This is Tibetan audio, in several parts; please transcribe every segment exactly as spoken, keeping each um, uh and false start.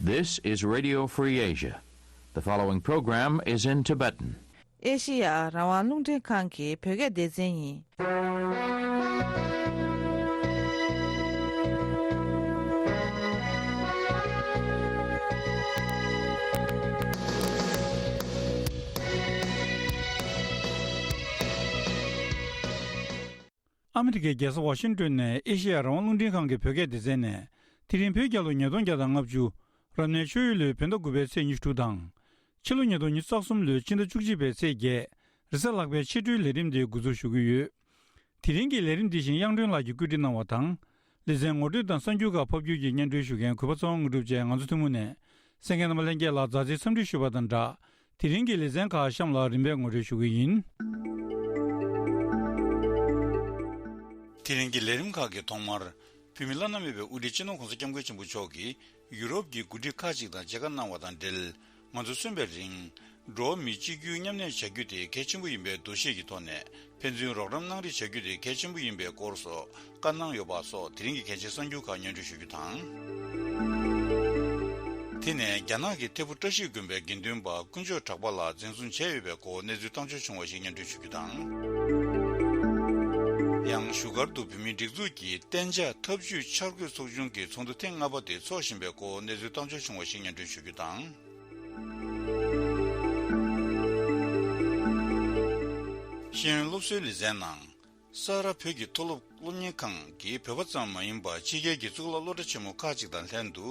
This is Radio Free Asia. The following program is in Tibetan. ཨེ་ཤི་ཡ་རང་དབང་རླུང་འཕྲིན་ཁང་གི་བོད་སྐད་སྡེ་ཚན་ཡིན། ཨ་མི་རི་ཀའི་རྒྱལ་ས་ཝ་ཤིང་ཏོན་ནས་ཨེ་ཤེ་ཡ་རང་དབང་རླུང་འཕྲིན་ཁང་གི་བོད་སྐད་སྡེ་ཚན་ནས། དེ་རིང་བོད་རྒྱལ་ལོ་ཉིས་སྟོང་བརྒྱ་དང་ལྔ་བཅུ། རབ་གནས་ཆུ་ཡོས་ལོའི་བོད་ཟླ་དགུ་པའི་ཚེས་ཉི་ཤུ་དྲུག་དང་། ཕྱི་ལོ་ཉིས་སྟོང་ཉི་ཤུ་རྩ་གསུམ་ལོའི་སྤྱི་ཟླ་བཅུ་གཅིག་པའི་ཚེས་བརྒྱད། རེས་གཟའ་ལྷག་པའི་ཕྱི་དྲོའི་ལས་རིམ་འདི་འགོ་འཛུགས་ཞུ་གི་ཡོད། དེ་རིང་གི་ལས་རིམ་འདི་བཞིན་དབྱངས་སྒྲོན་ལགས་ཀྱིས་བཀོད་སྒྲིག་གནང་བ་དང་། ལེ་ཚན་ངོ་སྤྲོད་དང་གསར་འགྱུར་ཁག་ཕབ་སྒྱུར་གྱིས་སྙན་སྒྲོན་ཞུ་མཁན་གུས་པ་ཚེ་དབང་དངོས་གྲུབ་བཅས་ང་ཚོ་ཐུན་མོང་ནས་གསན་མཁན་རྣམ་པ་ལྷན་རྒྱས་ལ་མཛའ་བརྩེའི་འཚམས་འདྲི་ཞུ་བ་དང་སྦྲགས། དེ་རིང་གི་ལེ་ཚན་ཁག་གཤམ་ལ་རིམ་པས་ངོ་སྤྲོད་ཞུ་གི་ཡིན། དེ་རིང་གི་ལས་རིམ་ཁག་གི་ཐོག་མར། བོད་མི་བླ་ན་མེད་པའི་དབུ་ཁྲིད་སྤྱི་ནོར་༸གོང་ས་༸སྐྱབས་མགོན་ཆེན་པོ་མཆོག་གིས་ཡུ་རོབ་ཀྱི་འགོ་ཁྲིད་ཁག་ཅིག་དང་མཇལ་ཁ་གནང་བ་དང་འབྲེལ། ང་ཚོ་གསོན་པའི་རིང་། འགྲོ་བ་མི་གཅིག་གྱུར་མཉམ་གནས་བྱ་རྒྱུ་དེ་གལ་ཆེན་པོ་ཡིན་པའི་འདུ་ཤེས་ཀྱི་ཐོག་ནས་ཕན་ཚུན་རོགས་རམ་གནང་རེས་བྱ་རྒྱུ་དེ་གལ་ཆེན་པོ་ཡིན་པའི་སྐོར་སོགས་བཀའ་གནང་ཡོད་པ་སོགས་དེ་རིང་གི་གལ་ཆེའི་གསར་འགྱུར་ཁག་སྙན་སྒྲོན་ཞུ་རྒྱུ་དང་། དེ་ནས་རྒྱ་ནག་གི་ཐེ་བོ་བཀྲ་ཤིས་དགོན་པའི་དགེ་འདུན་པ་དཀོན་མཆོག་གྲགས་པ་ལགས་འཛིན་བཟུང་བྱས་ཡོད་པའི་སྐོར་གནས་ཚུལ་བཏང་འབྱོར་བྱུང་བ་ཞིག་སྙན་སྒྲོན་ཞུ་རྒྱུ་དང་། ཡང་བཞུགས་སྒར་དུ་བོད་མིའི་སྒྲིག་འཛུགས་ཀྱི་གཏན་འཇགས་འཐབ་ཇུས་འཆར་འགོད་ཚོགས་ཆུང་གི་ཚོགས་འདུ་ཐེངས་ལྔ་པ་དེ་འཚོགས་བཞིན་པའི་སྐོར་གནས་ཚུལ་བཏང་འབྱོར་བྱུང་བ་ཞིག་སྙན་སྒྲོན་ཞུ་རྒྱུ་དང་། ཤེས་ཡོན་སློབ་གསོའི་ལེ་ཚན་ནང་། ས་རཱ་བོད་ཀྱི་མཐོ་སློབ་སློབ་གཉེར་ཁང་གིས་བོད་པ་ཙམ་མ་ཡིན་པར་ཕྱི་རྒྱལ་གྱི་གཙུག་ལག་སློབ་གྲྭ་ཆེན་མོ་ཁག་ཅིག་དང་ལྷན་དུ་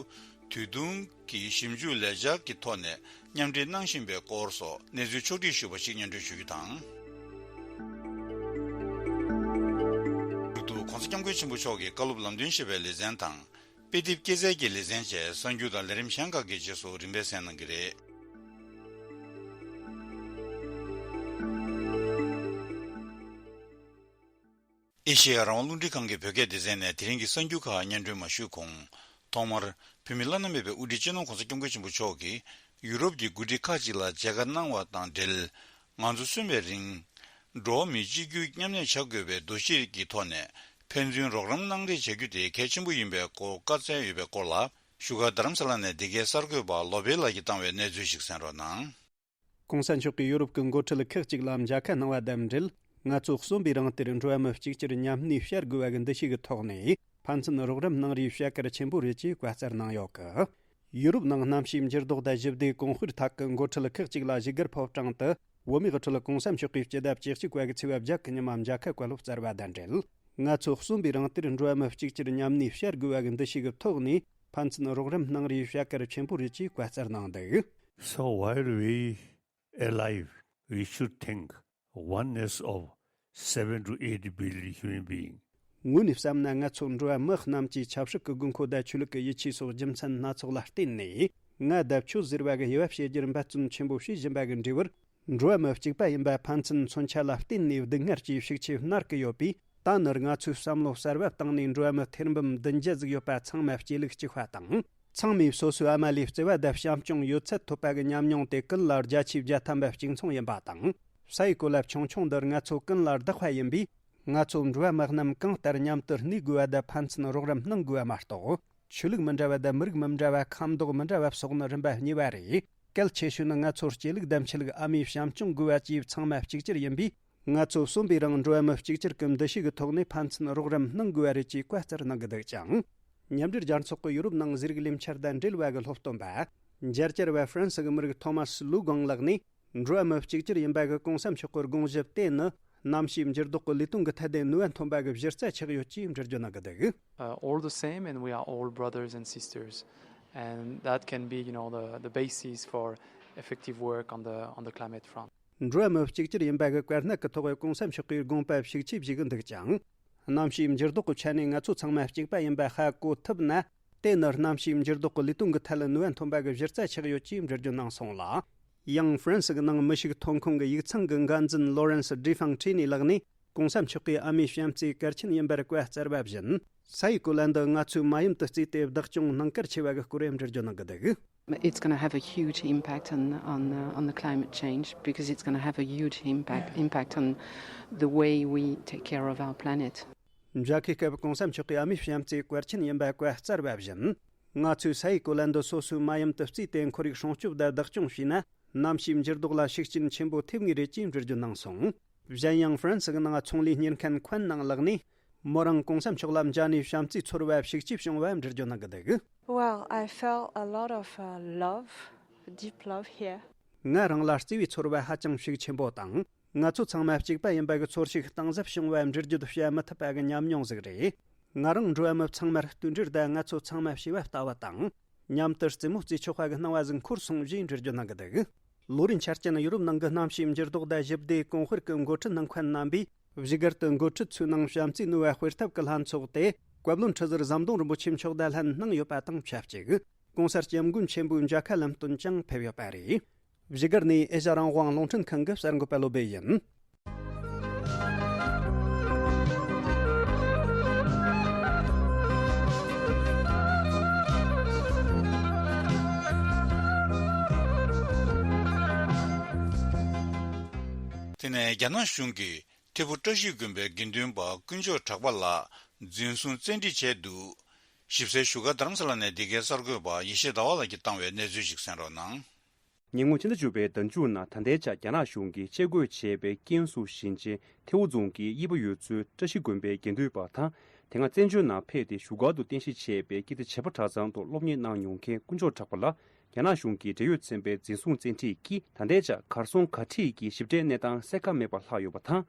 དུས་ཐུང་གི་ཞིབ་འཇུག་ལས་འཆར་གྱི་ཐོག་ནས་མཉམ་འབྲེལ་གནང་བཞིན་པའི་སྐོར་སོགས་གནས་ཚུལ་ཕྱོགས་བསྒྲིགས་ཞུས་པ་ཞིག་སྙན་སྒྲོན་ཞུ་རྒྱུ་དང་། མཇུག་ཏུ་༸གོང་ས་༸སྐྱབས་མགོན་ཆེན་པོ་མཆོག་གི་བཀའ་སློབ་ལམ་སྟོན་ཞེས་པའི་ལེ་ཚན་དང་། དཔེ་དེབ་སྐྱེལ་སའི་གི་ལེ་ཚན་བཅས་གསར་འགྱུར་དང་ལས་རིམ་གཞན་ཁག་གི་རྗེས་སུ་རིམ་པས་གསན་གནང་གི་རེད། ཨེ་ཤེ་ཡ་རང་དབང་རླུང་འཕྲིན་ཁང་གི་བོད་སྐད་སྡེ་ཚན་ནས་དེ་རིང་གི་གསར་འགྱུར་ཁག་སྙན་སྒྲོན་མ་ཞུས་གོང་། ཐོག་མར། བོད་མི་བླ་ན་མེད་པའི་དབུ་ཁྲིད་སྤྱི་ནོར་༸གོང་ས་༸སྐྱབས་མགོན་ཆེན་པོ་མཆོག་གིས་ཡུ་རོབ་ཀྱི་འགོ་ཁྲིད་ཁག་ཅིག་ལ་མཇལ་ཁ་གནང་བ་དང་འབྲེལ། ང་ཚོ་གསོན་པའི་རིང་། འགྲོ་བ་མི་གཅིག་གྱུར་མཉམ་གནས་བྱ་དགོས་པའི་འདུ་ཤེས་ཀྱི་ཐོག་ནས་ཕན་ཚུན་རོགས་རམ་གནང་རེས་བྱ་རྒྱུ་དེ་གལ་ཆེན་པོ་ཡིན་པའི་སྐོར་བཀའ་སྩལ་ཡོད་པའི་སྐོར་ལ། བཞུགས་སྒར་རྡ་རམ་ས་ལ་ནས་འདི་གའི་གསར་འགོད་པ་བློ་བྷེ་ལགས་ཀྱིས་བཏང་བའི་གནས་ཚུལ་ཞིག་གསན་རོགས་གནང་། ༸གོང་ས་མཆོག་གིས་ཡོ་རོབ་ཀྱི་འགོ་ཁྲིད་ཁག་ཅིག་ལ་མཇལ་ཁ་གནང་བ་དང་འབྲེལ། ང་ཚོ་གསོན་པའི་རིང་དེར་འགྲོ་བ་མི་གཅིག་གྱུར་མཉམ་གནས་བྱ་དགོས་པ་གི་འདུ་ཤེས་ཀྱི་ཐོག་ནས་ཕན་ཚུན་རོགས་རམ་གནང་རེས་བྱ་གལ་ཆེན་པོ་རེད་ཅེས་བཀའ་སྩལ་གནང་ཡོད་གི། ཡུ་རོབ་ནང་གནམ་གཤིས་འགྱུར་ལྡོག་དང་ཞི་བདེ་གོང་སྤེལ་ཐད་ཀྱི་འགོ་ཁྲིད་ཁག་ཅིག་ལ་བཞུགས་སྒར་ཕོ་བྲང་དུ་བོད་མིའི་དབུ་ཁྲིད་༸གོང་ས་མཆོག་གིས་སྤྱི་ཟླ་བཅུ་གཅིག་པ་གི་ཚེས་པ་བརྒྱད་ཀྱི་ཉི་མ་མཇལ་ཁ་བཀའ་སློབ་སྩལ་བ་དང་འབྲེལ། ང་ཚོ་གསོན་པའི་རིང་དེར་འགྲོ་བ་མི་གཅིག་གྱུར་མཉམ་གནས་བྱ་དགོས་པ་གི་འདུ་ཤེས་ཀྱི་ཐོག་ནས་ཕན་ཚུན་རོགས་རམ་གནང་རེས་བྱ་གལ་ཆེན་པོ་རེད་ཅེས་བཀའ་སྩལ་གནང་འདུག། So while we alive, we should think oneness of seven to eight billion human beings. དངོས་ནས་བསམ་ན་ང་ཚོ་འགྲོ་བ་མི་རྣམས་ཀྱིས་ཆབ་སྲིད་ཀྱི་དགོས་མཁོ་དང་ཆོས་ལུགས་ཀྱི་ཡིད་ཆེས་སོགས་རྒྱུ་མཚན་སྣ་ཚོགས་ལ་བརྟེན་ནས་ང་དང་ཁྱོད་ཟེར་བ་གི་དབྱེ་བ་ཕྱེ་རྒྱུར་འབད་བརྩོན་ཆེན་པོ་བྱེད་བཞིན་པ་གི་འབྲས་བུར། འགྲོ་བ་མི་གཅིག་པ་ཡིན་པ་ཕན་ཚུན་མཚོན་ཆ་ལ་བརྟེན་ནས་སྡུག་བསྔལ་གྱི་ཤུགས་ཆེ་མནར་གི་ཡོད་པས། ད་ནི་ང་ཚོས་བསམ་བློ་གསར་བ་བཏང་ནས་འགྲོ་བ་མི་ཐེར་འབུམ་བདུན་བརྒྱ་ཟིག་ཡོད་པ་ཚང་མ་སྐྱེ་ལུགས་གཅིག་པ་དང་། ཚང་མས་སོ་སོའི་ཨ་མ་ལས་བརྩེ་བ་དང་བྱམས་སྐྱོང་ཡོད་ཚད་ཐོབ་པ་གི་ཉམས་མྱོང་དེ་ཀུན་ལ་བརྒྱ་ཆའི་བརྒྱ་ཐམ་པ་གཅིག་མཚུངས་ཡིན་པ་དང་། ས་ཡི་གོ་ལ་ཆུང་ཆུང་འདིར་ང་ཚོ་ཀུན་ལ་བདག་པ་ཡིན་པས། ང་ཚོ་འགྲོ་བ་མི་རྣམས་གང་ལྟར་མཉམ་དུ་གནས་དགོས་པ་དང་ཕན་ཚུན་རོགས་རམ་གནང་དགོས་པ་མ་གཏོགས། ཆོས་ལུགས་མི་འདྲ་བ་དང་མི་རིགས་མི་འདྲ་བ། ཁམས་མདོག་མི་འདྲ་བ་སོགས་ནི་རིམ་པ་གཉིས་པ་རེད། གལ་ཆེ་ཤོས་ནི་ང་ཚོར་སྐྱེ་ལུགས་དང་ཆོས་ལུགས། ཨ་མའི་བྱམས་སྐྱོང་དགོས་པ་བཅས་ཚང་མ་གཅིག་གྱུར་ཡིན་པས། ང་ཚོ་གསོན་པའི་རིང་འགྲོ་བ་མི་གཅིག་གྱུར་གྱི་འདུ་ཤེས་ཀྱི་ཐོག་ནས་ཕན་ཚུན་རོགས་རམ་གནང་དགོས་པ་རེད་ཅེས་བཀའ་སྩལ་གནང་གི་འདུག་ཅིང་། མཉམ་འབྲེལ་རྒྱལ་ཚོགས་ཀྱི་ཡུ་རོབ་ནང་ཟས་རིགས་ལས་འཆར་དང་འབྲེལ་བ་གི་སློབ་སྟོན་པ། མཇལ་བཅར་བ་ཧྥ་རན་སི་གི་མི་རིགས་ཐོ་མཱ་སི་ལུ་གོང་ལགས་ནས། འགྲོ་བ་མི་གཅིག་གྱུར་ཡིན་པ་གི་གོང་ས་མཆོག་གི་དགོངས་གཞི་དེ་ནི། གནམ་གཤིས་འགྱུར་ལྡོག་གི་ལས་དོན་གྱི་ཐད་དེ་ནུས་པ་ཐོན་པ་གི་གཞི་རྩ་ཆགས་ཡོད་ཅེས་འགྲེལ་བརྗོད་གནང་གི་འདུག། Uh, all the same, and we are all brothers and sisters. And that can be, you know, the, the basis for effective work on the, on the climate front. འགྲོ་བ་མི་གཅིག་གྱུར་ཡིན་པ་གི་བཀའ་གནད་ཀྱི་ཐོག་གི་གོང་ས་མཆོག་གིས་དགོངས་པ་ཤུགས་ཆེ་བཞེས་ཀྱི་འདུག་ཅིང་། གནམ་གཤིས་འགྱུར་ལྡོག་གི་ཆ་ནས་ང་ཚོ་ཚང་མ་གཅིག་པ་ཡིན་པ་ཧ་གོ་ཐུབ་ན། དེ་ནི་གནམ་གཤིས་འགྱུར་ལྡོག་གི་ལས་དོན་གྱི་ཐད་ལ་ནུས་པ་ཐོན་པ་གི་གཞི་རྩ་ཆགས་ཡོད་ཅེས་འགྲེལ་བརྗོད་གནང་སོང་ལ། ཡང་ཧྥ་རན་སི་གི་ནང་མི་ཤུགས་ཐོན་ཁུངས་ཀྱི་ཡིག་ཚང་གི་འགན་འཛིན་ལོ་རན་སི་ཌི་ཧྥང་ཁྲི་ནི་ལགས་ནས། གོང་ས་མཆོག་གིས་ཨ་མའི་བྱམས་བརྩེ་གལ་ཆེན་ཡིན་པར་བཀའ་སྩལ་བ་བཞིན། ས་ཡི་གོ་ལ་འདི་ང་ཚོས་མ་ཡུམ་དུ་བརྩིས་ཏེ་བདག་སྐྱོང་གནང་གལ་ཆེ་བ་གི་སྐོར་འགྲེལ་བརྗོད་གནང་གི་འདུག། It's going to have a huge impact on, on, uh, on the climate change because it's going to have a huge impact, impact on the way we take care of our planet. མཇལ་ཁའི་སྐབས་གོང་ས་མཆོག་གིས་ཨ་མའི་བྱམས་བརྩེ་གལ་ཆེན་ཡིན་པ་བཀའ་སྩལ་བ་བཞིན། ང་ཚོས་ས་ཡི་གོ་ལ་འདི་སོ་སོའི་མ་ཡུམ་དུ་བརྩིས་ཏེ་ཁོར་ཡུག་སྲུང་སྐྱོབ་དང་བདག་སྐྱོང་བྱས་ན། གནམ་གཤིས་འགྱུར་ལྡོག་ལ་ཤུགས་རྐྱེན་ཆེན་པོ་ཐེབས་ངེས་རེད་ཅེས་འགྲེལ་བརྗོད་གནང་སོང་། གཞན་ཡང་ཧྥ་རན་སི་གི་ནང་ཚོང་ལས་གཉེར་མཁན་ཁོན་ནང་ལགས་ནས། མོ་རང་གོང་ས་མཆོག་ལ་མཇལ་ནས་བྱམས་བརྩེའི་ཚོར་བ་ཤུགས་ཆེ་བྱུང་བ་འགྲེལ་བརྗོད་གནང་གི་འདུག Well, I felt a lot of uh, love, deep love here. ང་རང་ལ་བརྩེ་བའི་ཚོར་བ་ཧ་ཅང་ཤུགས་ཆེན་པོ་དང་། ང་ཚོ་ཚང་མ་གཅིག་པ་ཡིན་པ་གི་ཚོར་ཤུགས་གཏིང་ཟབ་བྱུང་བ་འགྲེལ་བརྗོད་བྱ་མི་ཐུབ་པ་གི་ཉམས་མྱོང་ཟིག་རེད། ང་རང་འགྲོ་བ་མི་ཚང་མར་བསྟུན་གྲོས་དང་ང་ཚོ་ཚང་མ་བྱས་པ་ལྟ་བུ་དང་། མཉམ་དུ་རྩེད་མོ་རྩེ་ཆོག་པ་གི་སྣང་བ་ཟིག་འཁོར་སོང་ཞེས་འགྲེལ་བརྗོད་གནང་གི་འདུག་ལོ་རེའི་འཆར་ཅན་ཡུ་རོབ་ནང་གི་གནམ་གཤིས་འགྱུར་ལྡོག་དང་ཞི་བདེའི་གོང་སྤེལ་གྱི་འགོ་ཁྲིད་ནང་ཁོན་རྣམ་པས། བཞུགས་སྒར་དུ་འགོ་ཁྲིད་ཚོའི་ནང་བྱམས་བརྩེའི་ནུས་པ་སྤེལ་ཐབས་ཀྱི་ལྷན་ཚོགས་ཏེ། བཀའ་བློན་ཁྲི་ཟུར་ཟམ་གདོང་རིན་པོ་ཆེ་མཆོག་དང་ལྷན་གནང་ཡོད་པ་དང་ཆབས་ཅིག ྋགོང་ས་ྋསྐྱབས་མགོན་ཆེན་པོའི་མཇལ་ཁ་ལམ་སྟོན་ཀྱང་ཕེབས་ཡོད་པ་རེད། བཞུགས་སྒར་ནས་ཨེ་ཤ་རང་དབང་རླུང་འཕྲིན་ཁང་གི་གསར་འགོད་པ་བློ་སྦེ་ཡིན། དེ་ནས་རྒྱ་ནག་གཞུང་གིས་ཐེ་བོ་བཀྲ་ཤིས་དགོན་པའི་དགེ་འདུན་པ་དཀོན་མཆོག་གྲགས་པ་ལགས་འཛིན་བཟུང་བཙན་ཁྲིད་བྱས་འདུག་ཞིབ་གསལ་བཞུགས་སྒར་རྡ་རམ་ས་ལ་ནས་འདི་གའི་གསར་འགོད་པ་ཡེ་ཤེས་ཟླ་བ་ལགས་ཀྱིས་བཏང་བའི་གནས་ཚུལ་ཞིག་གསན་རོགས་གནང་། ཉེ་སྔོན་ཕྱི་ཟླ་བཅུ་པའི་ཟླ་མཇུག་ནང་ད་ལྟའི་ཆར་རྒྱ་ནག་གཞུང་གིས་ཆས་གོས་བྱས་པའི་ཀན་སུའུ་ཞིང་ཆེན་ཐེ་བོ་རྫོང་གི་དབྱི་པ་ཡུལ་ཚོའི་བཀྲ་ཤིས་དགོན་པའི་དགེ་འདུན་པ་དང་། དེ་སྔ་བཙན་བྱོལ་ནང་ཕེབས་ཏེ་བཞུགས་སྒར་དུ་རྟེན་གཞི་བྱས་པའི་ཀིརྟི་བྱེས་པ་གྲྭ་ཚང་དུ་སློབ་གཉེར་གནང་མྱོང་མཁན་དཀོན་མཆོག་གྲགས་པ་ལགས་རྒྱ་ནག་གཞུང་གིས་འབྲེལ་ཡོད་ཚན་པས་འཛིན་བཟུང་བཙན་ཁྲིད་ཀྱིས་ད་ལྟའི་ཆར་གར་སོང་གར་ཁྲིད་ཀྱི་ཞིབ་ཕྲའི་གནས་སྟངས་གསལ་ཁ་མེད་པར་ལྷག་ཡོད་པ་དང་།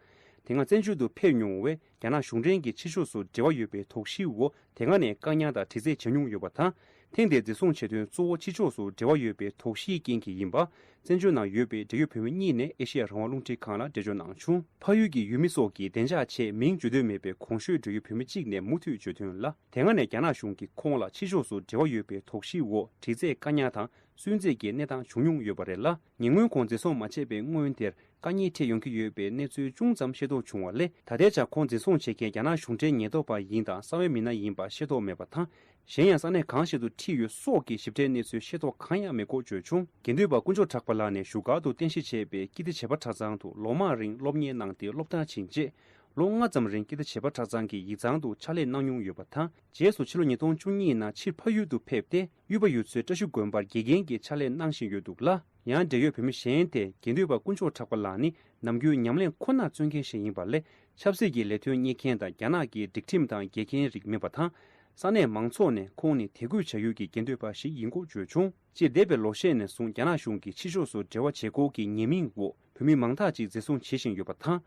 དེ་སྔ་བཙན་བྱོལ་དུ་ཕེབས་མྱོང་བས་རྒྱ་ནག་གཞུང་འབྲེལ་གྱི་ཕྱི་ཕྱོགས་སུ་འབྲེལ་བ་ཡོད་པའི་དོགས་གཞིའི་འོག་དེ་སྔ་ནས་བཀག་ཉར་དང་དྲི་རྩད་བྱེད་མྱོང་ཡོད་པ་དང་། ཐེངས་འདིའི་འཛིན་བཟུང་བྱེད་དོན་གཙོ་བོ་ཕྱི་ཕྱོགས་སུ་འབྲེལ་བ་ཡོད་པའི་དོགས་གཞིའི་རྐྱེན་གྱིས་ཡིན་པ། བཙན་བྱོལ་ནང་ཡོད་པའི་འབྲེལ་ཡོད་བོད་མི་གཉིས་ནས་ཨེ་ཤེ་ཡ་རང་དབང་རླུང་འཕྲིན་ཁང་ལ་འགྲེལ་བརྗོད་གནང་བྱུང་། ཕ་ཡུལ་གྱི་ཡུལ་མི་སོགས་ཀྱིས་བདེ་འཇགས་ཆེད་མིང་བརྗོད་འདོད་མེད་པའི་གོང་ཞུས་འབྲེལ་ཡོད་བོད་མི་གཅིག་ནས་མུ་མཐུད་བརྗོད་དོན་ལ། དེ་སྔ་ནས་རྒྱ་ནག་གཞུང་གིས་ཁོང་ལ་ཕྱི་ཕྱོགས་སུ་འབྲེལ་བ་ཡོད་པའི་དོགས་གཞིའི་འོག་དྲི་རྩད་བཀག་ཉར་དང་སུན་གཙེར་གྱི་གནས་སྟངས་བྱུང་མྱོང་ཡོད་པ་རེད་ལ། ཉེ་སྔོན་ཁོང་འཛིན་བཟུང་མ་བྱས་པའི་སྔོན་དེར་དཀའ་ངལ་འཕྲད་ཡོང་གི་ཡོད་པའི་གནས་ཚུལ་ཅུང་ཙམ་ཤེས་རྟོགས་བྱུང་བ་ལས། ད་ལྟའི་ཆར་ཁོང་འཛིན་བཟུང་བྱེད་མཁན་རྒྱ་ནག་གཞུང་འབྲེལ་ཉེན་རྟོག་པ་ཡིན་དང་གསང་བའི་མི་སྣ་ཡིན་པ་ཤེས་རྟོགས་མེད་པ་དང་། གཞན་ཡང་ས་གནས་གང་ཞིག་ཏུ་ཁྲིད་ཡོད་སོགས་ཀྱི་ཞིབ་ཕྲའི་གནས་ཚུལ་ཤེས་རྟོགས་གང་ཡང་མེད་སྐོར་བརྗོད་བྱུང་། དགེ་འདུན་པ་དཀོན་མཆོག་གྲགས་པ་ལགས་ནས་བཞུགས་སྒར་དུ་རྟེན་གཞི་བྱས་པའི་ཀིརྟི་བྱེས་པ་གྲྭ་ཚང་དུ་ལོ་མང་རིང་སློབ་གཉེར་གནང་སྟེ་སློབ་མཐར་ཕྱིན་རྗེས། ལོ་ལྔ་ཙམ་རིང་ཀིརྟི་བྱེས་པ་གྲྭ་ཚང་གི་ཡིག་ཚང་དུ་ཕྱག་ལས་གནང་མྱོང་ཡོད་པ་དང་། རྗེས་སུ་ཕྱི་ལོ་ཉིས་སྟོང་བཅུ་གཉིས་ནང་ཕྱིར་ཕ་ཡུལ་དུ་ཕེབས་ཏེ། དབྱི་པ་ཡུལ་ཚོའི་བཀྲ་ཤིས་དགོན་པར་དགེ་རྒན་གྱི་ཕྱག་ལས་གནང་བཞིན་ཡོད་འདུག་ལ། ཡང་འབྲེལ་ཡོད་བོད་མི་གཞན་དེ་དགེ་འདུན་པ་དཀོན་མཆོག་གྲགས་པ་ལགས་ནི་ནམ་རྒྱུན་ཉམས་ལེན་ཁོ་ནར་བརྩོན་མཁན་ཞིག་ཡིན་པ་ལས། ཆབ་སྲིད་ཀྱི་ལས་དོན་གཉེར་མཁན་དང་རྒྱ་ནག་གི་སྒྲིག་ཁྲིམས་དང་འགལ་མཁན་རིགས་མིན་པ་དང་། ས་གནས་མང་ཚོགས་ནས་ཁོང་ནི་དད་གུས་བྱ་ཡུལ་གྱི་དགེ་འདུན་པ་ཞིག་ཡིན་སྐོར་བརྗོད་བྱུང་། སྤྱིར་འདས་པའི་ལོ་ཤས་ནས་བཟུང་རྒྱ་ནག་གཞུང་གིས་ཕྱི་ཕྱོགས་སུ་འབྲེལ་བ་བྱེད་སྐོར་གྱི་ཉེས་མིང་འོག་བོད་མི་མང་དག་ཅིག་འཛིན་བཟུང་བྱེད་བཞིན་ཡོད་པ་དང་།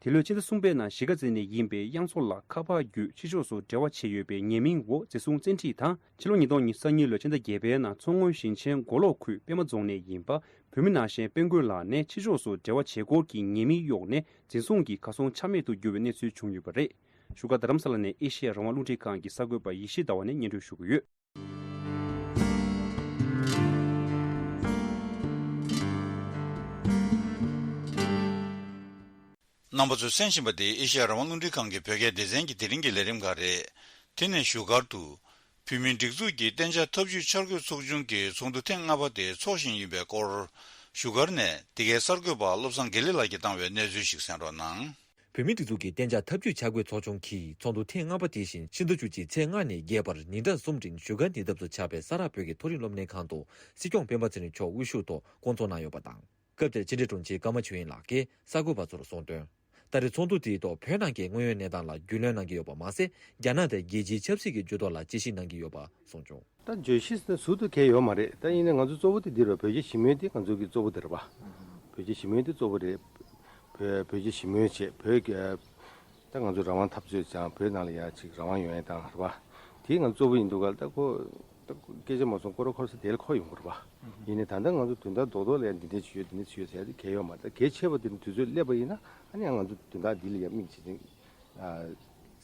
འདི་ལོའི་ཕྱི་ཟླ་གསུམ་པའི་ནང་གཞིས་ཀ་རྩེ་ནས་ཡིན་པའི་དབྱངས་མཚོ་ལགས་ཁ་པར་བརྒྱུད་ཕྱི་ཕྱོགས་སུ་འབྲེལ་བ་བྱས་ཡོད་པའི་ཉེས་མིང་འོག་འཛིན་བཟུང་བཙན་ཁྲིད་དང་། ཕྱི་ལོ་ཉིས་སྟོང་ཉི་ཤུ་རྩ་གཉིས་ལོའི་ཕྱི་ཟླ་བརྒྱད་པའི་ནང་མཚོ་སྔོན་ཞིང་ཆེན་མགོ་ལོག་ཁུལ་པད་མ་རྫོང་ནས་ཡིན་པ་བོད་མི་ནང་བཞིན་དཔལ་མགོན་ལགས་ནས་ཕྱི་ཕྱོགས་སུ་འབྲེལ་བ་བྱེད་སྐོར་གྱི་ཉེས་མིང་གཡོགས་ནས་འཛིན་བཟུང་གིས་གར་སོང་ཆ་མེད་དུ་གྱུར་བའི་གནས་ཚུལ་བྱུང་ཡོད་པ་རེད། བཞུགས་སྒར་རྡ་རམ་ས་ལ་ནས་ཨེ་ཤེ་ཡ་རང་དབང་རླུང་འཕྲིན་ཁང་གི་གསར་འགོད་པ་ཡེ་ཤེས་ཟླ་བ་ནས་སྙན་སྒྲོན་ཞུ་གི་ཡོད། རྣམ་པ་ཚོས་གསན་བཞིན་པ་དེ་ཨེ་ཤེ་ཡ་རང་དབང་རླུང་འཕྲིན་ཁང་གི་བོད་སྐད་སྡེ་ཚན་གྱི་དེ་རིང་གི་ལས་རིམ་ཁག་རེད། དེ་ནས་བཞུགས་སྒར་དུ། བོད་མིའི་སྒྲིག་འཛུགས་ཀྱི་གཏན་འཇགས་ཐབས་ཇུས་འཆར་འགོད་ཚོགས་ཆུང་གི་ཚོགས་འདུ་ཐེངས་ལྔ་པ་དེ་འཚོགས་བཞིན་ཡིན་པའི་སྐོར། བཞུགས་སྒར་ནས་འདི་གའི་གསར་འགོད་པ་བློ་བཟང་དགེ་ལེགས་ལགས་ཀྱིས་བཏང་བའི་གནས་ཚུལ་ཞིག་གསན་རོགས་གནང་། བོད་མིའི་སྒྲིག་འཛུགས་ཀྱི་གཏན་འཇགས་ཐབས་ཇུས་འཆར་འགོད་ཚོགས་ཆུང་གི་ཚོགས་འདུ་ཐེངས་ལྔ་པ་དེ་བཞིན་ཕྱི་ཟླ་བཅུ་གཅིག་ཚེས་ལྔ་ནས་བརྒྱད་བར་ཉིན་གྲངས་གསུམ་རིང་བཞུགས་སྒར་ཉེ་འདབས་སུ་ཆགས་པའི་ས་རཱ་བོད་ཀྱི་མཐོ་རིམ་སློབ་གཉེར་ཁང་དུ་སྲིད་སྐྱོང་སྤེན་པ་ཚེ་རིང་མཆོག་དབུ་བཞུགས་ཐོག་བསྐོང་ཚོགས་གནང་ཡོད་པ་དང་། སྐབས་དེར་ཕྱི་དྲིལ་དྲུང་ཆེ་ཀརྨ་ཆོས་དབྱིངས་ལགས་ཀྱིས་གསར་འགོད་པ་ཚོར་གསུངས་དོན། ད་རེས་ཚོགས་འདུ་དེའི་ཐོག་བོད་ནང་གི་དངོས་ཡོད་གནས་སྟངས་ལ་རྒྱུས་ལོན་གནང་གི་ཡོད་པ་མ་ཟད། རྒྱ་ནག་དང་རྒྱལ་སྤྱིའི་ཆབ་སྲིད་ཀྱི་ཇུས་གཏོགས་ལ་དཔྱད་ཞིབ་གནང་གི་ཡོད་པ་གསུངས་བྱུང་། ད་བརྗོད་གཞི་ཟུར་དུ་གང་ཡོད་མ་རེད། ད་ཡིན་ནའི་ང་ཚོ་གཙོ་བོ་དེ་འདི་རེད། བོད་རྒྱ་ཞི་མོལ་དེ་ང་ཚོ་གི་གཙོ་བོ་དེ་རེད་པ། བོད་རྒྱ་ཞི་མོལ་དེ་གཙོ་བོ་རེད། བོད་བོད་རྒྱ་ཞི་མོལ་བྱས་བོད་ཀྱི་ད་ང་ཚོ་རང་དབང་འཐབ་རྩོད་ཀྱང་བོད་ནང་ལ་ཡ་ཅིག་རང་དབང་ཡོང་ཡ་དང་རེད་པ། དེ་ང་ཚོ་གཙོ་བོ་ཡིན་འདུག་ག་ད་ཁོ་ད་སྐད་ཆ་མ་གསུང་སྐོར་ར་འཁོར་ས་དེ་ལ་ཁོ་ཡོང་དགོས་རེད་པ། ཡིན་ནའི་ད་ལྟ་ང་ཚོ་དོན་དག་རྡོག་རྡོག་ལ་ཡ་འདི་འདྲ་ཅིག་ཡོད་འདི་འདྲ་ཅིག་ཡོད་ཟེར་ཡ་དེ་གང་ཡོད་མ་རེད། ད་གལ་ཆེ་བ་དེ་ནི་དུས་ཚོད་སླེབས་པ་ཡིན་ན་ཨ་ནི་ང་ཚོ་དོན་དག་འདི་ལ་ཡ་དམིགས་བྱེད་ཅིང་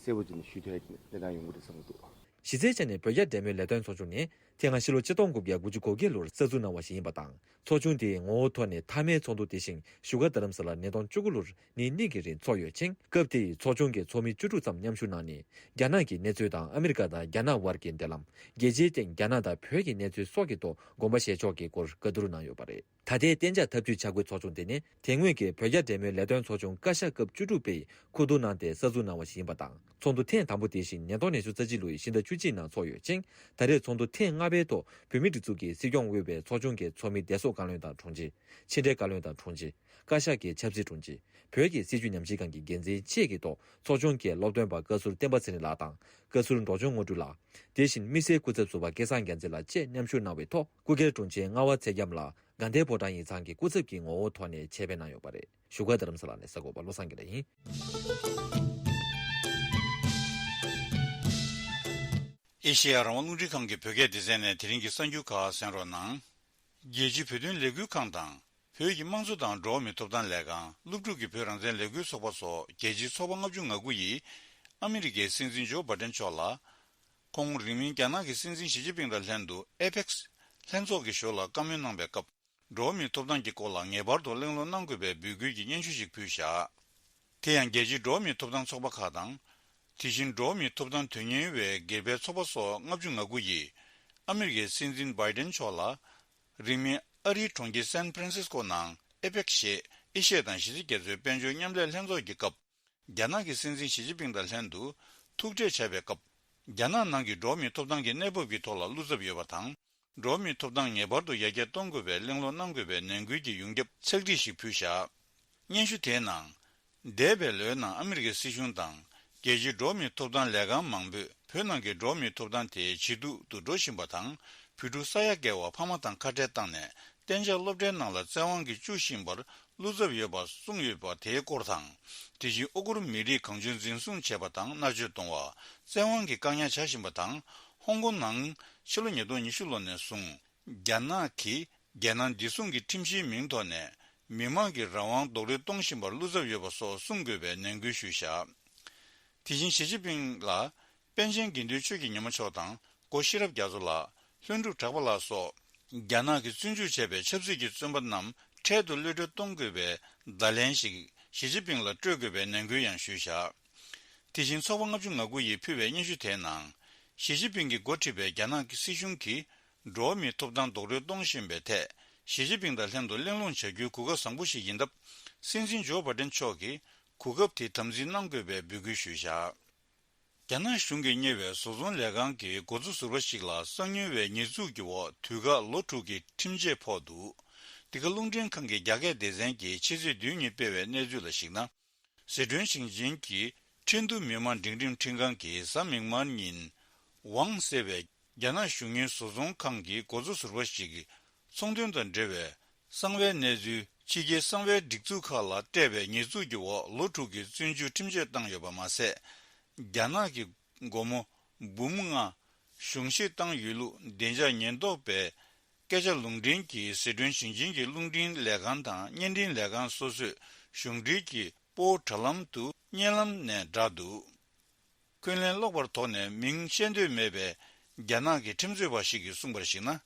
གསལ་པོ་ཅིག་ནས་ཞུ་ཐུབ་ཡ་གནས་སྟངས་ཡོང་གི་རེད་བསམ་གྱི་འདུག་གཞི་རྩའི་ཆ་ནས་བོད་རྒྱ་འབྲེལ་མོལ་ལས་དོན་ཚོགས་ཆུང་ནི་དེ་སྔ་ཕྱི་ལོ་ཆིག་སྟོང་དགུ་བརྒྱ་དགུ་བཅུ་གོ་བརྒྱད་ལོར་གསར་འཛུགས་གནང་བ་ཞིག་ཡིན་པ་དང་། ཚོགས་ཆུང་དེའི་ངོ་བོ་ཐོག་ནས་མཐའ་མའི་ཚོགས་འདུ་དེ་བཞིན་བཞུགས་སྒར་རྡ་རམ་ས་ལར་ཉིས་སྟོང་བཅུ་དགུ་ལོར་ཉིན་གཉིས་ཀྱི་རིང་འཚོགས་ཡོད་ཅིང་། སྐབས་དེའི་ཚོགས་ཆུང་གི་ཚོགས་མི་བཅུ་དྲུག་ཙམ་མཉམ་ཞུགས་གནང་ནས། རྒྱ་ནག་གི་གནས་ཚུལ་དང་ཨ་མི་རི་ཀ་དང་རྒྱ་ནག་དབར་གྱི་འབྲེལ་ལམ། རྒྱལ་སྤྱིའི་སྟེང་རྒྱ་ནག་དང་བོད་ཀྱི་གནས་ཚུལ་སོགས་ཀྱི་ཐོག་དགོངས་པ་བཞེས་ཕྱོགས་ཀྱི་སྐོར་བཀའ་བསྡུར་གནང་ཡོད་པ་རེད། ད་ལྟའི་གཏན་འཇགས་ཐབས་ཇུས་འཆར་འགོད་ཚོགས་ཆུང་དེ་ནི་དེ་སྔོན་གྱི་བོད་རྒྱ་འབྲེལ་མོལ་ལས་དོན་ཚོགས་ཆུང་བཀའ་ཤག་སྐབས་བཅུ་དྲུག་པས་མཁོ་བསྡུ་གནང་སྟེ་གསར་འཛུགས་གནང་བ་ཞིག་ཡིན་པ་དང་། ཚོགས་འདུ་ཐེངས་དང་པོ་དེ་བཞིན་ཉིས་སྟོང་ཉི་ཤུ་རྩ་གཅིག་ལོའི་ཕྱི་ཟླ་བཅུ་གཅིག་ནང་འཚོགས་ཡོད་ཅིང་། ད་རེས་ཚོགས་འདུ་ཐེངས་ལྔ་པའི་ཐོག་བོད་མིའི་སྒྲིག་འཛུགས་ཀྱི་སྲིད་སྐྱོང་དབུས་པའི་ཚོགས་ཆུང་གི་ཚོགས་མི་སྡེ་ཚོགས་བཀའ་བློན་དང་དྲུང་ཆེ། ཕྱི་འབྲེལ་བཀའ་བློན་དང་དྲུང་ཆེ། བཀའ་ཤག་གི་ཆབ་སྲིད་དྲུང་ཆེ། བོད་ཀྱི་སྲིད་བྱུས་ཉམས་ཞིབ་ཁང་གི་འགན་འཛིན་བཅས་ཀྱི་ཐོག་ཚོགས་ཆུང་གི་སློབ་སྟོན་པ་བཀའ་ཟུར་བསྟན་པ་ཚེ་རིང་ལགས་དང་། བཀའ་ཟུར་འབྲོག་ལྗོངས་དངོས་གྲུབ་ལགས། དེ་བཞིན་དམིགས་བསལ་སྐུ་ཚབ་ཟུར་པ་སྐལ་བཟང་རྒྱལ་མཚན་ལགས་བཅས་མཉམ་ཞུགས་གནང་བའི་ཐོག་སྐུ་སྒེར་དྲུང་ཆེ་རྔ་བ་ཚེ་རྒྱམ་ལགས་དགའ་ལྡན་ཕོ་བྲང་ཡིག་ཚང་གི་སྐུ་ཚབ་ཀྱི་ངོ་བོ་ཐོག་ནས་ཆེད་ཕེབས་གནང་ཡོད་པ་རེད། བཞུགས་སྒར་རྡ་རམ་ས་ལ་ནས་གསར་འགོད་པ་བློ་བཟང་དགེ་ལེགས་ཡིན། ཨེ་ཤེ་ཡ་རང་དབང་རླུང་འཕྲིན་ཁང་གི་བོད་སྐད་སྡེ་ཚན་ནས་དེ་རིང་གི་གསར་འགྱུར་ཁག་གསན་རོགས་གནང་། རྒྱལ་སྤྱིའི་བོད་དོན་ལས་འགུལ་ཁང་དང་། བོད་ཀྱི་དམངས་གཙོ་དང་འགྲོ་བ་མིའི་ཐོབ་ཐང་ལས་ཁང་། སློབ་ཕྲུག་གི་བོད་རང་བཙན་ལས་འགུལ་ཚོགས་པ་སོགས་རྒྱལ་སྤྱིའི་ཚོགས་པ་ལྔ་བཅུ་ང་དགུ་ཡིས་ཨ་མི་རི་ཀའི་སྲིད་འཛིན་ཇོ་བྷ་ཏན་མཆོག་ལ། ཁོང་རིང་མིན་རྒྱ་ནག་གི་སྲིད་འཛིན་ཞི་ཅིན་ཕིང་དང་ལྷན་དུ་ཨེ་པེག་སི་ལྷན་ཚོགས་ཀྱི་ཞོར་ལ་བཀའ་མོལ་གནང་བའི་སྐབས། འགྲོ་བ་མིའི་ཐོབ་ཐང་གི་སྐོར་ལ་ངེས་པར་དུ་གླེང་སློང་གནང་དགོས་པའི་འབོད་སྐུལ་གྱི་སྙན་ཞུ་ཞིག་ཕུལ་བཞག་དེ་ཡང་རྒྱལ་སྤྱིའི་འགྲོ་བ་མིའི་ཐོབ་ཐང་ཚོགས་པ་ཁག་དང་། དེ་བཞིན་འགྲོ་བ་མིའི་ཐོབ་ཐང་དོན་གཉེར་བའི་སྒེར་པའི་ཚོགས་པ་སོགས་ལྔ་བཅུ་ང་དགུ་ཡིས་ཨ་མི་རི་ཀའི་སྲིད་འཛིན་བྷའི་ཏན་མཆོག་ལ། རིང་མིན་ཨ་རིའི་གྲོང་ཁྱེར་སན་ཕ་རན་སིས་ཀོ་ནང་ཨེ་པེག་ཞེས་ཨེ་ཤི་ཡ་དང་གཞི་རྩའི་རྒྱ་མཚོའི་དཔལ་འབྱོར་མཉམ་ལས་ལྷན་ཚོགས་ཀྱི་སྐབས། རྒྱ་ནག་གི་སྲིད་འཛིན་ཞི་ཅིན་ཕིང་དང་ལྷན་དུ་ཐུག་འཕྲད་བྱ་བའི་སྐབས། རྒྱ་ནག་ནང་གི་འགྲོ་བ་མིའི་ཐོབ་ཐང་གི་གནས་བབ་ཀྱི་ཐོག་ལ་བློ་འཚབ་ཡོད་པ་དང་། འགྲོ་བ་མིའི་ཐོབ་ཐང་ངེས་པར་དུ་ཡར་རྒྱས་གཏོང་དགོས་པའི་གླེང་སློང་གནང་དགོས་པའི་ནན་སྐུལ་གྱི་ཡོངས་ཁྱབ་ཕྱག་བྲིས་ཤིག་ཕུལ་བཞག་སྙན་ཞུ་དེའི་ནང་། འདས་པའི་ལོའི་ནང་ཨ་མི་རི་ཀའི་སྲིད་གཞུང་དང་། རྒྱལ་སྤྱིའི་འགྲོ་བ་མིའི་ཐོབ་ཐང་ལས་ཁང་མང་པོས་བོད་ནང་གི་འགྲོ་བ་མིའི་ཐོབ་ཐང་དེ་ཇེ་སྡུག་ཏུ་འགྲོ་བཞིན་པ་དང་། བོད་ཕྲུག་ས་ཡ་བརྒལ་བ་ཕ་མ་དང་ཁ་བྲལ་བཏང་ནས་གཏན་འཇགས་སློབ་གྲྭའི་ནང་ལ་བཙན་དབང་གིས་བཅུག་བཞིན་པར་བློ་འཚབ་ཡོད་པ་གསུངས་ཡོད་པ་དེའི་སྐོར་དང་། དེ་བཞིན་ཨུ་ཁུར་མི་རིགས་གང་བྱུང་འཛིན་བཟུང་བྱས་པ་དང་མནར་གཅོད་གཏོང་བ། བཙན་དབང་གིས་བཀག་ཉར་བྱ་བཞིན་པ་དང་། ཧོང་ཀོང་ནང་ཕྱི་ལོ་ཉིས་སྟོང་ཉི་ཤུ་ལོ་ནས་བཟུང་། རྒྱ་ནག་གིས་རྒྱལ་ནང་བདེ་སྲུང་གི་ཁྲིམས་གཞིའི་མིང་ཐོག་ནས་མི་མང་གི་རང་དབང་རྡོག་རོལ་གཏོང་བཞིན་པར་བློ་འཚབ་ཡོད་པ་སོགས་གསུང་དགོས་པའི་ནན་སྐུལ་ཞུས་བཞག་དེ་བཞིན་ཞི་ཅིན་ཕིང་ལ་པཎ་ཆེན་དགེ་འདུན་ཆོས་ཀྱི་ཉི་མ་མཆོག་དང་སྒོ་ཤེས་རབ་རྒྱ་མཚོ་ལགས། ལྷུན་གྲུབ་གྲགས་པ་ལགས་སོགས་རྒྱ་ནག་གིས་བཙོན་འཇུག་བྱས་པའི་ཆབ་སྲིད་ཀྱི་བཙོན་པ་རྣམས་འཕྲལ་དུ་གློད་གྲོལ་གཏོང་དགོས་པའི་བརྡ་ལན་ཞིག་ཞི་ཅིན་ཕིང་ལ་སྤྲོད་དགོས་པའི་ནན་སྐུལ་ཡང་ཞུས་བཞག་དེ་བཞིན་ཚོགས་པ་ལྔ་བཅུ་ང་དགུ་ཡིས་ཕུལ་བའི་སྙན་ཞུ་དེའི་ནང་། ཞི་ཅིན་ཕིང་གིས་འགོ་ཁྲིད་པའི་རྒྱ་ནག་གི་སྲིད་གཞུང་གིས་འགྲོ་བ་མིའི་ཐོབ་ཐང་རྡོག་རོལ་གཏོང་བཞིན་པའི་ཐད་ཞི་ཅིན་ཕིང་དང་ལྷན་དུ་གླེང་སློང་བྱ་རྒྱུའི་གོ་སྐབས་བཟང་པོ་ཞིག་ཡིན་སྟབས། སྲིད་འཛིན་ཇོ་བྷ་ཏན་མཆོག་གིས་གོ་སྐབས་དེ་དམ་འཛིན་གནང་དགོས་པའི་འབོད་སྐུལ་ཞུས་བཞག་རྒྱ་ནག་གཞུང་གིས་གཉེར་བའི་བཟོ་ཚོང་ལས་ཁང་གི་འགོ་གཙོ་ཟུར་པ་ཞིག་ལ་གསང་ཉུལ་བའི་ཉེས་འཛུགས་ཀྱི་འོག་དུས་བཀག་ལོ་དྲུག་གི་ཁྲིམས་ཆད་ཕོག་འདུག་འདི་ག་རླུང་འཕྲིན་ཁང་གི་རྒྱ་སྐད་སྡེ་ཚན་གྱིས་ཕྱི་ཚེས་བདུན་ཉིན་སྤེལ་བའི་གནས་ཚུལ་ལ་གཞིགས་ན། ཟི་ཁྲོན་ཞིང་ཆེན་གྱི་ཁྲིན་ཏུའུ་མི་དམངས་སྒྲིག་ཁྲིམས་ཁྲིམས་ཁང་གིས་གཟའ་མིག་དམར་ཉིན། ཝང་ཟེར་བའི་རྒྱ་ནག་གཞུང་གཉེར་བཟོ་ཚོང་ཁང་གི་འགོ་གཙོ་ཟུར་པ་ཞིག་གིས་ཚོང་དོན་དང་འབྲེལ་བའི་གསང་བའི་གནས་ཚུལ། ཕྱི་རྒྱལ་གསང་བའི་སྒྲིག་འཛུགས་ཁག་ལ་སྤྲད་པའི་ཉེས་འཛུགས་ཀྱི་འོག་ལོ་དྲུག་གི་བཙོན་འཇུག་ཁྲིམས་ཆད་བཏང་ཡོད་པ་མ་ཟད། རྒྱ་ནག་གི་སྒོར་མོ་འབུམ་ལྔ་གཞུང་བཞེས་བཏང་ཡོད་ལུགས་བདེ་འཇགས་ཉེན་རྟོག་པས། སྐད་ཆ་ལུང་འདྲེན་གྱིས་ཟི་ཁྲོན་ཞིང་ཆེན་གྱི་རླུང་འཕྲིན་ལས་ཁང་དང་བརྙན་འཕྲིན་ལས་ཁང་སོ་སོས་གཞུང་འབྲེལ་གྱི་སྤོ་བོ་དྲ་ལམ་དུ་བརྙན་ལམ་ནས་བསྒྲགས་འདུག་འཁོན་ལན་སློག་པར་དོགས་ནས་མིང་བཤད་འདོད་མེད་པའི་རྒྱ་ནག་གི་ཁྲིམས་རྩོད་པ་ཞིག་གིས་གསུངས་པར་གཞིགས་ན།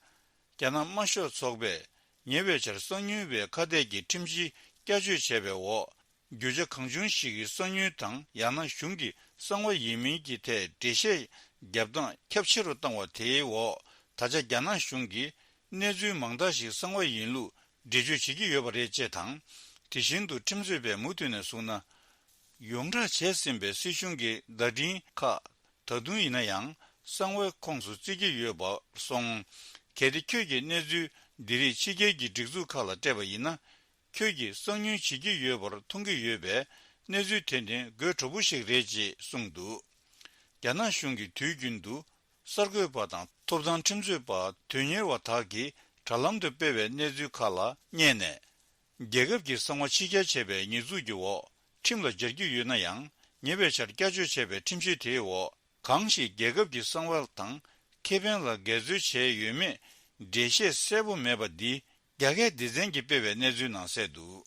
རྒྱ་ནག་དམར་ཤོག་ཚོགས་པས་ཉེ་བའི་ཆར་གསང་ཉུལ་བའི་ཁ་གཏད་ཀྱི་ཁྲིམས་གཞི་བསྐྱར་བཅོས་བྱས་པའི་འོག་རྒྱུ་ཆ་གང་བྱུང་ཞིག་གི་གསང་ཉུལ་དང་ཡང་ན་གཞུང་གི་གསང་བ་ཡིན་མིན་གྱི་ཐད་འགྲེལ་བཤད་རྒྱབ་སྟངས་ཁྱབ་ཆེ་རུ་བཏང་བ་དེའི་འོག་ད་ཆ་རྒྱ་ནག་གཞུང་གིས་གནས་ཚུལ་མང་དག་ཞིག་གསང་བ་ཡིན་ལུགས་འགྲེལ་བརྗོད་བྱེད་ཀྱི་ཡོད་པ་རེད་ཅེས་དང་། དེ་བཞིན་དུ་ཁྲིམས་རྩོད་པས་མུ་མཐུད་ནས་གསུངས་ན། ཡོངས་བསྒྲགས་བྱས་ཟིན་པའི་སྲིད་གཞུང་གི་བརྡ་འཕྲིན་ཁག་ད་དུང་ཡིན་ན་ཡང་གསང་བའི་ཁོངས་སུ་བརྩི་གི་ཡོད་པར་སོང་། གལ་ཏེ་ཁྱོད་ཀྱིས་གནས་ཚུལ་འདི་རིགས་ཕྱི་རྒྱལ་གྱི་སྒྲིག་འཛུགས་ཁག་ལ་སྤྲད་པ་ཡིན་ན། ཁྱོད་ཀྱིས་གསང་ཉུལ་བྱེད་ཀྱི་ཡོད་པར་མཐོང་གི་ཡོད་པས། གནས་ཚུལ་དེ་ནི་དགོད་བྲོ་པོ་ཞིག་རེད་ཅེས་གསུངས་འདུག་རྒྱ་ནག་གཞུང་གིས་དུས་རྒྱུན་དུ་གསར་འགོད་པ་དང་ཐོབ་ཐང་ཁྲིམས་རྩོད་པ་དོན་གཉེར་བ་དག་གིས་དྲ་ལམ་དུ་སྤེལ་བའི་གནས་ཚུལ་ཁག་ལ་བསྙད་ནས། རྒྱལ་ཁབ་ཀྱི་གསང་བ་ཕྱི་གྱར་བྱས་པའི་ཉེས་འཛུགས་ཀྱི་འོག་ཁྲིམས་ལ་སྦྱར་གྱི་ཡོད་ན་ཡང་། ཉེ་བའི་ཆར་བསྐྱར་བཅོས་བྱས་པའི་ཁྲིམས་གཞི་དེའི་འོག་གང་ཞིག་རྒྱལ་ཁབ་ཀྱི་གསང་བ་དང་ཁེ་ཕན་ལ་འགལ་འཛོལ་བྱས་ཡོད་མེད་འགྲེལ་བཤད་གསལ་པོ་མེད་པ་འདི་རྒྱ་སྐད་སྡེ་ཚན་གྱིས་སྤེལ་བའི་གནས་ཚུལ་ནང་གསལ་འདུག་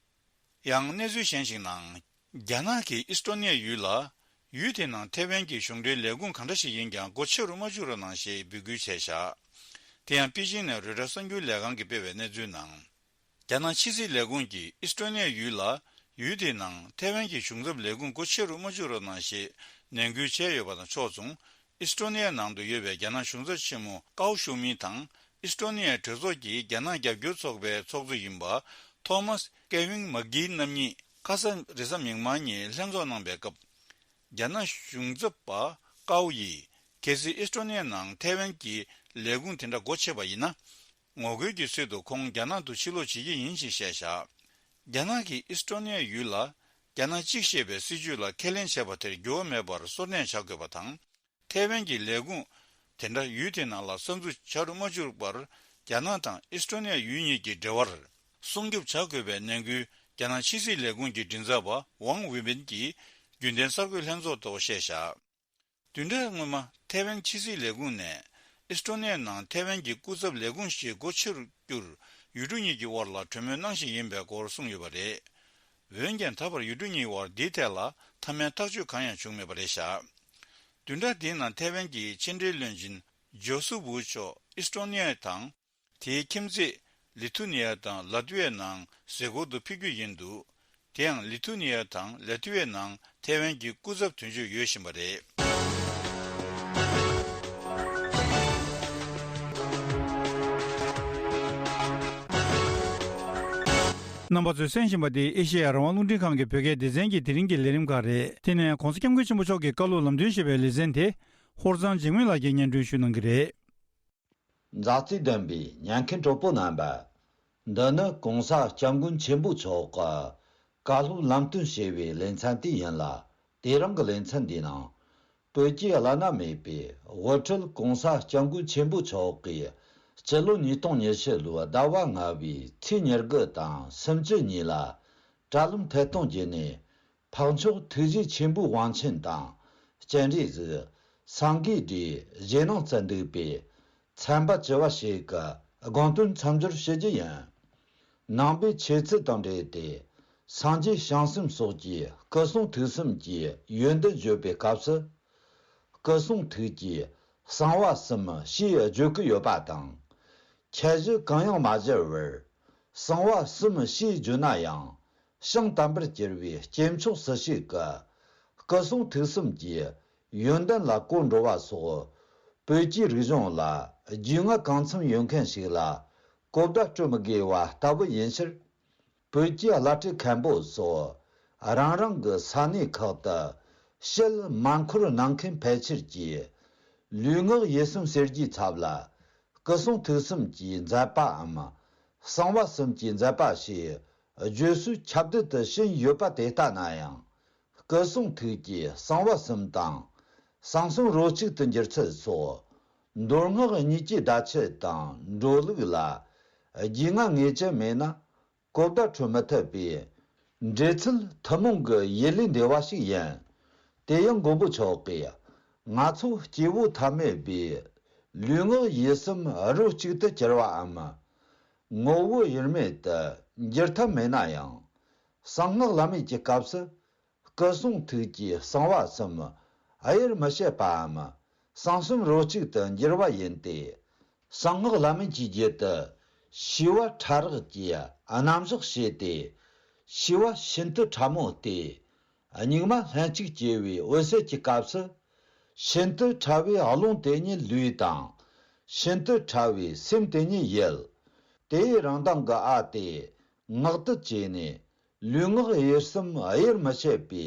ཡང་གནས་ཚུལ་གཞན་ཞིག་ནང་། རྒྱ་ནག་གིས་ཨིས་ཏྲོ་ནི་ཡ་ཡུལ་ལ། ཡུལ་དེའི་ནང་ཐའེ་ཝན་གྱི་གཞུང་འབྲེལ་ལས་ཁུངས་གང་འདྲ་ཞིག་ཡིན་ཀྱང་སྒོ་ཕྱེ་རུ་མ་བཅུག་རོགས་གནང་ཞེས་འབོད་སྐུལ་བྱས་བཞག་དེ་ཡང་པེ་ཅིང་ནས་རོའི་ཊར་གསར་འགྱུར་ལས་ཁང་གིས་སྤེལ་བའི་གནས་ཚུལ་ནང་། རྒྱ་ནག་ཕྱི་སྲིད་ལས་ཁུངས་ཀྱིས་ཨིས་ཏྲོ་ནི་ཡ་ཡུལ་ལ། ཡུལ་དེའི་ནང་ཐའེ་ཝན་གྱི་གཞུང་ཚབ་ལས་ཁུངས་སྒོ་ཕྱེ་རུ་མ་བཅུག་རོགས་གནང་ཞེས་ནན་སྐུལ་བྱས་ཡོད་པ་དང་ཕྱོགས་མཚུངས། ཨིས་ཏྲོ་ནི་ཡ་ནང་དུ་ཡོད་པའི་རྒྱ་ནག་གཞུང་ཚབ་ཆེན་མོ་ཀའོ་ཞུ་མིན་དང་། ཨིས་ཏྲོ་ནི་ཡའི་གྲོས་ཚོགས་ཀྱི་རྒྱ་ནག་རྒྱབ་སྐྱོར་ཚོགས་པའི་ཚོགས་གཙོ་ཡིན་པ། ཐོ་མཱས་ཀེ་ཝིན་མག་གྷི་རྣམ་གཉིས་ཁ་ས་རེས་གཟའ་མིག་དམར་ཉིན་ལྷན་ཚོགས་གནང་པའི་སྐབས། རྒྱ་ནག་གཞུང་ཚབ་པ་ཀའོ་ཡིས་གལ་སྲིད་ཨིས་ཀྲོ་ནི་ཡ་ནང་ཐའེ་ཝན་གྱི་ལས་ཁུངས་དེ་འདྲ་སྒོ་ཕྱེ་བ་ཡིན་ན། ངོ་རྒོལ་གྱི་ཚུལ་དུ་ཁོང་རྒྱ་ནག་ཏུ་ཕྱིར་ལོག་བྱེད་ཀྱི་ཡིན་ཞེས་བཤད་བཞག་རྒྱ་ནག་གིས་ཨིས་ཀྲོ་ནི་ཡ་ཡུལ་ལ་རྒྱ་ནག་གཅིག་ཞེས་པའི་སྲིད་ཇུས་ལ་ཁས་ལེན་བྱས་པ་དེར་འགྱུར་བ་མེད་པར་སྲོག་ལྡན་བྱ་དགོས་པ་དང་། ཐའེ་ཝན་གྱི་ལས་ཁུངས་དེ་འདྲ་ཡུལ་དེའི་ནང་ལ་གསར་འཛུགས་བྱ་རུ་མ་བཅུག་པར། རྒྱ་ནག་དང་ཨིས་ཀྲོ་ནི་ཡ་ཡུལ་གཉིས་ཀྱི་འབྲེལ་བར་སྲུང་སྐྱོབ་བྱ་དགོས་པའི་ནན་སྐུལ། རྒྱ་ནག་ཕྱི་སྲིད་ལས་ཁུངས་ཀྱི་མགྲིན་ཚབ་པ་ཝང་ཝེ་བིན་གྱིས་རྒྱུན་ལྡན་གསར་འགོད་ལྷན་ཚོགས་ཐོག་བཤད་བཞག་བདུན་ཕྲག་སྔོན་མ་ཐའེ་ཝན་ཕྱི་སྲིད་ལས་ཁུངས་ནས་ཨིས་ཀྲོ་ནི་ཡ་ནང་ཐའེ་ཝན་གྱི་སྐུ་ཚབ་ལས་ཁུངས་ཤིག་སྒོ་ཕྱེ་རུ་བསྐྱུར། ཡུལ་གྲུ་གཉིས་ཀྱི་དབར་ལ་གྲོས་མོལ་གནང་བཞིན་ཡིན་པའི་སྐོར་གསུངས་ཡོད་པ་རེད། འོན་ཀྱང་ད་བར་ཡུལ་གྲུ་གཉིས་དབར་འདིའི་ཐད་ལ་མཐའ་མའི་ཐག་གཅོད་གང་ཡང་བྱུང་མེད་པ་རེད་བཞག་བདུན་ཕྲག་འདིའི་ནང་ཐའེ་ཝན་གྱི་ཕྱི་འབྲེལ་བློན་ཆེན་ཇོ་སུ་ཝུ་མཆོག་ཨིས་ཀྲོ་ནི་ཡ་དང་། དེའི་ཁྱིམ་མཚེས་ལི་ཐུ་ནི་ཡ་དང་ལ་ཏི་ཝའི་ནང་གཟིགས་སྐོར་དུ་ཕེབས་རྒྱུ་ཡིན་འདུག་དེ་ཡང་ལི་ཐུ་ནི་ཡ་དང་ལ་ཏི་ཝའི་ནང་ཐའེ་ཝན་གྱི་སྐུ་ཚབ་དོན་གཅོད་ཡོད་བཞིན་པ་རེད། རྣམ་པ་ཚོས་གསན་བཞིན་པ་འདི་ཨེ་ཤེ་ཡ་རང་དབང་རླུང་འཕྲིན་ཁང་གི་བོད་སྐད་སྡེ་ཚན་གྱི་དེ་རིང་གི་ལས་རིམ་ཁག་རེད། དེ་ནས་༧གོང་ས་༧སྐྱབས་མགོན་ཆེན་པོ་མཆོག་གི་བཀའ་སློབ་ལམ་སྟོན་ཞེས་པའི་ལེ་ཚན་དེ་ཧོར་གཙང་འཇིགས་མེད་ལགས་ཀྱིས་སྙན་སྒྲོན་ཞུ་གནང་གི་རེད། མཛའ་བརྩེ་ལྡན་པའི་ཉན་མཁན་གྲོགས་པོ་རྣམ་པ། འདི་ནི་༧གོང་ས་༧སྐྱབས་མགོན་ཆེན་པོ་མཆོག་གི་བཀའ་སློབ་ལམ་སྟོན་ཞེས་པའི་ལེ་ཚན་དེ་ཡིན་ལ། དེ་རིང་གི་ལེ་ཚན་འདིའི་ནང་། བོད་ཀྱི་བླ་ན་མེད་པའི་དབུ་ཁྲིད་༧གོང་ས་༧སྐྱབས་མགོན་ཆེན་པོ་མཆོག་གིས་སྤྱི་ལོ་ཉིས་སྟོང་ཉི་ཤུ་ལོའི་ཟླ་བ་ལྔ་བའི་ཚེས་ཉེར་དགུ་དང་སུམ་ཅུ་གཉིས་ལ་དྲ་ལམ་ཐད་གཏོང་བརྒྱུད་ནས། འཕགས་མཆོག་ཐུགས་རྗེ་ཆེན་པོའི་དབང་ཆེན་དང་། སྤྱན་རས་གཟིགས། སངས་རྒྱས་འབྲས་རྗེས་གནང་བསྩལ་འདུག་པའི་ཚན་པ་བཅུ་བ་ཞིག་གི་དགོངས་དོན་མཚམས་སྦྱོར་ཞུ་རྒྱུ་ཡིན། ནང་པའི་ཆོས་ཚུལ་དང་འབྲེལ་ཏེ། སངས་རྒྱས་བྱང་སེམས་སོགས་ཀྱི་སྐུ་གསུང་ཐུགས་གསུམ་གྱི་ཡོན་ཏན་བརྗོད་པའི་སྐབས་སུ། སྐུ་གསུང་ཐུགས་ཀྱི་གསང་བ་གསུམ་ཞེས་བརྗོད་ཀྱི་ཡོད་པ་དང་། ཁྱད་གཞི་གང་ཡང་མ་སྦྱར་བར། གསང་བ་གསུམ་ཞེས་བརྗོད་ན་ཡང་། བྱང་དམ་པར་གྱུར་པའི་སྐྱེས་མཆོག་སུ་ཞིག་གི་སྐུ་གསུང་ཐུགས་གསུམ་གྱི་ཡོན་ཏན་ལ་གོ་འགྲོ་བ་སོགས། བོད་ཀྱི་རིག་གཞུང་ལ་རྒྱུས་མངའ་གང་འཚམ་ཡོད་མཁན་ཞིག་ལ་གོ་བརྡ་སྤྲོད་མི་དགོས་པ་ལྟ་བུ་ཡིན་ཕྱིར། བོད་ཀྱི་བླ་སྤྲུལ་མཁན་པོ་སོགས་རང་རང་གི་ས་གནས་ཁག་ཏུ་ཞལ་མར་འཁོར་གནང་མཁན་ཕལ་ཆེར་གྱིས། ལུས་ངག་ཡིད་གསུམ་ཟེར་རྒྱུའི་ཚབ་ལ། སྐུ་གསུང་ཐུགས་གསུམ་གྱི་མཛད་པའམ། གསང་བ་གསུམ་གྱི་མཛད་པ་ཞེས་བརྗོད་སྲོལ་ཁྱབ་གདལ་དུ་ཕྱིན་ཡོད་པ་དེ་ལྟ་ན་ཡང་། སྐུ་གསུང་ཐུགས་ཀྱི་གསང་བ་གསུམ་དང་། གསང་གསུམ་རོ་གཅིག་ཏུ་འགྱུར་ཚུལ་སོགས། མདོ་སྔགས་གཉིས་ཀྱི་བརྡ་ཆད་དང་འགྲོ་ལུགས་ལ། རྒྱུས་མངའ་ངེས་ཅན་མེད་ན། གོ་བརྡ་འཕྲོད་མི་ཐུབ་པས། འགྲེལ་ཚུལ་ཐུན་མོང་གི་ཡུལ་ལས་འདས་པ་ཞིག་ཡིན། དེ་ཡང་མགོན་པོ་མཆོག་གིས། ང་ཚོ་སྐྱེ་བོ་ཐ་མལ་པའི། ལུས་ངག་ཡིད་གསུམ་རོ་གཅིག་ཏུ་གྱུར་པའམ། ངོ་བོ་དབྱེར་མེད་དུ་འགྱུར་ཐབས་མེད་ན་ཡང་། གསང་སྔགས་བླ་མེད་ཀྱི་སྐབས་སུ། སྐུ་གསུང་ཐུགས་ཀྱི་གསང་བ་གསུམ་དབྱེར་མི་ཕྱེད་པའམ། གསང་གསུམ་རོ་གཅིག་ཏུ་འགྱུར་བ་ཡིན་ཏེ། གསང་སྔགས་བླ་མེད་ཀྱི་རྒྱུད་དུ། བྱིས་པ་ཕྲ་རགས་ཀྱི་རྣམ་གཞག་བྱས་ཏེ། བྱིས་པ་ཤིན་ཏུ་ཕྲ་མོ་སྟེ། སྙིགས་མ་ལྷན་ཅིག་སྐྱེས་པའི་འོད་གསལ་གྱི་སྐབས་སུ། ཤིན་ཏུ་ཕྲ་བའི་རླུང་དེ་ཉིད་ལུས་དང་། ཤིན་ཏུ་ཕྲ་བའི་སེམས་དེ་ཉིད་ཡིད། དེའི་རང་མདངས་ཀྱི་ཨ་དེ་ངག་ཏུ་བཅས་ནས། ལུས་ངག་ཡིད་གསུམ་དབྱེར་མི་ཕྱེད་པའི་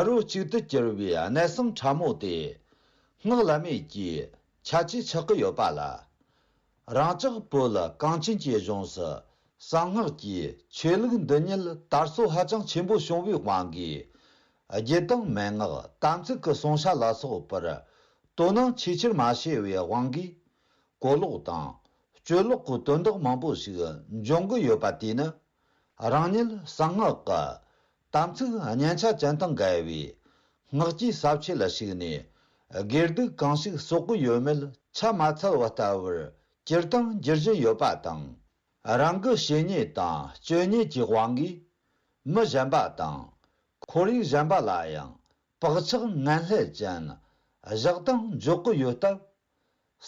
རོ་གཅིག་ཏུ་གྱུར་པའི་གནད་གསང་ཕྲ་མོ་དེ། སྔགས་བླ་མེད་ཀྱི་ཁྱད་ཆོས་ཆགས་ཀྱི་ཡོད་པ་ལ། རང་ཅག་བོད་གངས་ཅན་གྱི་ལྗོངས་སུ་གསང་སྔགས་ཀྱི་ཆོས་ལུགས་འདི་ཉིད་དར་སྲོལ་ཧ་ཅང་ཆེན་པོ་བྱུང་བའི་དབང་གིས། རྒྱུད་དང་མན་ངག་དམ་ཚིག་གི་སྲུང་བྱ་ལ་སོགས་པར་དོ་སྣང་ཆེས་ཆེར་མ་བྱས་པའི་དབང་གིས། གོ་ལོག་དང་སྤྱོད་ལོག་གི་དོན་དག་མང་པོ་ཞིག་འབྱུང་གི་ཡོད་པ་དེ་ནི། རང་ཉིད་གསང་སྔགས་ཀྱི་དམ་ཚིག་སྙན་ཆ་ཅན་དང་འགལ་བའི་སྔགས་ཀྱི་ས་བཅད་ལ་ཞུགས་ནས། དགེ་སྡིག་གང་ཞིག་གསོག་གི་ཡོད་མེད་ཆ་མ་འཚལ་བ་ལྟ་བུར་གྱུར་དང་འགྱུར་བཞིན་ཡོད་པ་དང་། རང་གི་བྱེད་ཉེས་དང་སྤྱོད་ཉེས་ཀྱི་དབང་གིས། མི་གཞན་པ་དང་། ཁོར་ཡུག་གཞན་པ་ལ་ཡང་བག་ཆགས་ངན་ལྷད་ཅན་བཞག་དང་འཇོག་གི་ཡོད་སྟབས།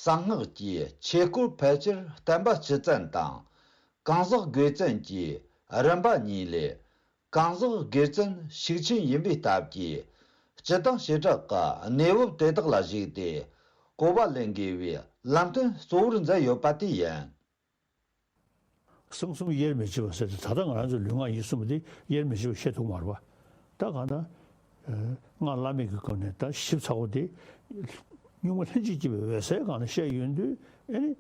གསང་སྔགས་ཀྱི་ཆོས་སྐོར་ཕལ་ཆེར་བསྟན་པ་སྤྱི་བཙན་དང་། གང་ཟག་དགེ་བཙན་གྱི་རིམ་པ་གཉིས་ལས། གང་ཟག་དགེ་བཙན་ཤུགས་ཆེན་ཡིན་པའི་སྟབས་ཀྱིས། སྤྱི་དང་བྱེ་བྲག་གི་གནས་བབ་དེ་དག་ལ་གཞིགས་ཏེ། གོ་བ་ལེན་དགོས་པའི་ལམ་སྟོན་གཙོ་བོར་མཛད་ཡོད་པ་དེ་ཡིན། གསང་གསུམ་དབྱེར་མི་ཕྱེད་པ་ཟེར་ཏེ། ད་ལྟ་ང་རང་ཚོ་ལུས་ངག་ཡིད་གསུམ་དེ་དབྱེར་མི་ཕྱེད་པ་བཤད་ཐུབ་མ་རེད་པ། ད་གང་ལྟར། སྔགས་བླ་མེད་ཀྱི་སྒོ་ནས་ད་ཞིབ་ཚགས་པོ་དེ་སྙུང་གླེང་བྱེད་ཀྱི་འོད་གསལ་སྒང་ལ་བཤད་ཡོང་དུས། ཨེ་ནི་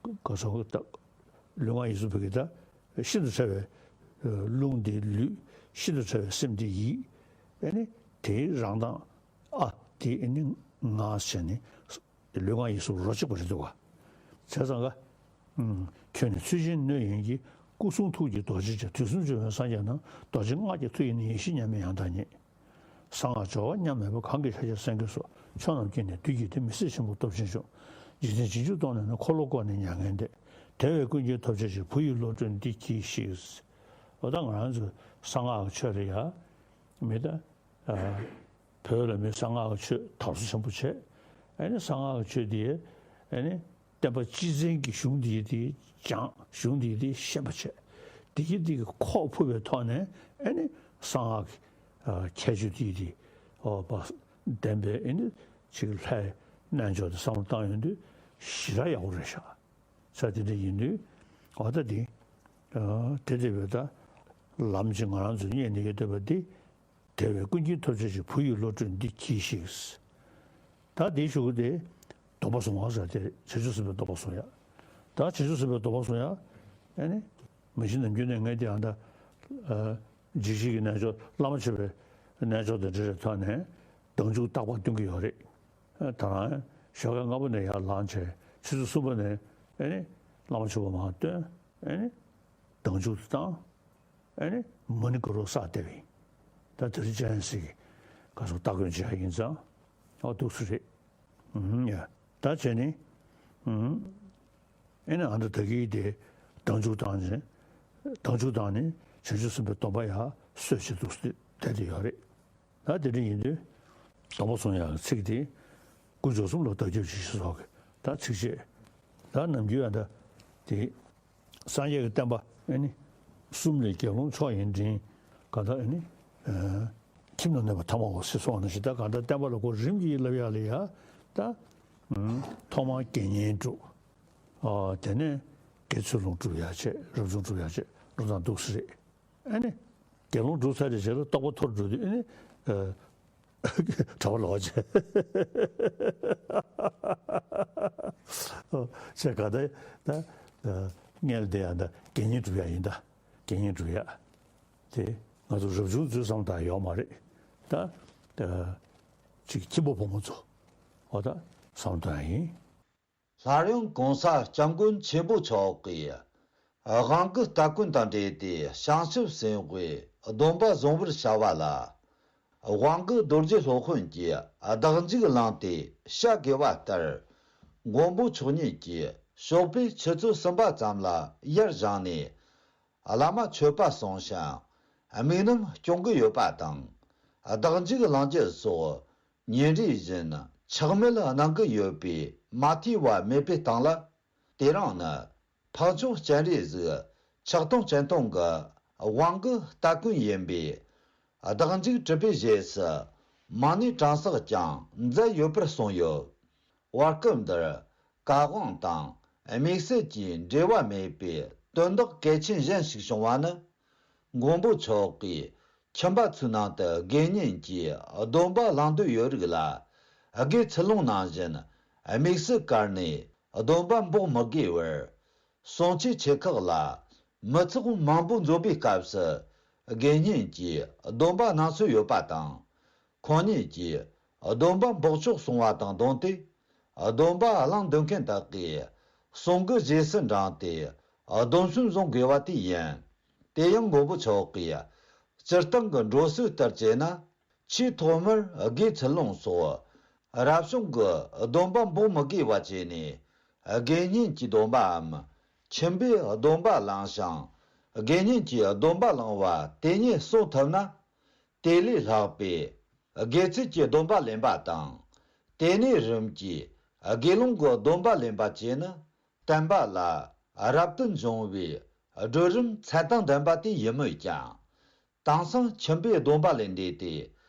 ག་སོགས་ད་ལུས་ངག་ཡིད་གསུམ་བོད་ཀྱི་ད་ཤིན་ཏུ་ཕྲ་བའི་རླུང་དེ་ལུས། ཤིན་ཏུ་ཕྲ་བའི་སེམས་དེ་ཡིད། ཨེ་ནི་དེའི་རང་གདངས་ཨ་དེ་ཨེ་ནི་ངག་བྱས་ནས། ལུས་ངག་ཡིད་གསུམ་རོ་གཅིག་པ་རེད་འདུག་ག་བྱས་ཙང་ཀ་ཁྱོད་ནི་ཚུལ་ཆེན་སྣོད་ཡིན་གྱི། སྐུ་གསུང་ཐུགས་ཀྱི་རྡོ་རྗེ་ཆེ། དུས་གསུམ་འབྱུང་བའི་སངས་རྒྱས་རྣམས། རྡོ་རྗེ་སྔགས་ཀྱི་མཐུ་ཡིས་ནི། ཡེ་ཤེས་མཉམ་མེད་ཡང་དག་ཉིད། གསང་སྔགས་སྦྱོར་བ་མཉམ་མེད་པ། གང་གིས་ཕྱག་རྒྱ་སེང་གེའི་གཟུགས། ཕྱོགས་རྣམས་ཀུན་ནས་བདུད་ཀྱིས་ཏེ། མི་བཟད་ཆེན་པོ་སྟོབས་ཆེན་མཆོག་འཇིག་རྟེན་བྱིང་ཆུབ་སྟོང་ནས་ནི། འཁོར་ལོ་བསྐོར་ནས་མྱ་ངན་འདས། དེ་བས་ཀུན་གྱིས་ཐོབ་བྱ་ཕྱིར། བུ་ཡི་བློ་གྲོས་འདི་གྱིས་ཤིག་འོ་ད་ང་རང་ཚོ་གསང་སྔགས་ཀྱི་ཆོས་རེད་ཡ། མི་ད། བོད་ལ་མི་གསང་སྔགས་ཀྱི་ཆོས་དར་སོ་ཆེན་པོ་བྱས། ཨ་ནི་གསང་སྔགས་ཀྱི་ཆོས་དེ་ཨ་ནི་བསྟན་པ་སྤྱི་བཙན་གྱི་གཞུང་དེ་དེ་སྦྱངས། གཞུང་དེ་དེ་ཤེས་པ་བྱས། དེ་གི་དེ་གི་ཁོག་ཕུབ་པའི་ཐོག་ནས་ཨ་ནི་གསང་སྔགས་ཀྱི་ཁྱད་ཆོས་དེ་དེ་འོ་བ་ལྡན་པའི་ཨ་ནི་ཅིག་ལྷའི་རྣལ་འབྱོར་དེ་བསམ་བློ་བཏང་ཡོང་དུས་ཞེ་དྲག་ཡག་པོ་རེད་ཤག་ས་དེ་འདྲ་ཡིན་དུས་འོ་ད་དེ་དེ་དེ་བས་ད་ལམ་གྱི་ང་རང་ཚོ་རྙེད་ནས་ཡོད་བསྡད་པ་འདི། དེ་བས་ཀུན་གྱིས་ཐོབ་བྱ་ཕྱིར། བུ་ཡི་བློ་གྲོས་འདི་གྱིས་ཤིག་ད་དེའི་གཞུག་གུ་དེ་སྡོམ་པ་བཟུང་བ་ཟེར་དེ་རེད། བྱང་ཆུབ་སེམས་དཔའི་སྡོམ་པ་བཟུང་ཡ། ད་བྱང་ཆུབ་སེམས་དཔའི་སྡོམ་པ་བཟུང་ཡ། ཨ་ནི་མ་གཞི་ནམ་རྒྱུན་ནས་ངས་དེ་ཡང་ད་འཇིགས་བྱེད་ཀྱི་རྣལ་འབྱོར། བླ་མ་མཆོད་པའི་རྣལ་འབྱོར་དང་འབྲེལ་བའི་ཐོག་ནས་སྡང་འཇུག་རྟག་པར་སྟོན་གྱི་ཡོད་རེད། ད་རང་ཞོགས་ཀས་སྔ་པོ་ནས་ཡར་ལངས་བྱས་ཆུ་ཚོད་གསུམ་པ་ནས་ཨ་ནི་བླ་མ་མཆོད་པ་མར་བཏོན། ཨ་ནི་སྡང་འཇུག་དེ་བཏང་། ཨ་ནི་མ་ཎི་དགུ་རུ་བསགས་བསྡད་པ་ཡིན། ད་དེ་རིང་སྤྱན་རས་གཟིགས་ཀྱི་ག་སོགས་སྟ་གོན་བྱེད་ཡ་ཡིན་ཙང་། ཨོ་འདུག་སེ་རེད། ཨུམ་ཡ། ད་བྱས་ནི། ཨུམ། ཨ་ནི་ཨ་འདྲ་ད་གིན་དེ་སྡང་འཇུག་བཏང་ནས། སྡང་འཇུག་བཏང་ནས་བྱང་ཆུབ་སེམས་དཔའི་སྡོམ་པ་ཡ་སོས་བྱེད་འདུག་སེ་བསྡད་དེ་ཡོད་རེད། ད་དེ་འདྲ་ཡིན་དུས་སྡོམ་པ་བཟུང་ཡག་གི་ཚིག་དེ། དཀོན་མཆོག་གསུམ་ལ་བདག་སྐྱབས་མཆི་ཞེས་སོགས་ཀྱི་ད་ཚིགས་བཅད། ད་ནམ་རྒྱུན་ཡང་ད་དེ་སངས་རྒྱས་ཀྱི་བསྟན་པ་ཨ་ནི་གསུམ་ལས་དགེ་སློང་མཆོག་ཡིན་དྲིན། གང་ལྟར་ཨ་ནི་ཁྱིམ་ན་གནས་པ་ཐ་མ་བོ་ཟེར་སོང་ནི་ཞིག་ད་གང་ལྟར་བསྟན་པ་ལ་གོ་རིམ་གྱིས་བསླབ་ཡག་ལ་ཡ་ད་ཐོག་མར་དགེ་བསྙེན་སྒྲུབ། དེ་ནས་དགེ་ཚུལ་སློང་སྒྲུབ་ཡག་བྱས། རབ་བྱུང་སྒྲུབ་ཡག་བྱས་འགྲོ་སྟངས་འདུག་སེ་རེད། ཨ་ནི། དགེ་སློང་སྒྲུབ་ཚར་རེ་བྱས་ལ་རྟོགས་པ་མཐོ་རུ་འགྲོ་དུས་ཨ་ནི། གྲྭ་པ་ལོག་བྱས། བྱས་ག་ད་ད་ངས་དེ་ཡང་ད་དགེ་བསྙེན་སྒྲུབ་ཡག་ཡིན། ད་དགེ་བསྙེན་སྒྲུབ་ཡག་དེ་ང་ཚོ་རབ་བྱུང་ཚོའི་བསམ་བློ་ཡོག་མ་རེད། ད་ཅིག་ཁྱིམ་པ་བུ་མོ་ཚོ་འོ་ད་བསམ་བློ་ཡིན། སླར་ཡང་གོང་ས་སྐྱབས་མགོན་ཆེན་པོ་མཆོག་གིས་དབང་བསྐུར་སྟ་གོན་དང་འབྲེལ་ཏེ་བྱང་ཆུབ་སེམས་དཔའི་སྡོམ་པ་བཟུང་བར་བྱ་བ་ལ། དབང་བསྐུར་རྡོ་རྗེ་སློབ་དཔོན་གྱིས་བདག་འཇུག་བླངས་ཏེ་བྱ་དགོས་པ་ལྟར། མགོན་པོ་མཆོག་ཉིད་ཀྱིས་ཞོགས་པའི་ཆུ་ཚོད་གསུམ་པ་ཙམ་ལ་ཡར་བཞེངས་ནས། བླ་མ་མཆོད་པ་གསུང་ཞིང་དམིགས་རྣམ་སྐྱོང་གི་ཡོད་པ་དང་། བདག་འཇུག་བླང་རྒྱུ་སོགས་ཉིན་རེ་བཞིན་ཆག་མེད་གནང་གི་ཡོད་པས་མ་ཐོས་པ་མེད་པའི་སྟེང་ལ། དེ་རིང་ནི་འཕགས་མཆོག་སྤྱན་རས་གཟིགས་ཆགས་སྡང་སྤྱན་སྟོང་གི་དབང་བསྐུར་སྟ་གོན་ཡིན་པས། བདག་འཇུག་གྲུབ་པའི་རྗེས་སུ་མ་ཎི་གྲངས་བསགས་ཀྱང་མཛད་ཡོད་པར་གསུངས་ཡོད། བར་སྐབས་འདིར་བཀའ་དབང་དང་དམིགས་བསལ་གྱི་འབྲེལ་བ་མེད་པའི་དོན་དག་གལ་ཆེན་གཞན་ཞིག་བྱུང་བ་ནི། མགོན་པོ་མཆོག་གིས་ཁྱིམ་པ་ཚོའི་ནང་དུ་དགེ་བསྙེན་གྱི་སྡོམ་པ་བླང་འདོད་ཡོད་རིགས་ལ། དགེ་ཚུལ་སློང་ནང་བཞིན་དམིགས་བསལ་བཀར་ནས་སྡོམ་པ་འབོག་མི་དགོས་པར། གསུང་ཆོས་ཆེ་ཁག་ལ་མི་ཚོགས་མང་པོ་འཛོམས་པའི་སྐབས་སུ་དགེ་བསྙེན་གྱི་སྡོམ་པ་གནང་སྲོལ་ཡོད་པ་དང་། ཁོང་ཉིད་ཀྱིས་སྡོམ་པ་འབོག་ཆོག་གསུང་བ་དང་བསྡོངས་ཏེ། སྡོམ་པ་བླང་འདོད་མཁན་དག་གིས་གསུང་གི་རྗེས་སུ་འབྲངས་ཏེ་སྡོམ་སོན་བཟུང་དགོས་པ་དེ་ཡིན། དེ་ཡང་མགོན་པོ་མཆོག་གིས་སྤྱིར་བཏང་གི་འགྲོ་སྲོལ་ལྟར་བྱས་ན། ཆེས་ཐོག་མར་དགེ་ཚུལ་སློང་སོགས་རབ་བྱུང་གི་སྡོམ་པ་འབོག་མི་དགོས་པ་བྱས་ནས། དགེ་བསྙེན་གྱི་སྡོམ་པའམ་ཁྱིམ་པའི་སྡོམ་པ་བླངས་ཤིང་། དགེ་བསྙེན་གྱི་སྡོམ་པ་བླངས་པ་དེ་ཉིད་གསོག་ཐུབ་ན། དེ་ལས་ལྷག་པའི་དགེ་ཚུལ་གྱི་སྡོམ་པ་ལེན་པ་དང་། དེ་ནས་རིམ་གྱིས་དགེ་སློང་གི་སྡོམ་པ་ལེན་པ་བཅས་ནི། བསྟན་པ་ལ་རབ་ཏུ་འབྱུང་བའི་སྒྲོམ་རིམ་ཚད་དང་ལྡན་པ་དེ་ཡིན་མོད་ཀྱང་། དེང་སང་ཁྱིམ་པའི་སྡོམ་པ་ལས་འདས་ཏེ།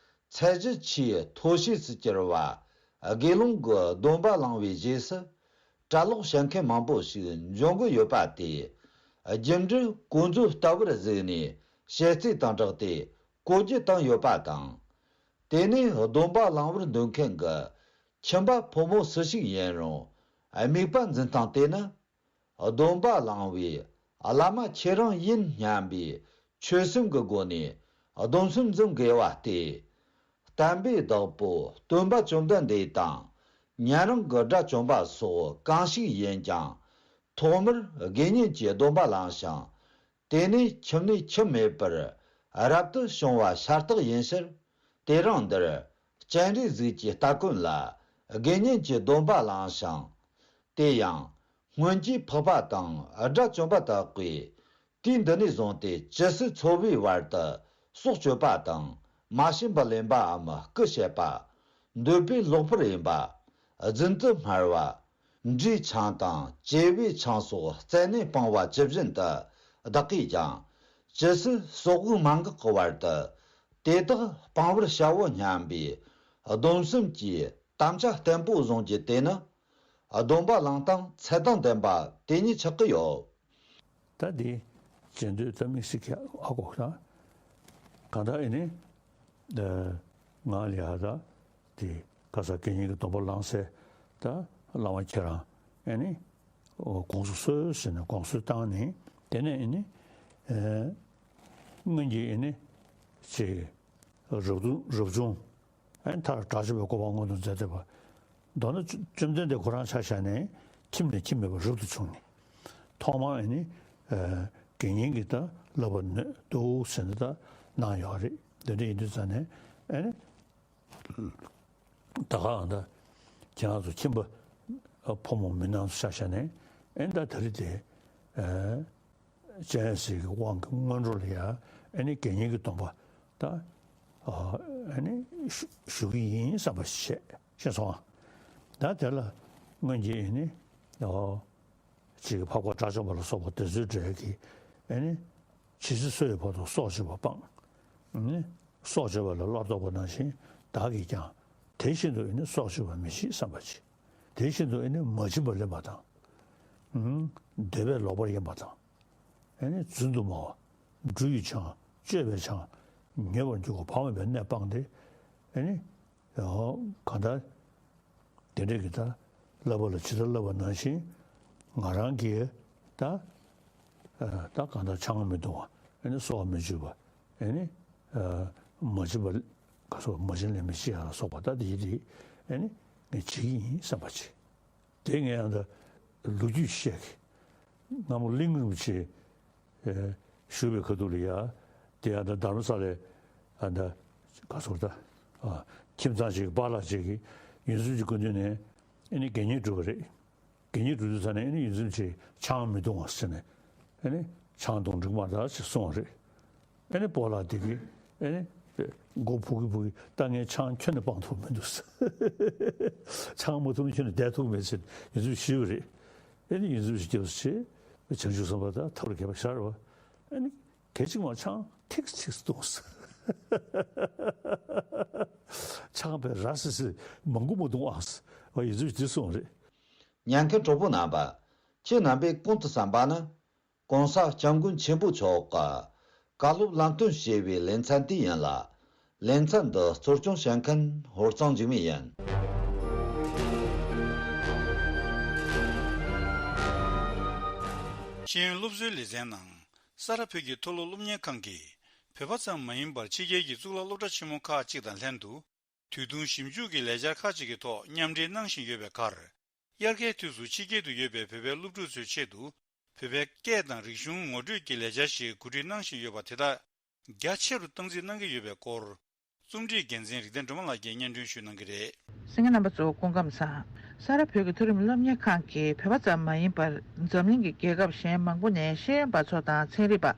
ཚད་གཞི་ཆེས་མཐོ་ཤོས་སུ་གྱུར་བ། དགེ་སློང་གི་སྡོམ་པ་བླངས་པའི་རྗེས་སུ། གྲྭ་ལོག་བྱེད་མཁན་མང་པོ་ཞིག་འབྱུང་གི་ཡོད་པ་དེ། རྒྱུ་འབྲས་གོང་མཛོད་ལྟ་བུར་གཟིགས་ནས་བཤད་ཚིག་དང་སྦྲགས་ཏེ་གོ་རྒྱུ་བཏང་ཡོད་པ་དང་ དེ་ནས་སྡོམ་པ་བླང་བར་འདོད་མཁན་གྱི་ཁྱིམ་པ་ཕོ་མོ་སུ་ཞིག་ཡིན་རུང་། དམིགས་པ་འཛིན་སྟངས་དེ་ནི། སྡོམ་པ་བླང་བའི་བླ་མ་ཁྱེད་རང་ཡིན་སྙམ་པའི་ཆོད་སེམས་ཀྱི་སྒོ་ནས་སྡོམ་གསུམ་འཛིན་དགོས་པ་སྟེ། བསྟན་པའི་བདག་པོ་སྟོན་པ་བཅོམ་ལྡན་འདས་དང་། ཉན་རང་གི་དགྲ་བཅོམ་པ་སོགས་གང་ཞིག་ཡིན་ཀྱང་། ཐོག་མར་དགེ་བསྙེན་གྱི་སྡོམ་པ་བླངས་ཤིང་། དེ་ནས་ཁྱིམ་ནས་ཁྱིམ་མེད་པར་རབ་ཏུ་བྱུང་བ་ཤ་སྟག་ཡིན་ཕྱིར། དེ་རིང་འདིར་སྤྱན་རས་གཟིགས་ཀྱི་སྟ་གོན་ལ་དགེ་བསྙེན་གྱི་སྡོམ་པ་བླངས་ཤིང་། དེ་ཡང་སྔོན་གྱི་འཕགས་པ་དང་དགྲ་བཅོམ་པ་དག་གིས་དུས་འདི་ནས་བཟུང་སྟེ་ཇི་སྲིད་འཚོ་བའི་བར་དུ་སྲོག་གཅོད་པ་དང་། མ་བྱིན་པར་ལེན་པའམ་རྐུ་བྱེད་པ། འདོད་པའི་ལོག་པར་ཡེངས་པ། རྫུན་དུ་སྨྲ་བ། འདྲིས་ཆང་དང་བཅས་པའི་ཆང་སོགས་རྩད་ནས་སྤང་བ་ཇི་བཞིན་དུ། བདག་གིས་ཀྱང་ཇི་སྲིད་སྲོག་དབུགས་མ་འགག་གི་བར་དུ་དེ་དག་སྤང་བར་བྱའོ་སྙམ་པའི་སྡོམ་གསུམ་གྱི་དམ་བཅའ་བརྟན་པོ་བཟུང་རྒྱུ་དེ་ནི། སྡོམ་པ་བླངས་སྟངས་ཚད་དང་ལྡན་པ་དེ་ཉིད་ཆགས་ཀྱི་ཡོད། ད་འདི་བྱེད་འདོད་ད་དམིགས་བསལ་གྱི་ཨ་གོ་ད། གང་ལྟར་ཨེ་ནི། ང་ལ་ཡ་ད་དེ་ག་ས་དགེ་བསྙེན་གྱི་སྡོམ་པ་བླངས་སའི་ད་བླ་མ་ཁྱེད་རང་ཨེ་ནི། དགོངས་སུ་གསོལ་ཟེར་ནས་དགོངས་གསོལ་བཏང་ནས་དེ་ནས་ཨེ་ནི། སྔོན་གྱི་ཨེ་ནི། ཅིག་རབ་ཏུ་རབ་བྱུང་། ཨེ་མཐར་དགྲ་བཅོམ་པའི་གོ་འཕང་མངོན་དུ་མཛད་བསྡད་པ། མདོར་ན་བཅོམ་ལྡན་འདས་ཁོ་རང་ཆ་བཞག་ནས་ཁྱིམ་ནས་ཁྱིམ་མེད་པར་རབ་ཏུ་བྱུང་ནས། ཐོག་མར་ཨེ་ནི། དགེ་བསྙེན་གྱི་ད་བསླབ་པ་ནོད་འདུག་ཟེར་ནས་ད་གནང་ཡོད་རེད། འདི་འདྲ་ཡིན་དུས་ཙང་ནས་ཨེ་ནི། ད་ག་ཨང་ད། ཁྱེད་རང་ཚོ་ཁྱིམ་པ་ཕོ་མོ་མི་སྣ་ཚོ་ཆ་བཞག་ནས་ཨེ་ནི་ད་ད་རེས་དེ། སྤྱན་རས་གཟིགས་ཀྱི་དབང་གི་སྔོན་འགྲོ་ལ་ཡ་ཨེ་ནི་དགེ་བསྙེན་གྱི་སྡོམ་པ་ད་ཨེ་ནི་ཞུ་ཞུ་གི་ཡིན་བསམ་པ་བྱས་ཤེས་སོང་ཨ། ད་དེ་ལ་སྔོན་གྱི་ཨེ་ནི་ཅིག་འཕགས་པ་དགྲ་བཅོམ་པ་ལ་སོགས་པ་དེ་ཚོའི་གྲས་ཀྱིས་ཨེ་ནི་ཇི་སྲིད་འཚོ་བའི་བར་དུ་སྲོག་གཅོད་པ་སྤང་། ཨེ་ནི་སྲོག་གཅོད་པ་ལ་བློ་ལྡོག་པ་ནང་བཞིན་བདག་གིས་ཀྱང་དེ་བཞིན་དུ་ཨེ་ནི་སྲོག་གཅོད་པ་མི་བྱེད་བསམ་པ་བྱེད། དེ་བཞིན་དུ་ཨེ་ནི་མ་བྱིན་པར་ལེན་པ་དང་། ཨུམ། འདོད་པས་ལོག་པར་གཡེམ་པ་དང་། ཨེ་ནི་རྫུན་དུ་སྨྲ་བ། འབྲུ་ཡི་ཆང་། བཅོས་པའི་ཆང་། ཉོས་པར་འགྱུར་བ་བག་མེད་པའི་གནས་སྤངས་ཏེ། ཨེ་ནི། ཡང་གང་ལྟར། དེ་འདྲའི་གི་ད་བསླབ་པ་ལ་ཇི་ལྟར་བསླབ་པ་ནང་བཞིན། ང་རང་གིས་ད། ད་གང་ལྟར་ཆང་མི་འཐུང་བ། ཨེ་ནི་སྲོག་མི་གཅོད་པ། ཨེ་ནི། མ་བྱིན་པ། ག་སོགས་མ་བྱིན་ལེན་མི་བྱེད་ཡ་ལ་སོགས་པ་ད་དེ་དེ། ཨེ་ནི། ངས་བྱེད་ཀྱི་ཡིན་བསམ་པ་བྱེད། དེ་ངས་ཡང་ད་ལོ་རྒྱུས་བཤད་གི། སྔ་མོ་གླིང་རིན་པོ་ཆེ་བཞུགས་པའི་ཁ་ཐུག་ལ་ཡ། དེ་ཡང་ད་དྷ་རམ་ས་ལའི་ཨ་ད་ག་ཟེར་ད། ཁྱིམ་ཚང་ཞིག་གི་པཱ་ལགས་ཅིག་གིས་ཡོངས་འཛིན་གྱི་སྐུ་མདུན་ནས་ཨེ་ནི་དགེ་བསྙེན་བསྒྲུབས་པ་རེད། དགེ་བསྙེན་བསྒྲུབས་དུས་ཙ་ནས་ཨེ་ནི་ཡོངས་འཛིན་གྱིས་ཆང་མི་འཐུང་བ་ཟེར་ནས། ཨེ་ནི་ཆང་འཐུང་འགྲིག་མ་རེད་ཅེས་གསུངས་པ་རེད། ཨེ་ནི་པཱ་ལགས་དེ་གིས་ཨེ་ནི་མགོ་ཕུག་གི་ཕུག་གི་ད་ངས་ཆང་ཁྱོན་ནས་སྤང་ཐུབ་མི་འདུག་ཟེར། ཆང་མ་འཐུང་ཁྱོན་ནས་བསྡད་ཐུབ་མེད་ཟེར་ཡོངས་འཛིན་ཞུས་པ་རེད། ཨེ་ནི་ཡོངས་འཛིན་ཞུས་པ་བྱས། བྱང་ཆུབ་སེམས་དཔའ་དང་ཐབས་ལ་མཁས་པ་ཤར་བ། ཨེ་ནི་སྐད་ཅིག་མ་ཆང་ཐིགས་ཐིགས་འཐུང་ཟེར། ཆང་བས་ར་སི་སི་མང་པོ་མ་འཐུང་ཨང་ཟེར་བ་ཡོངས་འཛིན་ཞུས་དེ་གསུངས་རེད། ཉན་མཁན་གྲོགས་པོ་རྣམ་པ། ཁྱེད་རྣམ་པས་གོང་དུ་གསན་པ་ནི། གོང་ས་སྐྱབས་མགོན་ཆེན་པོ་མཆོག་གི་བཀའ་སློབ་ལམ་སྟོན་ཞེས་པའི་ལེ་ཚན་དེ་ཡིན་ལ། ལེ་ཚན་འདི་གཙོ་སྐྱོང་བྱེད་མཁན་ཧོར་གཙང་འཇིགས་མེད་ཡིན། ཤེས་ཡོན་སློབ་གསོའི་ལེ་ཚན་ནང་། ས་རཱ་བོད་ཀྱི་མཐོ་སློབ་སློབ་གཉེར་ཁང་གིས་བོད་པ་ཙམ་མ་ཡིན་པར་ཕྱི་རྒྱལ་གྱི་གཙུག་ལག་སློབ་གྲྭ་ཆེན་མོ་ཁག་ཅིག་དང་ལྷན་དུ། དུས་ཐུང་ཞིབ་འཇུག་གི་ལས་འཆར་ཁག་ཅིག་གི་ཐོག་མཉམ་འབྲེལ་གནང་བཞིན་ཡོད་པའི་ཁར། དབྱར་ཁའི་དུས་སུ་ཕྱི་རྒྱལ་དུ་ཡོད་པའི་བོད་པའི་སློབ་ཕྲུག་ཚོའི་ཆེད་དུ། བོད་པའི་སྐད་དང་རིག་གཞུང་ངོ་སྤྲོད་ཀྱི་ལས་འཆར་ཞིག་གོ་སྒྲིག་གནང་བཞིན་ཡོད་པ་དེ་དག་རྒྱ་ཆེ་རུ་སྟངས་འཛིན་གནང་གི་ཡོད་པའི་སྐོར། རྩོམ་སྒྲིག་འགན་འཛིན་རིག་ལྡན་སྒྲོལ་མ་ལགས་ཀྱིས་སྙན་སྒྲོན་ཞུ་གནང་གི་རེད། གསན་མཁན་རྣམ་པ་ཚོ་སྐུ་ཁམས་བཟང་། ས་རཱ་བོད་ཀྱི་མཐོ་རིམ་སློབ་གཉེར་ཁང་གིས་བོད་པ་ཙམ་མ་ཡིན་པར་འཛམ་གླིང་གི་རྒྱལ་ཁབ་གཞན་མང་པོ་ནས་ཤེས་ཡོན་པ་ཚོ་དང་ཚན་རིག་པ།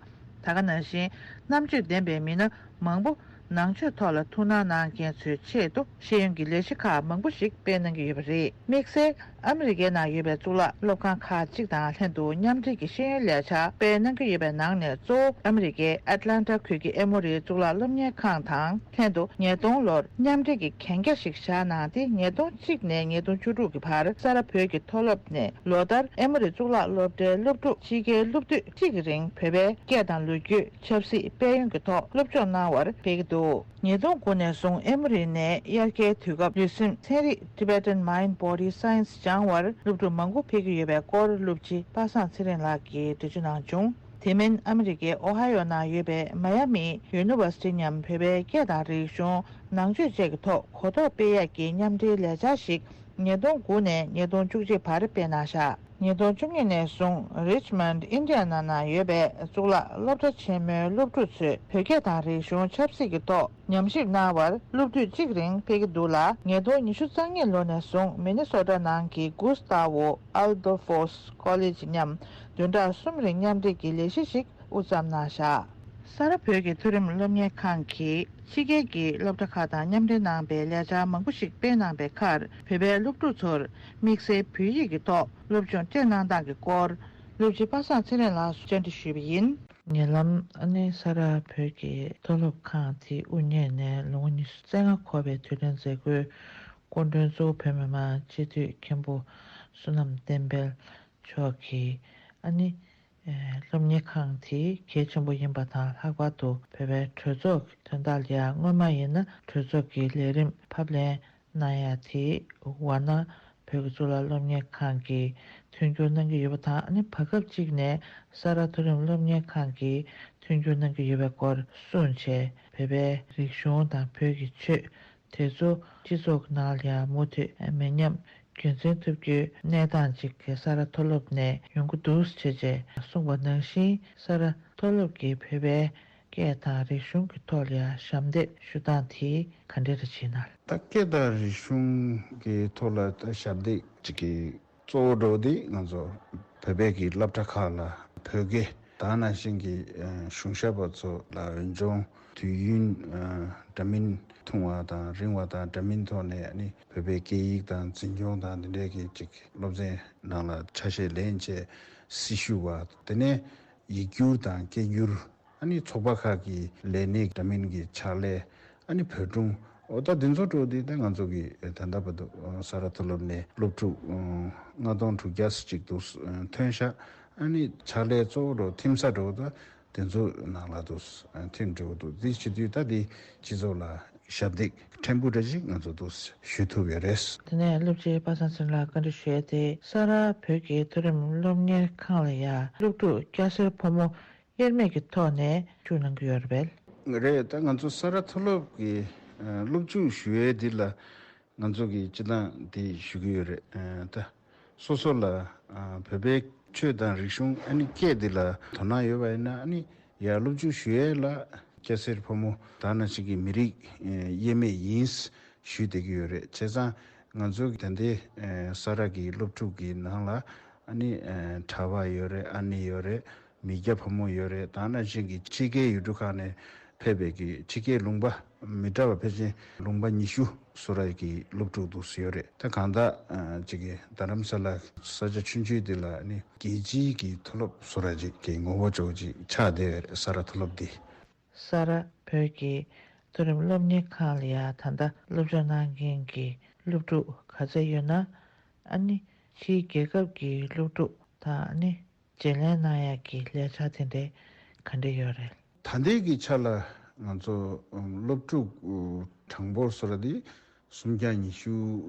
ད་ག་ནང་བཞིན་རྣམ་དཔྱོད་ལྡན་པའི་མི་སྣ་མང་པོ་ནང་ཆོས་ཐོག་ལ་ཐུགས་སྣང་གནང་མཁན་ཚོའི་ཆེད་དུ་ཤེས་ཡོན་གྱི་ལས་གཞི་ཁག་མང་པོ་ཞིག་སྤེལ་གནང་གི་ཡོད་པ་རེད། དམིགས་བསལ་ ཨ་མི་རི་ཀའི་ནང་ཡོད་པའི་གཙུག་ལག་སློབ་ཁང་ཁག་ཅིག་དང་ལྷན་དུ་མཉམ་འབྲེལ་གྱི་ཤེས་ཡོན་ལས་འཆར་སྤེལ་གནང་གི་ཡོད་པའི་ནང་ནས། གཙོ་བོ་ཨ་མི་རི་ཀའི་ཨེཊ་ལན་ཊ་ཁུལ་གྱི་ཨེ་མོ་རིའི་གཙུག་ལག་སློབ་གཉེར་ཁང་དང་ལྷན་དུ་ཉིས་སྟོང་ལོར་མཉམ་འབྲེལ་གྱི་གན་རྒྱ་ཞིག་བཞག་གནང་སྟེ། ཉིས་སྟོང་གཅིག་ནས་ཉིས་སྟོང་བཅུ་དྲུག་གི་བར་ས་རཱ་བོད་ཀྱི་མཐོ་སློབ་ནས་ལོ་ལྟར་ཨེ་མོ་རི་གཙུག་ལག་སློབ་གྲྭའི་སློབ་ཕྲུག་ཕྱི་རྒྱལ་སློབ་དུས་གཅིག་གི་རིང་བོད་པའི་སྐད་དང་ལོ་རྒྱུས། ཆབ་སྲིད། དཔལ་ཡོན་གྱི་ཐོག་སློབ་སྦྱོང་གནང་བར་ཕེབས་ཀྱི་འདུག་ཉིས་སྟོང་དགུ་ནས་བཟུང་ཨེ་མོ་རི་ནས་དབྱར་ཁའི་དུས་སྐབས་ལུས་སེམས་ཚན་རིག Tibetan Mind Body Science སྦྱང་བར་སློབ་ཕྲུག་མང་པོ་ཕེབས་ཀྱི་ཡོད་པའི་སྐོར་སློབ་སྤྱི་པ་སངས་ཚེ་རིང་ལགས་ཀྱིས་འགྲེལ་བརྗོད་གནང་བྱུང་། དེ་མིན་ཨ་མི་རི་ཀའི་ཨོ་ཧའི་ཡོ་ནང་ཡོད་པའི་མ་ཡ་མི་ཡུ་ནི་ཝར་སི་ཊི་མཉམ་བོད་པའི་སྐད་དང་རིག་གཞུང་། ནང་ཆོས་བཅས་ཀྱི་ཐོག་གོ་རྟོགས་སྤེལ་ཡག་གི་མཉམ་འབྲེལ་ལས་འཆར་ཞིག་ཉིས་སྟོང་དགུ་ནས་ཉིས་སྟོང་བཅུ་གཅིག་བར་སྤེལ་གནང་བཞག་ཉིས་སྟོང་བཅུ་གཉིས་ནས་བཟུང་Richmond Indiana ནང་ཡོད་པའི་གཙུག་ལག་སློབ་གྲྭ་ཆེན་མོའི་སློབ་ཕྲུག་ཚོས་བོད་སྐད་དང་རིག་གཞུང་ཆབ་སྲིད་ཀྱི་ཐོག་ཉམས་ཞིབ་གནང་བར་སློབ་དུས་གཅིག་རིང་ཕེབས་ཀྱི་འདུག་ལ། ཉིས་སྟོང་ཉི་ཤུ་རྩ་གཉིས་ལོ་ནས་བཟུང་མི་ནི་སོ་ཊ་ནང་གི་Gustavo Adolfo College མཉམ་བདུན་ཕྲག་གསུམ་རིང་མཉམ་འབྲེལ་གྱི་ལས་གཞི་ཞིག་དབུ་བརྩམས་གནང་བཞག་ས་རཱ་བོད་ཀྱི་མཐོ་རིམ་སློབ་གཉེར་ཁང་གིས་ཕྱི་རྒྱལ་གྱི་སློབ་གྲྭ་ཁག་དང་མཉམ་འབྲེལ་གནང་བའི་ལས་འཆར་མང་པོ་ཞིག་སྤེལ་གནང་པའི་ཁར། བོད་པའི་སློབ་ཕྲུག་ཚོར་དམིགས་བསལ་བོད་ཡིག་གི་ཐོག་སློབ་སྦྱོང་སྤྲད་གནང་སྟངས་ཀྱི་སྐོར། སློབ་སྤྱི་པ་སངས་ཚེ་རིང་ལགས་སུ་བཅར་འདྲི་ཞུས་པ་ཡིན། ཉེ་ལམ་ཨ་ནི་ས་རཱ་བོད་ཀྱི་མཐོ་སློབ་ཁང་དེ་དབུ་བརྙེས་ནས་ལོ་ངོ་ཉི་ཤུ་རྩ་ལྔ་འཁོར་བའི་དུས་དྲན་མཛད་སྒོའི་སྐུ་མགྲོན་གཙོ་བོ་བོད་མི་མང་སྤྱི་འཐུས་མཁན་པོ་བསོད་ནམས་བསྟན་འཕེལ་མཆོག་གིས་ཨ་ནི། ཨེ། སློབ་གཉེར་ཁང་དེ་གལ་ཆེན་པོ་ཡིན་པ་དང་། ལྷག་པར་དུ་བོད་པའི་གྲོས་ཚོགས་ཀྱི་དོན་དག་ལ་ཡང་སྔོན་མ་ཡིན་ན་གྲོས་ཚོགས་ཀྱི་ལས་རིམ་ཕབ་ལེན་གནང་ཡ་དེ་ཝཱ་ཎ་བོད་ཀྱི་གཙུག་ལག་སློབ་གཉེར་ཁང་གིས་མཐུན་འགྱུར་གནང་གི་ཡོད་པ་དང་། ཨ་ནི་བར་སྐབས་གཅིག་ནས་ས་རཱ་མཐོ་རིམ་སློབ་གཉེར་ཁང་གིས་མཐུན་འགྱུར་གནང་གི་ཡོད་པའི་སྐོར་གསུངས་བྱས། བོད་པའི་རིག་གཞུང་དང་བོད་ཀྱི་ཆོས་དེ་ཚོ་སྤྱི་ཚོགས་ནང་ལ་ཡང་མུ་མཐུད་མི་ཉམས་རྒྱུན་འཛིན་ཐུབ་རྒྱུའི་གནས་སྟངས་ཅིག་གི་ས་རཱ་མཐོ་སློབ་ནས་ཡོང་གི་འདུག་ཅེས་བཅས་གསུངས་པ་ནང་བཞིན། ས་རཱ་མཐོ་སློབ་ཀྱིས་བོད་པའི་སྐད་དང་རིག་གཞུང་གི་ཐོག་ལ་ཡང་ཞབས་འདེགས་ཞུ་སྟངས་དེ་ག་འདྲ་རེ་བྱེད་ན། ད་སྐད་དང་རིག་གཞུང་གི་ཐོག་ལ་ད་ཞབས་འདེགས་ཅིག་གི་གཙོ་བོ་འདྲ་བོ་དེ་ང་ཚོ་བོད་པའི་གི་སློབ་གྲྭ་ཁག་ལ་བོད་སྐད་དང་ནང་བཞིན་གྱི་ཨ་གཞུང་ཞབས་པ་ཚོ་ལ་འོན་ཀྱང་དུས་ཡུན་ཨ་འདྲ་མིན་ཐུང་བ་དང་རིང་བ་དང་འདྲ་མིན་ཐོག་ནས་ཨ་ནི་བོད་པའི་སྐད་ཡིག་དང་འཛིན་སྐྱོང་དང་དེ་འདྲའི་གི་ཅིག་སློབ་ཚན་ནང་ལ་ཆ་ཤས་ལེན་བྱས་སྲི་ཞུ་བ། དེ་ནས་ཡིག་སྒྱུར་དང་སྐད་སྒྱུར། ཨ་ནི་ཚོགས་པ་ཁག་གི་ལས་སྣེ་འདྲ་མིན་གྱི་ཕྱག་ལས། ཨ་ནི་བོད་སྒྲུང་། འོ་ད་འདི་ཚོ་འགྲོ་འདི་ད་ང་ཚོ་གི་ད་ལྟ་བར་དུ་ས་རཱ་མཐོ་སློབ་ནས་སློབ་ཕྲུག་ལྔ་སྟོང་དྲུག་བརྒྱ་ཅིག་འདུག་ཐོན་ཤག་ཨ་ནི་ཕྱག་ལས་གཙོ་བོ་འགྲོ་ཐིམ་ས་འགྲོ་ད་དེ་ཚོ་ནང་ལ་འདུག་ཐིམ་འགྲོ་འདུག་འདི་བྱེད་དུས་ད་འདི་སྤྱི་ཚོགས་ལ་ཞབས་འདེགས་ཕྲན་བུ་འདྲ་ཞིག་ང་ཚོ་འདུག་ཞུ་ཐུབ་ཡོད་རེད། དེ་ནས་སློབ་སྤྱི་པ་སངས་ཚེ་རིང་ལགས་བཀའ་འདྲི་ཞུ་ཡས་དེ། ས་རཱ་བོད་ཀྱི་མཐོ་རིམ་སློབ་གཉེར་ཁང་ལ་ཡ་སློབ་ཕྲུག་སྐྱ་སེར་ཕོ་མོ་དབྱེར་མེད་ཀྱི་ཐོག་ནས་ཞུགས་གནང་གི་ཡོད་རེད་པས། རེད། ད་ང་ཚོ་ས་རཱ་མཐོ་སློབ་ཀྱི་ཨ་སློབ་འཇུག་ཞུ་ཡས་འདི་ལ་ང་ཚོ་གི་སྤྱི་བཏང་འདི་ཞུ་གི་ཡོད་རེད། ཨ་ད་སོ་སོ་ལ་ཨ་བོད་པའི་ཆོས་དང་རིག་གཞུང་ཨ་ནི་སྐད་འདི་ལ་དོ་སྣང་ཡོད་པ་ཡིན་ན་ཨ་ནི་ཡར་སློབ་འཇུག་ཞུ་ཡས་ལ་སྐྱ་སེར་ཕོ་མོ་དང་ནང་བཞིན་གྱི་མི་རིགས་ཨ་དབྱེར་མེད་ཡིན་ཞུས་བསྡད་ཀྱི་ཡོད་རེད། བྱས་ཙང་ང་ཚོ་གི་ད་ལྟའི་ཨ་ས་རཱ་གི་སློབ་ཕྲུག་གི་ནང་ལ་ཨ་ནི་ཨ་གྲྭ་པ་ཡོད་རེད། ཨ་ནེ་ཡོད་རེད། མི་སྐྱ་ཕོ་མོ་ཡོད་རེད། དེ་ནང་བཞིན་གྱི་ཕྱི་རྒྱལ་ཡུལ་གྲུ་ཁག་ནས་ཕེབས་པའི་གི་ཕྱི་རྒྱལ་ལུང་པ་མི་འདྲ་བ་ཕལ་ཆེར་ལུང་པ་ཉི་ཤུ་བཟོ་འདྲ་གི་སློབ་ཕྲུག་འདུག་སེ་ཡོད་རེད། ད་གང་ལྟར་ཨ་ཅིག་གི་རྡ་རམ་ས་ལ་ས་ཆ་ཆུང་ཆུང་འདི་ལ་ནི་རྒྱལ་སྤྱིའི་གི་མཐོ་སློབ་བཟོ་འདྲ་ཅིག་གི་ངོ་བོ་ཅིག་ཆགས་བསྡད་ཡོད་རེད། ས་རཱ་མཐོ་སློབ་འདི། ས་རཱ་བོད་ཀྱི་མཐོ་རིམ་སློབ་གཉེར་ཁང་ལ་ཡ་ད་ལྟ་སློབ་སྦྱོང་གནང་མཁན་གྱི་སློབ་ཕྲུག་ག་ཚད་ཡོད་ན། ཨ་ནི་ཕྱིའི་རྒྱལ་ཁབ་ཀྱི་སློབ་ཕྲུག་དང་ཨ་ནི་བརྗེ་ལེན་གནང་ཡག་གི་ལས་འཆར་དེ་འདྲ་ག་འདྲ་ཡོད་རེད། ད་ལྟའི་གི་ཆ་ལ་ང་ཚོ་སློབ་ཕྲུག་གྲངས་འབོར་བཟོ་འདྲ་དེ་སུམ་བརྒྱ་ཉི་ཤུ་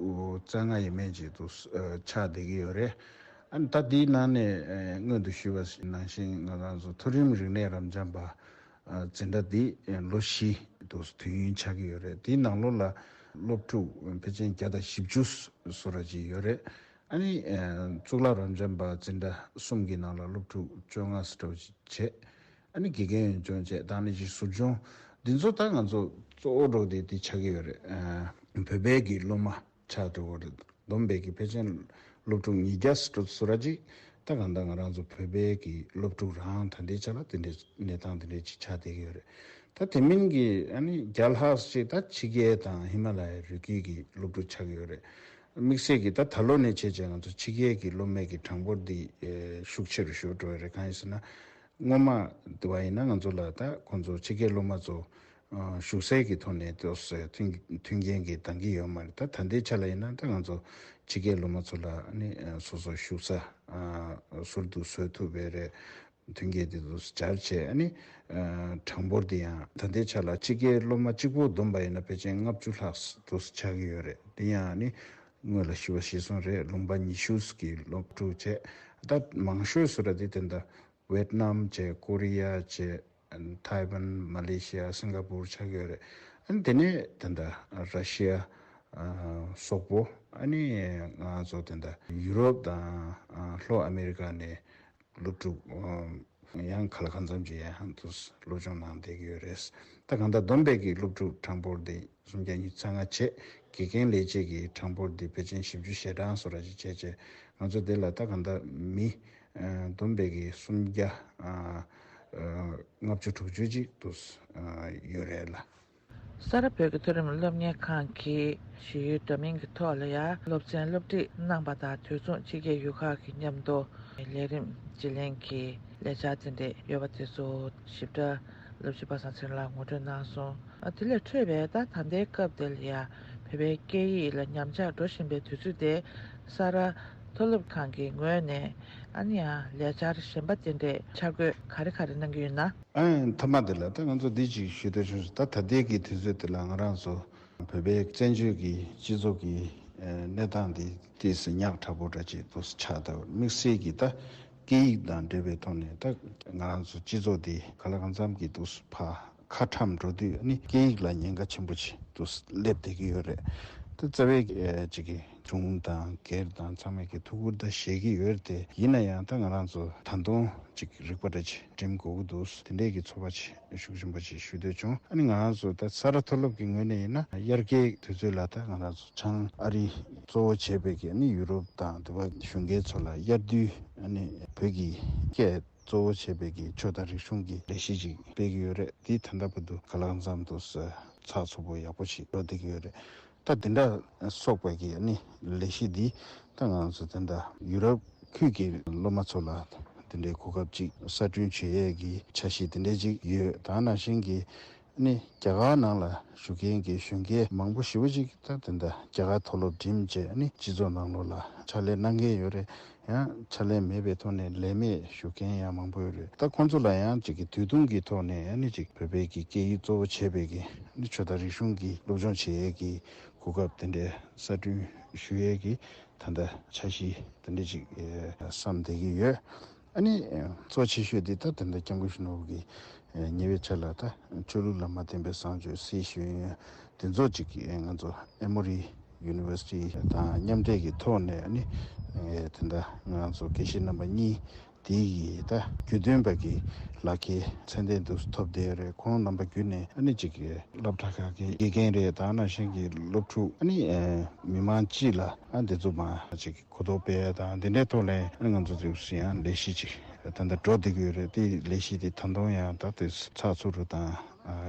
རྩ་ལྔ་ཡས་མས་ཅིག་ཏུ་ཆགས་བསྡད་ཀྱི་ཡོད་རེད། ཨ་ནི་ད་དེའི་ནང་ནས་སྔོན་དུ་ཞུས་པ་ནང་བཞིན་ང་རང་ཚོ་མཐོ་རིམ་རིག་གནས་རབ་འབྱམས་པ་འཛིན་གྲྭ་འདི་ལོ་བཞི་དུ་དུས་ཡུན་ཆགས་ཀྱི་ཡོད་རེད། དེའི་ནང་ལོགས་ལ་སློབ་ཕྲུག་ཕལ་ཆེར་བརྒྱ་དང་བཞི་བཅུ་བཟོ་འདྲ་ཅིག་ཡོད་རེད། ཨ་ནི་ཨ་གཙུག་ལག་རབ་འབྱམས་པ་འཛིན་གྲྭ་གསུམ་གྱི་ནང་ལ་སློབ་ཕྲུག་བཅོ་ལྔ་ཙམ་འདྲ་བོ་ཅིག་བྱས། ཨ་ནི་དགེ་རྒན་ཡོན་སྦྱོང་བྱས། ད་ནི་ཅིག་ཟུར་སྦྱོང་འདི་ཚོ་ད་ང་ཚོ་གཙོ་བོ་འདྲ་བོ་དེ་དེ་ཆགས་ཀྱི་ཡོད་རེད། ཨ་བོད་པའི་གི་སློབ་མ་ཆགས་འགྲོ་གི་རེད། བསྡོམས་པའི་གི་ཕལ་ཆེར་སློབ་ཕྲུག་ཉིས་བརྒྱ་ཙམ་འདྲ་བོ་ཅིག་ད་གང་ལྟར་ང་རང་ཚོ་བོད་པའི་གི་སློབ་ཕྲུག་རང་ད་ལྟའི་ཆ་ལ་དེ་འདྲའི་གནས་སྟངས་དེ་འདྲའི་ཅིག་ཆགས་བསྡད་ཀྱི་ཡོད་རེད། ད་དེ་མིན་གྱི་ཨ་ནི་བརྒྱ་ལྷག་ཅིག་ད་ཕྱི་རྒྱལ་དང་ཧི་མ་ལ་ཡའི་རི་རྒྱུད་ཀྱི་སློབ་ཕྲུག་ཆགས་ཀྱི་ཡོད་རེད། དམིགས་བསལ་གྱིས་ད་ད་ལོ་ནས་བྱས་བྱས་ང་ཚོ་ཕྱི་རྒྱལ་གྱི་སློབ་མའི་གི་གྲངས་འབོར་འདི་ཨེ་ཤུགས་ཆེ་རུ་ཞུགས་འགྲོ་བ་རེད། གང་ཡིན་ཟེར་ན། སྔོན་མ་དེ་བ་ཡིན་ན་ང་ཚོ་ལ་ད་ཁོང་ཚོ་ཕྱི་རྒྱལ་སློབ་མ་ཚོ་ཨ་བཞུགས་སའི་གི་ཐོག་ནས་ཏོག་ཙམ་མཐུན་མཐུན་རྐྱེན་གྱི་འདང་གི་ཡོད་མ་རེད། ད་ད་ལྟའི་ཆ་ལ་ཡིན་ན་ད་ང་ཚོ་ཕྱི་རྒྱལ་སློབ་མ་ཚོ་ལ་ནི་ཨ་སོ་སོ་བཞུགས་ས་ཨ་ཟུར་དུ་བཟོས་ཐུབ་པའི་རེད། མཐུན་རྐྱེན་དེ་ཚོ་སྦྱར་བྱས་ཨ་ནི་ཨ་གྲངས་འབོར་དེ་ཡང་ད་ལྟའི་ཆ་ལ་ཕྱི་རྒྱལ་སློབ་མ་གཅིག་པོ་བསྡོམས་པ་ཡིན་ན་ཕལ་ཆེར་ལྔ་བཅུ་ལྷག་དུ་ཆགས་ཀྱི་ཡོད་རེད། དེ་ཡང་ཨ་ནི་སྔོན་ལ་ཞུ་བ་ཞུས་སོང་རེད། ལུང་པ་ཉི་ཤུ་གི་སློབ་ཕྲུག་བྱས། ད་མང་ཤོས་སུ་ར་དེ་དེ་འདྲ་ཝེད་ནམ་བྱས། ཀོ་རི་ཡ་བྱས། ཐའེ་ཝན། མ་ལེ་ཤི་ཡ། སིང་ག་པུར་ཆགས་ཀྱི་ཡོད་རེད། ཨ་ནི་དེ་ནས་དེ་འདྲ་ར་ཤི་ཡ་ཨ་སོག་པོ། ཨ་ནི་ང་ཚོ་དེ་འདྲ་ཡུ་རོབ་དང་ཨ་ལྷོ་ཨ་མེ་རི་ཀ་ནས་སློབ་ཕྲུག་ཨ་ཡང་ག་ལ་གང་འཚམ་ཅིག་ཡང་ཧན་དུ་སློབ་སྦྱོང་གནང་བསྡད་ཀྱི་ཡོད་རེད། ད་གང་ལྟར་བསྡོམས་པས་ཀྱི་སློབ་ཕྲུག་གྲངས་འབོར་འདི་སུམ་བརྒྱ་ཉི་ཤུ་རྩ་ལྔ་བྱས། དགེ་རྒན་ལས་བྱེད་ཀྱི་གྲངས་འབོར་འདི་ཕལ་ཆེར་བཞི་བཅུ་ཞེ་གྲངས་སོ་ར་ཅིག་བྱས་བྱས། ང་ཚོ་འདི་ལ་ད་གང་ལྟར་མི་ཨ་བསྡོམས་པས་ཀྱི་སུམ་བརྒྱ་ཨ་ཨ་ལྔ་བཅུ་དྲུག་ཅུ་ཅིག་ཏུ་ཨ་ཡོད་རེད་ལ། ས་རཱ་བོད་ཀྱི་མཐོ་རིམ་སློབ་གཉེར་ཁང་གིས་ཞི་ཡུལ་འདྲ་མིན་གྱི་ཐོག་ལ་ཡང་སློབ་ཚན་སློབ་ཁྲིད་གནང་པ་དང་། དུས་མཚུངས་ཕྱི་རྒྱལ་ཡུལ་ཁག་གི་མཉམ་དུ་ལས་རིམ་བརྗེ་ལེན་གྱི་ལས་འཆར་དེ་འདྲ་ཡོད་པ་དེ་ཚོ་ཞིབ་ཕྲ་སློབ་སྤྱི་པ་སངས་ཚེ་རིང་ལགས་ངོ་སྤྲོད་གནང་སོང་། ཨ་དེ་ལས་འཕྲོས་པའི་ད་ད་ལྟའི་སྐབས་དེ་ལ་ཡང་བོད་པའི་སྐད་ཡིག་ལ་ཉམས་ཆག་འགྲོ་བཞིན་པའི་དུས་ཚོད་དེ། ས་རཱ་མཐོ་སློབ་ཁང་གི་ངོས་ནས་ཨ་ནི་ཡང་ལས་འཆར་གཞན་པ་དེ་འདྲའི་འཆར་འགོད་ག་རེ་ག་རེ་གནང་གི་ཡོད་ན། ཨ་མཐའ་མ་དེ་ལ་ད་ང་ཚོ་འདི་ཅིག་ཞུ་འདོད་བྱུང་སོང་། ད་ད་ལྟའི་གི་དུས་ཚོད་དེ་ལ་ང་རང་ཚོ་བོད་པའི་བཙན་བྱོལ་གྱི་སྤྱི་ཚོགས་ཀྱི་ཨ་གནས་སྟངས་འདི་ཏོག་ཙམ་ཉག་ཕྲ་པོ་འདྲ་ཅིག་ཏུ་ཆགས་འདུག་དམིགས་བསལ་གྱིས་ད་སྐད་ཡིག་དང་འབྲེལ་བའི་ཐོག་ནས་ད་ང་རང་ཚོ་སྤྱི་ཚོགས་འདི་ག་ལ་གང་འཚམ་གྱི་ཏོག་ཙམ་ཕར་ཁ་ཁྲམ་འགྲོ་དུས་ནི་སྐད་ཡིག་ལ་ཉེན་ཁ་ཆེན་པོ་ཅིག་ཏུ་སླེབས་བསྡད་ཀྱི་ཡོད་རེད། ད་རྩ་བའི་ཨ་ཅིག་གི་གཞུང་དང་སྒེར་དང་ཚང་མས་ཀྱི་ཐུགས་ཁུར་ད་བཞེས་ཀྱི་ཡོད་རེད་དེ། ཡིན་ན་ཡང་ད་ང་རང་ཚོ་ད་དུང་ཅིག་རིག་པ་འདྲ་ཅིག་འགྲིམ་དགོས་ཀྱི་འདུག་དེ་འདྲས་ཀྱི་ཚོར་བ་ཅིག་ཤུགས་ཆེན་པོ་ཅིག་ཞུ་འདོད་བྱུང་། ཨ་ནི་ང་རང་ཚོ་ད་ས་རཱ་མཐོ་སློབ་ཀྱི་ངོས་ནས་ཡིན་ན་དབྱར་ཁའི་དུས་ཚོད་ལ་ད་ང་རང་ཚོ་བྱང་ཨ་རི་གཙོ་བོ་བྱས་པའི་གི་ཨ་ནི་ཡུ་རོབ་དང་དེ་བ་གཞུང་སྒེར་ཚོ་ལ་དབྱར་དུས་ཨ་ནི་བོད་ཀྱི་སྐད་གཙོ་བོ་བྱས་པའི་གི་ཆོས་དང་རིག་གཞུང་གི་ལས་གཞི་ཅིག་སྤེལ་གྱི་ཡོད་རེད། དེ་ད་ལྟ་བར་དུ་ག་ལ་གང་འཚམ་དུ་ཚགས་ཚུད་པོ་ཡག་པོ་ཞིག་འགྲོ་བསྡད་ཀྱི་ཡོད་རེད། ད་དེ་འདྲ་སོགས་པའི་གི་ཨ་ནི་ལས་གཞི་འདི་ད་ང་ཚོ་དེ་འདྲ་ཡུ་རོབ་ཁུལ་གྱི་སློབ་མ་ཚོ་ལ་དེ་འདྲའི་གོ་སྐབས་ཅིག་གསར་སྐྲུན་བྱེད་ཡས་ཀྱི་འཆར་གཞི་དེ་འདྲ་ཅིག་ཡོད། ད་ནང་བཞིན་གྱི་ཨ་ནི་རྒྱ་གར་ནང་ལ་བཞུགས་མཁན་གྱི་གཞོན་སྐྱེས་མང་པོ་ཞེ་པོ་ཅིག་ད་དེ་འདྲ་རྒྱ་གར་མཐོ་སློབ་འགྲིམས་བྱས་ཨ་ནི་སྤྱི་ཚོགས་ནང་ལོགས་ལ་ཕྱག་ལས་གནང་མཁན་ཡོད་རེད། ཡང་ཕྱག་ལས་མེད་པའི་ཐོག་ནས་ལས་མེད་བཞུགས་མཁན་ཡང་མང་པོ་ཡོད་རེད། ད་ཁོང་ཚོ་ལ་ཡང་ཅིག་གི་དུས་ཐུང་གི་ཐོག་ནས་ཨ་ནི་ཅིག་བོད་པའི་གི་སྐད་ཡིག་གཙོ་བོ་བྱས་པའི་གི་ཨ་ནི་ཆོས་དང་རིག་གཞུང་གི་སློབ་སྦྱོང་བྱེད་ཡས་ཀྱི་གོ་སྐབས་དེ་འདྲའི་གསར་སྐྲུན་ཞུ་ཡས་ཀྱི་ད་ལྟ་འཆར་གཞི་དེ་འདྲ་ཅིག་ཨེ་བསམ་བསྡད་ཀྱི་ཡོད། ཨ་ནི་ཨེ་གཙོ་ཆེ་ཤོས་དེ་ད་ད་ལྟ་སྐྱབས་མགོན་ཆེན་པོ་གི་ཨེ་ཉེ་བའི་ཆར་ལ་ད་ཆོས་ལུགས་ལ་མ་བརྟེན་པའི་བཟང་སྤྱོད་སྲིད་ཞུ་ཡོན་དེ་ཚོ་ཅིག་གི་ཨེ་ང་ཚོ་ཨེ་མོ་རི་ཡུ་ནི་ཝར་སི་ཊི་དང་མཉམ་འབྲེལ་གྱི་ཐོག་ནས་ཨ་ནི་ཨེ་དེ་འདྲ་ང་ཚོ་དགེ་བཤེས་རྣམ་པ་གཉིས་དེ་གི་ད་རྒྱུས་སྟོན་པ་གི་ལག་ཁྱེར་མཚན་གཏན་དུ་ཐོབ་བསྡད་ཡོད་རེད། ཁོང་རྣམ་པ་བརྒྱུད་ནས་ཨ་ནི་ཅིག་གི་སློབ་གྲྭ་ཁག་གི་དགེ་རྒན་རེད། ད་ནང་བཞིན་གྱི་སློབ་ཕྲུག་ཨ་ནི་ཨེ་མི་མང་སྤྱི་ལ་ཨ་འདི་ཚོ་མ་ཅིག་གོ་རྟོགས་སྤེལ་ཡ་དང་འདི་འདྲའི་ཐོག་ལ་ཨ་ནི་ང་ཚོ་ཚོས་ཡང་ལས་གཞི་ཅིག་ད་ལྟ་འགྲོ་བསྡད་ཀྱི་ཡོད་རེད། དེ་ལས་གཞི་དེ་ད་དུང་ཡང་ད་དེ་ཚགས་ཚུད་རུ་དང་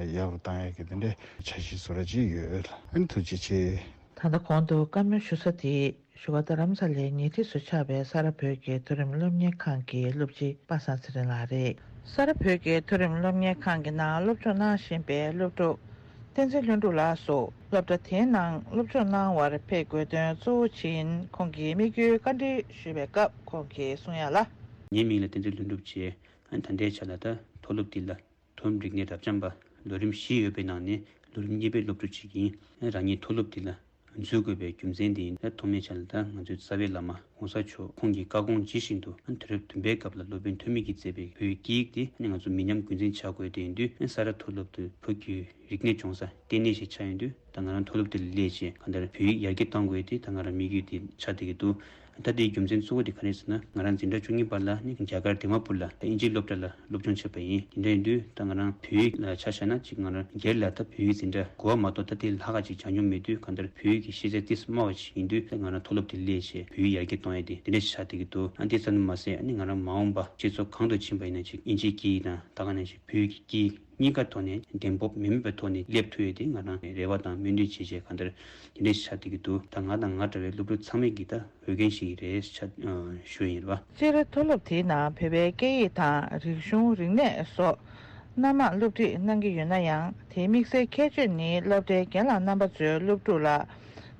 ཡག་རུ་བཏང་ཡ་གི་དེ་འདྲའི་འཆར་གཞི་བཟོ་འདྲ་ཅིག་ཡོད། ཨ་ནི་ཐུགས་རྗེ་ཆེ། ད་ལྟ་གོང་དུ་བཀའ་མོལ་ཞུ་ས་དེ་བཞུགས་སྒར་རྡ་རམ་ས་ལའི་ཉེ་འཁྲིས་སུ་ཆགས་པའི་ས་རཱ་བོད་ཀྱི་མཐོ་རིམ་སློབ་གཉེར་ཁང་གི་སློབ་སྤྱི་པ་སངས་ཚེ་རིང་ལགས་རེད། ས་རཱ་བོད་ཀྱི་མཐོ་རིམ་སློབ་གཉེར་ཁང་གི་ནང་སློབ་སྦྱོང་གནང་བཞིན་པའི་སློབ་ཕྲུག་བསྟན་འཛིན་ལྷུན་གྲུབ་ལགས་སུ་སློབ་གྲྭ་དེའི་ནང་སློབ་སྦྱོང་གནང་བར་ཕེབས་དགོས་དོན་གཙོ་བོ་ཆེན་ཁོང་གིས་དམིགས་ཡུལ་བཀའ་འདྲི་ཞུས་པའི་སྐབས་ཁོང་གིས་གསུང་ཡ་ལ། ངའི་མིང་ལ་བསྟན་འཛིན་ལྷུན་གྲུབ་བྱས། ཨ་ནི་ད་ལྟའི་ཆ་ལ་ད་མཐོ་སློབ་འདི་ལ་མཐོ་རིམ་རིག་གནས་རབ་འབྱམས་པ་ལོ་རིམ་བཞི་ཡོད་པའི་ནང་ནས་ལོ་རིམ་གཉིས་པའི་སློབ་ཕྲུག་ཅིག་ཡིན། ཨ་ནི་རང་ཉིད་མཐོ་སློབ་འདི་ལ་འཛུལ་དགོས་པའི་རྒྱུ་མཚན་འདི་ཡིན་ན། ཐོག་མའི་ཆ་ལ་ད་ང་ཚོའི་རྩ་བའི་བླ་མ་༸གོང་ས་མཆོག་ཁོང་གི་བཀའ་དགོངས་ཇི་བཞིན་དུ་ཨ་ནི་དུས་རབས་བདུན་པའི་སྐབས་ལ་སློབ་དཔོན་ཐོན་མི་གིས་མཛད་པའི་བོད་ཡིག་དེ་ཨ་ནི་ང་ཚོ་མི་ཉམས་རྒྱུན་འཛིན་བྱ་དགོས་དེ་ཡིན་དུས། ཨ་ནི་ས་རཱ་མཐོ་སློབ་ཏུ་བོད་ཀྱི་རིག་གནས་སྦྱོང་ས་ལྟེ་གནས་ཤིག་ཆགས་ཡོང་དུས། ད་ང་རང་མཐོ་སློབ་དེ་ལ་སླེབས་བྱས་གང་ལྟར་བོད་ཡིག་ཡར་རྒྱས་གཏོང་དགོས་དེ་ད་ང་རང་དམིགས་ཡུལ་དེ་ཆགས་བསྡད་ཀྱི་འདུག་ད་དེའི་རྒྱུ་མཚན་གཙོ་བོ་དེ་ག་རེ་ཟེར་ན། ང་རང་འཛིན་གྲྭ་བཅུ་གཉིས་པ་ལ་ནི་རྒྱ་གར་དི་མ་པུར་ལ་ཨིན་ཇིའི་སློབ་གྲྭ་ལ་སློབ་སྦྱོང་བྱས་པ་ཡིན། དེ་འདྲ་ཡིན་དུས་ད་ང་རང་བོད་ཡིག་ལ་ཆ་བཞག་ན་ཅིག་ང་རང་སྒེར་ལ་ད་བོད་ཡིག་འཛིན་གྲྭ་དགུ་པ་མ་གཏོགས་ད་དེ་ལྷག་ག་ཅིག་སྦྱང་མྱོང་མེད་དུས། གང་ལྟར་བོད་ཡིག་གི་ཤེས་ཚད་ཏོག་ཙམ་དམའ་བ་ཅིག་ཡིན་དུས། ད་ང་རང་མཐོ་སློབ་དེ་ལ་སླེབས་བྱས་བོད་ཡིག་ཡར་རྒྱས་གཏོང་ཡ་དེ་དེ་འདྲ་ཞིག་ཆགས་བསྡད་ཀྱི་འདུག་ཨ་དེ་ཙམ་མ་ཟད་ཨ་ནི་ང་རང་མ་འོངས་པ་སྤྱི་ཚོགས་གང་དུ་ཕྱིན་པ་ཡིན་ན་ཅིག་ཨིན་ཇིའི་སྐད་ཡིག་དང་ད་ག་ནང་བཞིན་བོད་ཡིག་གི་སྐད་ཡིག་གཉིས་ཀ་ཐོག་ནས་གདེང་སྤོབས་མི་མེད་པའི་ཐོག་ནས་སླེབས་ཐུབ་ཡོད་དེ། ང་རང་རེ་བ་དང་སྨོན་འདུན་བྱེད་བྱེད་གང་ལྟར་དེ་འདྲ་ཞིག་ཆགས་བསྡད་ཀྱི་འདུག་ད་ང་དང་ང་འདྲ་བའི་སློབ་ཕྲུག་ཚང་མས་ཀྱི་ད་འོས་འགན་ཞིག་རེད་ཆ་ཞུ་ཡིན་རེད་བ། སྤྱིར་མཐོ་སློབ་དེའི་ནང་བོད་པའི་སྐད་ཡིག་དང་རིག་གཞུང་རིག་གནས་སོགས་སྣ་མང་སློབ་ཁྲིད་གནང་གི་ཡོད་ན་ཡང་། དེའི་དམིགས་བསལ་ཁྱད་ཆོས་ནི་སློབ་གྲྭའི་རྒན་ལགས་རྣམ་པ་ཚོས་སློབ་ཕྲུག་ལ་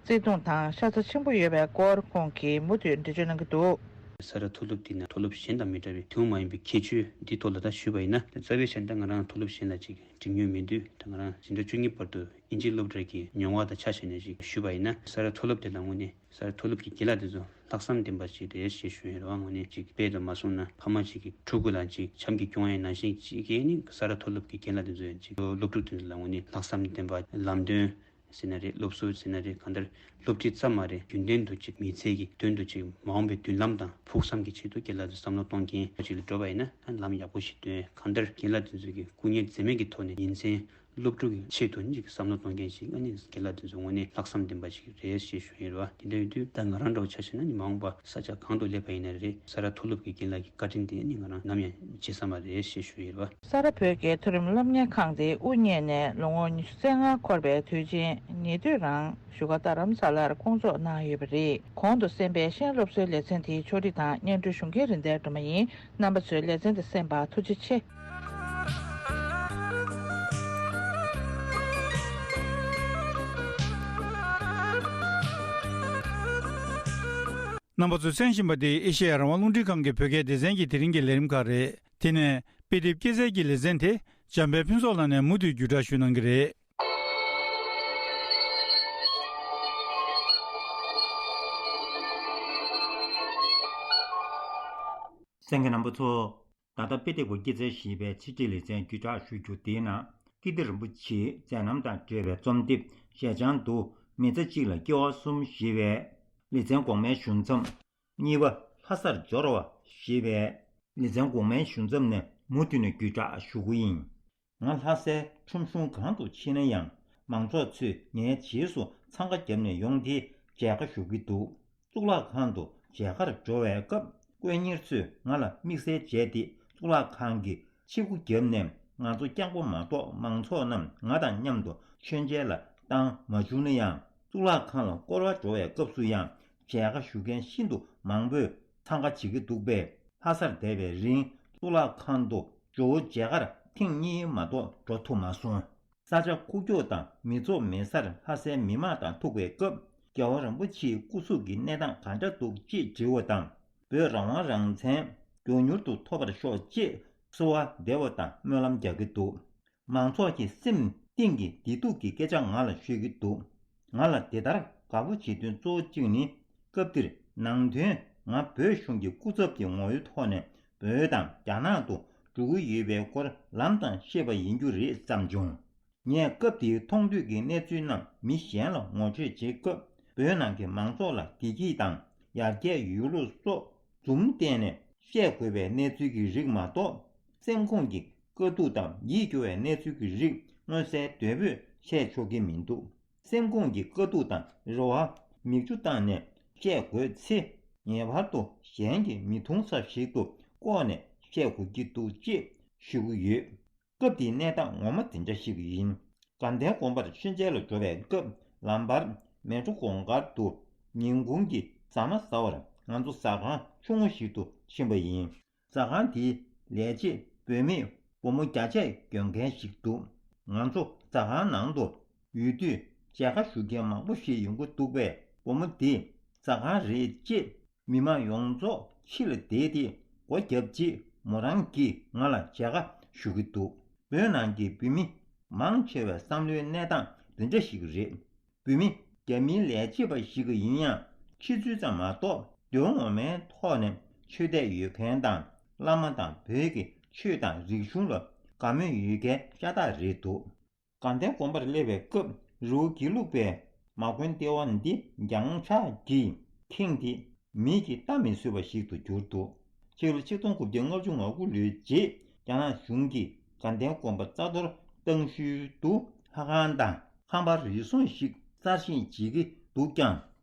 བརྩེ་དུང་དང་ཤ་ཚ་ཆེན་པོ་ཡོད་པའི་སྐོར་ཁོང་གིས་མུ་མཐུད་འགྲེལ་བརྗོད་གནང་གི་འདུག་ས་རཱ་མཐོ་སློབ་དེ་ནི་མཐོ་སློབ་གཞན་དང་མི་འདྲ་བའི་དེ་མ་ཡིན་པའི་ཁྱད་ཆོས་འདི་ཐོག་ལ་ད་ཞུས་པ་ཡིན་ན། རྩ་བའི་ཆ་ནས་ད་ང་རང་མཐོ་སློབ་གཞན་ལ་ཅིག་འགྲིག་མྱོང་མེད་དུས། ད་ང་རང་འཛིན་གྲྭ་བཅུ་གཉིས་བར་དུ་ཨིན་ཇིའི་སློབ་གྲྭ་གི་མྱོང་བ་དང་ཆ་བཞག་ནས་ཅིག་ཞུས་པ་ཡིན་ན། ས་རཱ་མཐོ་སློབ་དེ་ལ་དངོས་གནས་ས་རཱ་མཐོ་སློབ་ཀྱི་རྒན་ལགས་དེ་ཚོ་ལྷག་བསམ་ལྡན་པ་ཞིག་རེད་ཞེས་ཞུ་ཡོད་རེད་བ། དངོས་གནས་ཅིག་དཔེ་དུ་མ་སོང་ན་ཕ་མ་ཅིག་གི་ཕྲུ་གུ་ལ་ཅིག་བྱམས་ཀྱིས་སྐྱོང་ཡས་ནང་བཞིན་ཅིག་གིས་ནི་ས་རཱ་མཐོ་སློབ་ཀྱི་རྒན་ལགས་དེ་ཚོ་ཡང་ཅིག་སློབ་ཕྲུག་དེ་ཚོ་ལ་དངོས་གནས་ལྷག་བསམ་ལྡན་པ། ལམ་སྟོན་ཟེར་ན་རེད། སློབ་གསོ་ཟེར་ན་རེད། གང་ལྟར་སློབ་ཁྲིད་ཙམ་མ་རེད། རྒྱུན་ལྡན་དུ་ཅིག་མི་ཚེ་གི་དོན་དུ་ཅིག་མ་འོངས་པའི་མདུན་ལམ་དང་ཕུགས་བསམ་གྱི་ཆེད་དུ་རྒན་ལགས་ཚོས་བསམ་བློ་གཏོང་མཁན་ཅིག་ལ་འགྲོ་བ་ཡིན་ན། ད་ལམ་ཡག་པོ་ཞིག་སྟོན། གང་ལྟར་རྒན་ལགས་དེ་ཚོ་གི་སྐུ་ངལ་འཛེམས་མེད་ཀྱི་ཐོག་ནས་ཉིན་མཚན་སློབ་ཕྲུག་གི་ཆེད་དུ་ཅིག་བསམ་བློ་གཏོང་མཁན་ཞིག་ཨ་ནི་རྒན་ལགས་དེ་ཚོ་དངོས་གནས་ལྷག་བསམ་ལྡན་པ་ཞིག་རེད་ཞེས་ཞུ་ཡིན་རེད་བ། དེ་འདྲ་ཡིན་དུས་ད་ང་རང་འདྲ་བོ་ཆ་བཞག་ན་ནི་མ་འོངས་པ་ས་ཆ་གང་དུ་སླེབས་པ་ཡིན་ན་རེད། ས་རཱ་མཐོ་སློབ་ཀྱི་རྒན་ལགས་ཀྱི་བཀའ་དྲིན་དེ་ནི་ང་རང་ནམ་ཡང་བརྗེད་ས་མ་རེད་ཞེས་ཞུ་ཡིན་རེད་བ། ས་རཱ་བོད་ཀྱི་མཐོ་རིམ་སློབ་གཉེར་ཁང་དེ་དབུ་བརྙེས་ནས་ལོ་ངོ་ཉི་ཤུ་རྩ་ལྔ་འཁོར་བའི་དུས་ཆེན་ཉེ་དུས་རང་བཞུགས་སྒར་རྡ་རམ་ས་ལར་བསྐོང་ཚོགས་གནང་ཡོད་པ་རེད། གོང་དུ་གསན་པའི་གཞན་སློབ་གསོའི་ལེ་ཚན་དེའི་ཕྱོགས་སྒྲིག་དང་སྙན་སྒྲོན་ཞུ་མཁན་རིན་ལྡན་སྒྲོལ་མ་ཡིན། རྣམ་པ་ཚོས་ལེ་ཚན་དེ་གསན་པར་ཐུགས་རྗེ་ཆེ། རྣམ་པ་ཚོས་གསན་བཞིན་པ་འདི་ཨེ་ཤེ་ཡ་རང་དབང་རླུང་འཕྲིན་ཁང་གི་བོད་སྐད་སྡེ་ཚན་གྱི་དེ་རིང་གི་ལས་རིམ་ཁག་རེད། དེ་ནས་དཔེ་དེབ་སྐྱེད་ཚལ་གྱི་ལེ་ཚན་དེ་འཇམ་དཔལ་ཕུན་ཚོགས་ལགས་ནས་མུ་མཐུད་བརྒྱུད་བསྒྲགས་ཞུ་གནང་གི་རེད། གསན་མཁན་རྣམ་པ་ཚོ། ད་ལྟ་དཔེ་དེབ་སྐྱེད་ཚལ་ཞེས་པའི་ཕྱི་དྲིལ་ལེ་ཚན་བརྒྱུད་བསྒྲགས་ཞུ་རྒྱུ་དེའི་ནང་། ཀིརྟི་རིན་པོ་ཆེའི་མཛད་རྣམ་དང་འབྲེལ་བའི་རྩོམ་དེབ་ཞལ་བྱང་དུ་མི་ཚེ་གཅིག་ལ་སྐྱེ་བ་གསུམ་ཞེས་པའི་ལེ་ཚན་གོང་མའི་ཞུ་མཚམས། གཉིས་པ་ལྷ་སར་འབྱོར་བ་ཞེས་པའི་ལེ་ཚན་གོང་མའི་ཞུ་མཚམས་ནས་མུ་མཐུད་ནས་བརྒྱུད་བསྒྲགས་ཞུ་གི་ཡིན། ང་ལྷ་སའི་ཁྲོམ་གཞུང་གང་དུ་ཕྱིན་ན་ཡང་། མང་ཚོགས་ཚོས་ངའི་རྗེས་སུ་འཚང་ཁ་བརྒྱབ་ནས་ཡོང་སྟེ་མཇལ་ཁ་ཞུ་གི་འདུག་གཙུག་ལག་ཁང་དུ་མཇལ་ཁར་འགྲོ་བའི་སྐབས། དཀོན་གཉེར་ཚོས་ང་ལ་དམིགས་བསལ་མཇལ་ཏེ། གཙུག་ལག་ཁང་གི་ཕྱི་སྒོ་བརྒྱབ་ནས་ང་ཚོ་རྐྱང་པོ་མ་གཏོགས། མང་ཚོགས་རྣམས་ང་དང་མཉམ་དུ་མཆོད་མཇལ་ལ་བཏང་མ་བཅུག་ན་ཡང་། གཙུག་ལག་ཁང་ལ་སྐོར་བ་འགྲོ་བའི་སྐབས་སུ་ཡང་། མཇལ་ཁ་ཞུ་མཁན་ཤིན་ཏུ་མང་པོས་འཚང་ཁ་བྱེད་ཀྱི་འདུག་པས། ལྷ་སར་བསྡད་པའི་རིང་། གཙུག་ལག་ཁང་དུ་ཇོ་བོ་མཇལ་ཁར་ཐེངས་གཉིས་མ་གཏོགས་འགྲོ་ཐུབ་མ་སོང་། ས་ཆ་ཁུག་ཀྱོག་དང་མི་ཚོགས་མེད་སར་ལྷ་སའི་མི་མང་དང་ཐུག་པའི་སྐབས། རྒྱལ་བ་རིན་པོ་ཆེའི་སྐུ་གཟུགས་ཀྱི་གནས་སྟངས་ག་འདྲ་འདུག་ཅེས་དྲི་བ་དང་། བོད་རང་དབང་རང་བཙན་མགྱོགས་མྱུར་དུ་ཐོབ་པར་ཤོག་ཅེས་གསོལ་བ་འདེབས་པ་དང་སྨོན་ལམ་རྒྱག་གི་འདུག་མང་ཚོགས་ཀྱི་སེམས་གཏིང་གི་བདེ་སྡུག་གི་སྐད་ཆ་ང་ལ་ཤོད་ཀྱི་འདུག་ང་ལ་དེ་ལྟར་དགའ་པོ་བྱེད་དོན་གཙོ་བོ་གཅིག་ནི། སྐབས་འདིར་ནང་དོན་ང་བོད་གཞུང་གི་སྐུ་ཚབ་ཀྱི་ངོ་བོའི་ཐོག་ནས་བོད་དང་རྒྱ་ནག་ཏུ་འགྲོ་གི་ཡོད་པའི་སྐོར་ལམ་སང་ཤེས་པ་ཡིན་རྒྱུ་རེད་བསམ་བྱུང་། ངས་སྐབས་དེའི་མཐོང་ཐོས་ཀྱི་གནས་ཚུལ་རྣམས་མི་གཞན་ལ་ངོ་སྤྲོད་བྱེད་སྐབས། བོད་ནང་གི་མང་ཚོགས་ལ་བདེ་སྐྱིད་དང་ཡར་རྒྱས་ཡོད་ལུགས་སོགས་འཛུམ་བསྟན་ནས་བཤད་དགོས་པའི་གནས་ཚུལ་གྱི་རིགས་མ་གཏོགས། སེམས་ཁོང་གི་དཀའ་སྡུག་དང་ཡིད་སྐྱོ་བའི་གནས་ཚུལ་གྱི་རིགས་མངོན་གསལ་དོད་པོས་བཤད་ཆོག་གི་མི་འདུག་སེམས་ཁོང་གི་དཀའ་སྡུག་དང་རེ་བ་མིག་ཆུ་བཏང་ནས་བཤད་དགོས་ཚེ། ངེས་པར་དུ་གཞན་གྱིས་མི་མཐོང་ས་ཞིག་ཏུ་བཀོག་ནས་བཤད་དགོས་ཀྱི་འདུག་ཅེས་ཞུ་གི་ཡོད། སྐབས་དེའི་གནས་སྟངས་ངོ་མ་དེ་འདྲ་ཞིག་ཡིན། དགའ་ལྡན་དགོན་པར་མཆོད་མཇལ་ལ་འགྲོ་བའི་སྐབས། ལམ་བར་མལ་གྲོ་གུང་དཀར་དུ་ཉིན་གུང་གི་ཟ་མ་ཟ་བར་ང་ཚོ་ཟ་ཁང་ཆུང་ངུ་ཞིག་ཏུ་ཕྱིན་པ་ཡིན། ཟ་ཁང་དེའི་ལས་བྱེད་བུད་མེད་སྒོར་མོ་བརྒྱ་ཆ་འགྲོ་མཁན་ཞིག་འདུག་ང་ཚོ་ཟ་ཁང་ནང་དུ་ཡོད་དུས་མཇལ་ཁ་ཞུ་མཁན་མང་པོ་ཞིག་ཡོང་གི་འདུག་པས། སྒོར་མོ་དེ་ཟ་ཁང་རེད་ཅེས། མི་མང་ཡོངས་རྫོགས་ཕྱི་ལ་བསྡད་དེ་སྒོ་བརྒྱབ་རྗེས། མོ་རང་གིས་ང་ལ་མཇལ་ཁ་ཞུ་གི་འདུག་བོད་ནང་གི་བོད་མི་མང་ཆེ་བའི་བསམ་བློའི་གནས་སྟངས་འདི་འདྲ་ཞིག་རེད། བོད་མི་རྒྱ་མིའི་ལས་བྱེད་པ་ཞིག་ཡིན་ཡང་། ཕྱི་ཚུལ་ཙམ་མ་གཏོགས་དོན་ངོ་མའི་ཐོག་ནས་ཆོས་དད་ཡོད་མཁན་དང་། བླ་མ་དང་བོད་ཀྱི་ཆོས་དང་རིག་གཞུང་ལ་དགའ་མོས་ཡོད་མཁན་ཤ་སྟག་རེད་འདུག་དགའ་ལྡན་དགོན་པར་སླེབས་པའི་སྐབས། རི་བོ་དགེ་ལུགས་པའི་མ་དགོན་ལྟེ་བ་འདི་རྒྱང་ཆགས་ཀྱིས་ཁེངས་ཏེ། མིག་གིས་ལྟ་མི་བཟོད་པ་ཞིག་ཏུ་གྱུར་འདུག་ཕྱི་ལོ་ཆིག་སྟོང་དགུ་བརྒྱ་ལྔ་བཅུ་ང་དགུ་ལོའི་རྗེས། རྒྱ་ནག་གཞུང་གིས་དགའ་ལྡན་དགོན་པ་རྩ་གཏོར་བཏང་ཤུལ་དུ། ལྷ་ཁང་དང་ཁང་པ་རེ་ཟུང་ཞིག་གསར་བཞེངས་བྱེད་ཀྱི་འདུག་ཀྱང་།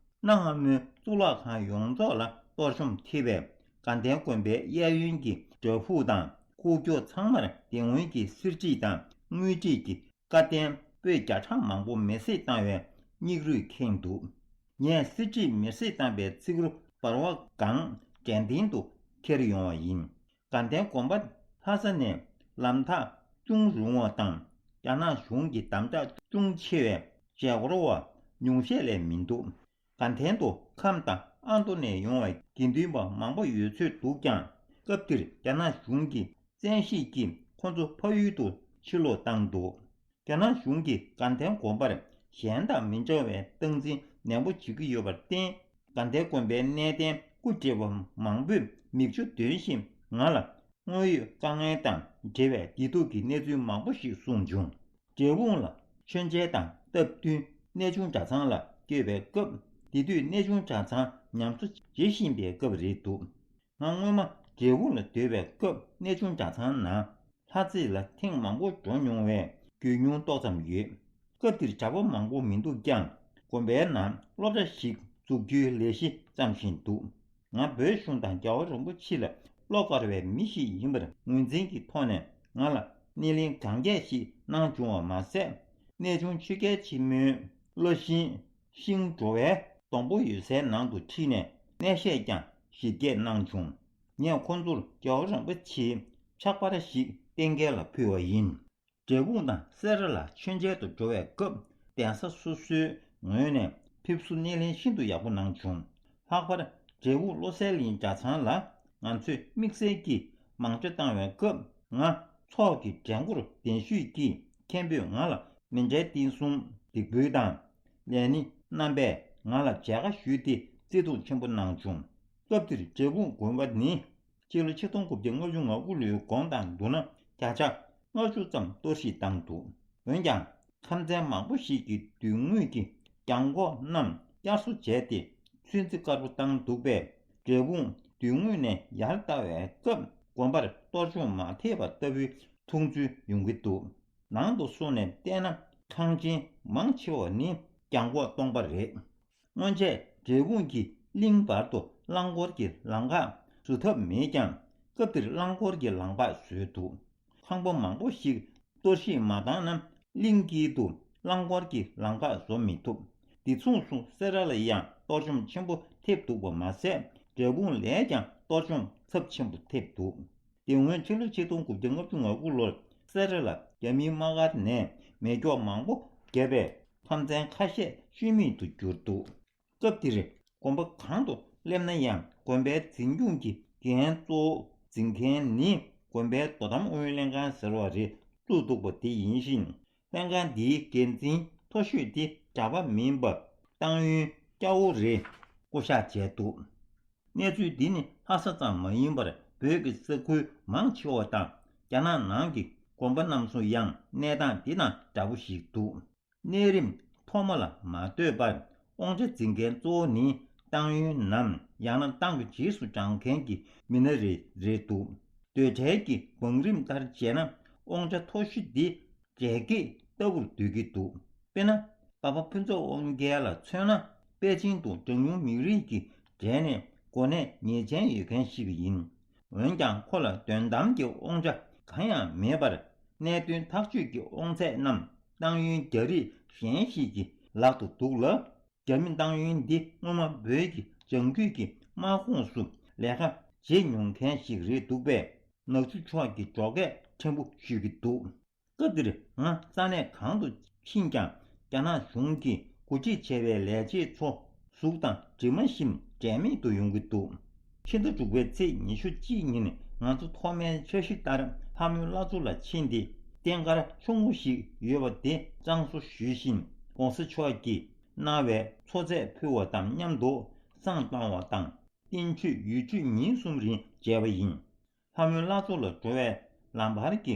གནའ་སྔ་མོའི་གཙུག་ལག་ཁང་ཡོངས་རྫོགས་ལ་གཏོར་བཅོམ་ཐེབས་པས། དགའ་ལྡན་དགོན་པའི་གཡས་གཡོན་གྱི་བྲག་ཕུག་དང་། ཁུག་ཀྱོག་ཚང་མར་དེ་སྔོན་གྱི་གསེར་བྲིས་དང་ དངུལ་ཁྲིད་ཀྱི་བཀའ་བསྟན་པོད་བརྒྱ་ཕྲག་མང་པོ་མེ་བསྲེགས་བཏང་བའི་སྙིགས་རོས་ཁེངས་འདུག་ངས་གསེར་ཁྲིས་མེ་བསྲེགས་བཏང་པའི་ཚིག་རོ་འབར་བ་གང་དྲན་རྟེན་དུ་འཁྱེར་ཡོང་བ་ཡིན། དགའ་ལྡན་དགོན་པ་ལྷ་ས་ནས་ལམ་ཐག་ཅུང་རིང་བ་དང་རྒྱ་ནག་གཞུང་གི་དམ་དྲག་ཅུང་ཆེ་བས་བཞེས་སྒོར་བ་ཉུང་ཤས་ལས་མི་འདུག་དགའ་ལྡན་དུ་ཁམས་དང་ཨ་མདོ་ནས་ཡོང་བའི་དགེ་འདུན་པ་མང་པོ་ཡོད་ཚོད་འདུག་ཀྱང་སྐབས་དེར་རྒྱ་ནག་གཞུང་གི་བཙན་ཤེད་ཀྱིས་ཁོ་ཚོ་ཕ་ཡུལ་དུ་ཕྱིར་ལོག་བཏང་འདུག་རྒྱ་ནག་གཞུང་གིས་དགའ་ལྡན་དགོན་པར་གཞན་དང་མི་འདྲ་བའི་སྟངས་འཛིན་ནན་པོ་བྱེད་ཀྱི་ཡོད་པར་བརྟེན། དགའ་ལྡན་དགོན་པའི་གནས་བརྟན་སྐུ་བགྲེས་པ་མང་པོས་མིག་ཆུ་འདོན་བཞིན་ང་ལ་དངོས་ཡོད་དཀའ་ངལ་དང་འབྲེལ་བའི་བདེ་སྡུག་གི་གནས་ཚུལ་མང་པོ་ཞིག་གསུངས་བྱུང་། འབྲས་སྤུངས་ལ་མཆོད་མཇལ་དང་སྟབས་བསྟུན་གནས་ཆུང་གྲྭ་ཚང་ལ་བསྐྱོད་པའི་སྐབས། དེ་དུས་གནས་ཆུང་གྲྭ་ཚང་ཉམས་གསོ་བྱེད་བཞིན་པའི་སྐབས་རེད་འདུག་ང་སྔོན་མ་འབྲས་སྤུངས་ལ་སྡོད་པའི་སྐབས་གནས་ཆུང་གྲྭ་ཚང་ནང་ལྷ་རྩེ་ལ་ཐེངས་མང་པོ་འགྲོ་མྱོང་བས་རྒྱུས་མྱོང་ཏོག་ཙམ་ཡོད། སྐབས་དེར་གྲྭ་པ་མང་པོ་མི་འདུག་ཀྱང་དགོན་པའི་ནང་སློབ་གྲྭ་ཞིག་འཛུགས་རྒྱུའི་ལས་གཞི་བརྩམས་བཞིན་འདུག་ང་བོད་གཞུང་དང་རྒྱལ་བ་རིན་པོ་ཆེ་ལ་བློ་དཀར་བའི་མི་ཞིག་ཡིན་པར་ངོས་འཛིན་གྱི་ཐོག་ནས་ང་ལ་སྣེ་ལེན་གང་རྒྱས་ཤིག་གནང་བྱུང་བ་མ་ཟད། གནས་ཆུང་ཆོས་རྒྱལ་ཆེན་མོའི་བླ་བཞིན་ཤིང་བྲོ་བའི་སྡོང་པོ་ཡོད་སའི་ནང་དུ་ཁྲིད་ནས་གནས་བཤད་ཀྱང་ཞིབ་རྒྱས་གནང་བྱུང་། ངས་ཁོང་ཚོར་རྒྱལ་བ་རིན་པོ་ཆེའི་ཕྱག་པར་ཞིག་གཏན་འཁེལ་ལ་ཕུལ་བ་ཡིན། འབྲས་སྤུངས་དང་སེ་ར་ལ་མཆོད་མཇལ་དུ་འགྲོ་བའི་སྐབས་གདན་ས་སོ་སོའི་ངོས་ནས་ཕེབས་བསུ་སྣེ་ལེན་ཤིན་ཏུ་ཡག་པོ་གནང་བྱུང་། ལྷག་པར་འབྲས་སྤུངས་བློ་གསལ་གླིང་གྲྭ་ཚང་ལ་ང་ཚོས་དམིགས་བསལ་གྱིས་མང་སྤྲོ་བཏང་བའི་སྐབས། ང་ཚོགས་ཀྱི་གྲལ་མགོར་གདན་ཞུས་ཀྱིས་མཁན་པོས་ང་ལ་མི་འབྲལ་རྟེན་གསུམ་འདེགས་འབུལ་དང་། ལས་སྣེ་རྣམ་པས་ང་ལ་མཇལ་ཁ་ཞུས་ཏེ་བརྩི་མཐོང་ཆེན་པོ་གནང་བྱུང་། སྐབས་དེར་འབྲས་སྤུངས་དགོན་པ་ནི་སྤྱི་ལོ་ཆིག་སྟོང་དགུ་བརྒྱ་ལྔ་བཅུ་ང་དགུ་ལོའི་གོང་དང་བསྡུར་ན་བརྒྱ་ཆ་ལྔ་བཅུ་ཙམ་གཏོར་བཤིག་བཏང་འདུག་འོན་ཀྱང་། ཁམས་ཚན་མང་པོ་ཞིག་གིས་མདུན་ངོས་ཀྱི་གྱང་གོག་རྣམས་བསྐྱར་གསོ་བྱས་ཏེ་ཚོན་རྩི་དཀར་པོ་བཏང་འདུག་པས། འབྲས་སྤུངས་མདུན་ངོས་ནས་ཡར་ལྟ་བའི་སྐབས་དགོན་པར་གཏོར་བཅོམ་མ་ཐེབས་པ་ལྟ་བུའི་མཐོང་ཚུལ་ཡོང་གི་འདུག་ནང་དུ་སོང་ནས་བལྟས་ན་ཁང་ཆེན་མང་ཆེ་བ་ནི་གྱང་གོག་སྟོང་པ་རེད། སྔོན་ཆད་འབྲས་སྤུངས་ཀྱི་གླིང་བར་དུ་རླངས་འཁོར་གྱི་ལམ་ཁ་བཟོ་ཐབས་མེད་ཀྱང་སྐབས་དེར་རླངས་འཁོར་གྱི་ལམ་ཁ་བཟོས་འདུག་ཁང་པ་མང་པོ་ཞིག་གཏོར་བཤིག་མ་བཏང་ན་གླིང་དཀྱིལ་དུ་རླངས་འཁོར་གྱི་ལམ་ཁ་བཟོ་མི་ཐུབ། དེ་མཚུངས་སུ་སེ་ར་ལ་ཡང་གཏོར་བཅོམ་ཆེན་པོ་ཐེབས་འདུག་པ་མ་ཟད་འབྲས་སྤུངས་ལས་ཀྱང་གཏོར་བཅོམ་ཚབས་ཆེན་པོ་ཐེབས་འདུག་དེ་སྔོན་ཕྱི་ལོ་ཆིག་སྟོང་དགུ་བརྒྱ་ལྔ་བཅུ་ང་དགུ་ལོར་སེ་ར་ལ་རྒྱ་མིའི་དམག་སྒར་ནས་མེ་སྒྱོགས་མང་པོ་བརྒྱབ་པས་ཁམས་ཚན་ཁ་ཤས་ཤུལ་མེད་དུ་གྱུར་འདུག་སྐབས་དེར་དགོན་པ་གང་དུ་སླེབས་ན་ཡང་དགོན་པའི་འཛིན་སྐྱོང་གི་འགན་གཙོ་བོ་འཛིན་མཁན་ནི་དགོན་པའི་དོ་དམ་ཨུ་ཡོན་ལྷན་ཁང་ཟེར་བ་རེ་བཙུགས་འདུག་པ་དེ་ཡིན་ཞིང་། ལྷན་ཁང་འདིའི་འགན་འཛིན་མཐོ་ཤོས་དེ་གྲྭ་པ་མིན་པ་ཏང་ཡོན་སྐྱ་བོ་རེ་བསྐོ་གཞག་བྱས་འདུག་གནས་ཚུལ་འདི་ནི་ལྷ་ས་ཙམ་མ་ཡིན་པར་བོད་ཀྱི་ས་ཁུལ་མང་ཆེ་བ་དང་རྒྱ་ནག་ནང་གི་དགོན་པ་རྣམས་སུ་ཡང་གནས་སྟངས་འདི་དང་འདྲ་པོ་ཞིག་འདུག་གནས་རིམ་ཐོག་མ་ལ་མ་ལྟོས་པར་དབང་ཆ་འཛིན་མཁན་གཙོ་བོ་ནི་ཏང་ཡོན་ནམ་ཡང་ན་ཏང་གི་རྗེས་སུ་འབྲང་མཁན་གྱི་མི་སྣ་རེ་རེད་འདུག་སྡོད་གྲལ་གྱི་བང་རིམ་ལྟར་བྱས་ན་དབང་ཆ་མཐོ་ཤོས་འདི་གྲལ་སྒེག་ལྟ་བུར་སྡོད་ཀྱི་འདུག་དཔེར་ན། པ་ཕ་ཕུན་ཚོགས་དབང་རྒྱལ་ལ་མཚོན་ན་པེ་ཅིང་དུ་གྲངས་ཉུང་མི་རིགས་ཀྱི་གྲས་ནས་གོ་གནས་ངེས་ཅན་ཡོད་མཁན་ཞིག་ཡིན། འོན་ཀྱང་ཁོ་ལ་དོན་དམ་གྱི་དབང་ཆ་གང་ཡང་མེད་པར། གནད་དོན་ཐག་གཅོད་ཀྱི་དབང་ཚད་རྣམས་ཏང་ཡོན་རྒྱ་རིགས་གཞན་ཞིག་གི་ལག་ཏུ་འདུག་ལ། རྒྱ་མི་ཏང་ཡོན་འདི་སྔོན་མ་བོད་ཀྱི་བྱང་རྒྱུད་ཀྱི་དམག་ཁོངས་སུ་ལས་ཀ་བྱེད་མྱོང་མཁན་ཞིག་རེད་འདུག་པས། ནག་ཆུ་ཕྱོགས་ཀྱི་འབྲོག་སྐད་ཕྲན་བུ་ཤོད་ཀྱི་འདུག་སྐབས་འདིར་ང་ས་གནས་གང་དུ་ཕྱིན་ཀྱང་རྒྱ་ནག་གཞུང་གིས་གོ་སྒྲིག་བྱས་པའི་ལས་བྱེད་ཚོ་གཟུགས་དང་གྲིབ་མ་བཞིན་འབྲལ་མེད་དུ་ཡོང་གི་འདུག་ཕྱི་ཟླ་དྲུག་པའི་ཚེས་ཉི་ཤུ་གཅིག་ཉིན་ང་ཚོ་ཐོག་མའི་འཆར་གཞི་ལྟར་ལྷ་མོའི་བླ་མཚོ་ལ་ཕྱིན་ཏེ་རྟེན་མཁར་ཆུང་ངུ་ཞིག་ཡོད་པ་དེ་གཙང་བཟོ་ཞུས་ཤིང་གོང་ས་མཆོག་གིས་གནང་བའི་མཚོ་རྫས་ཕུལ་བ་དང་མཉམ་དུ་བསང་བཏང་བ་དང་རྟེན་མཆོད་ཡོ་བྱད་ཉིན་གསུམ་རིང་མཇལ་བ་ཡིན། ལྷ་མོའི་བླ་མཚོ་ལ་འགྲོ་བའི་ལམ་བར་གྱི་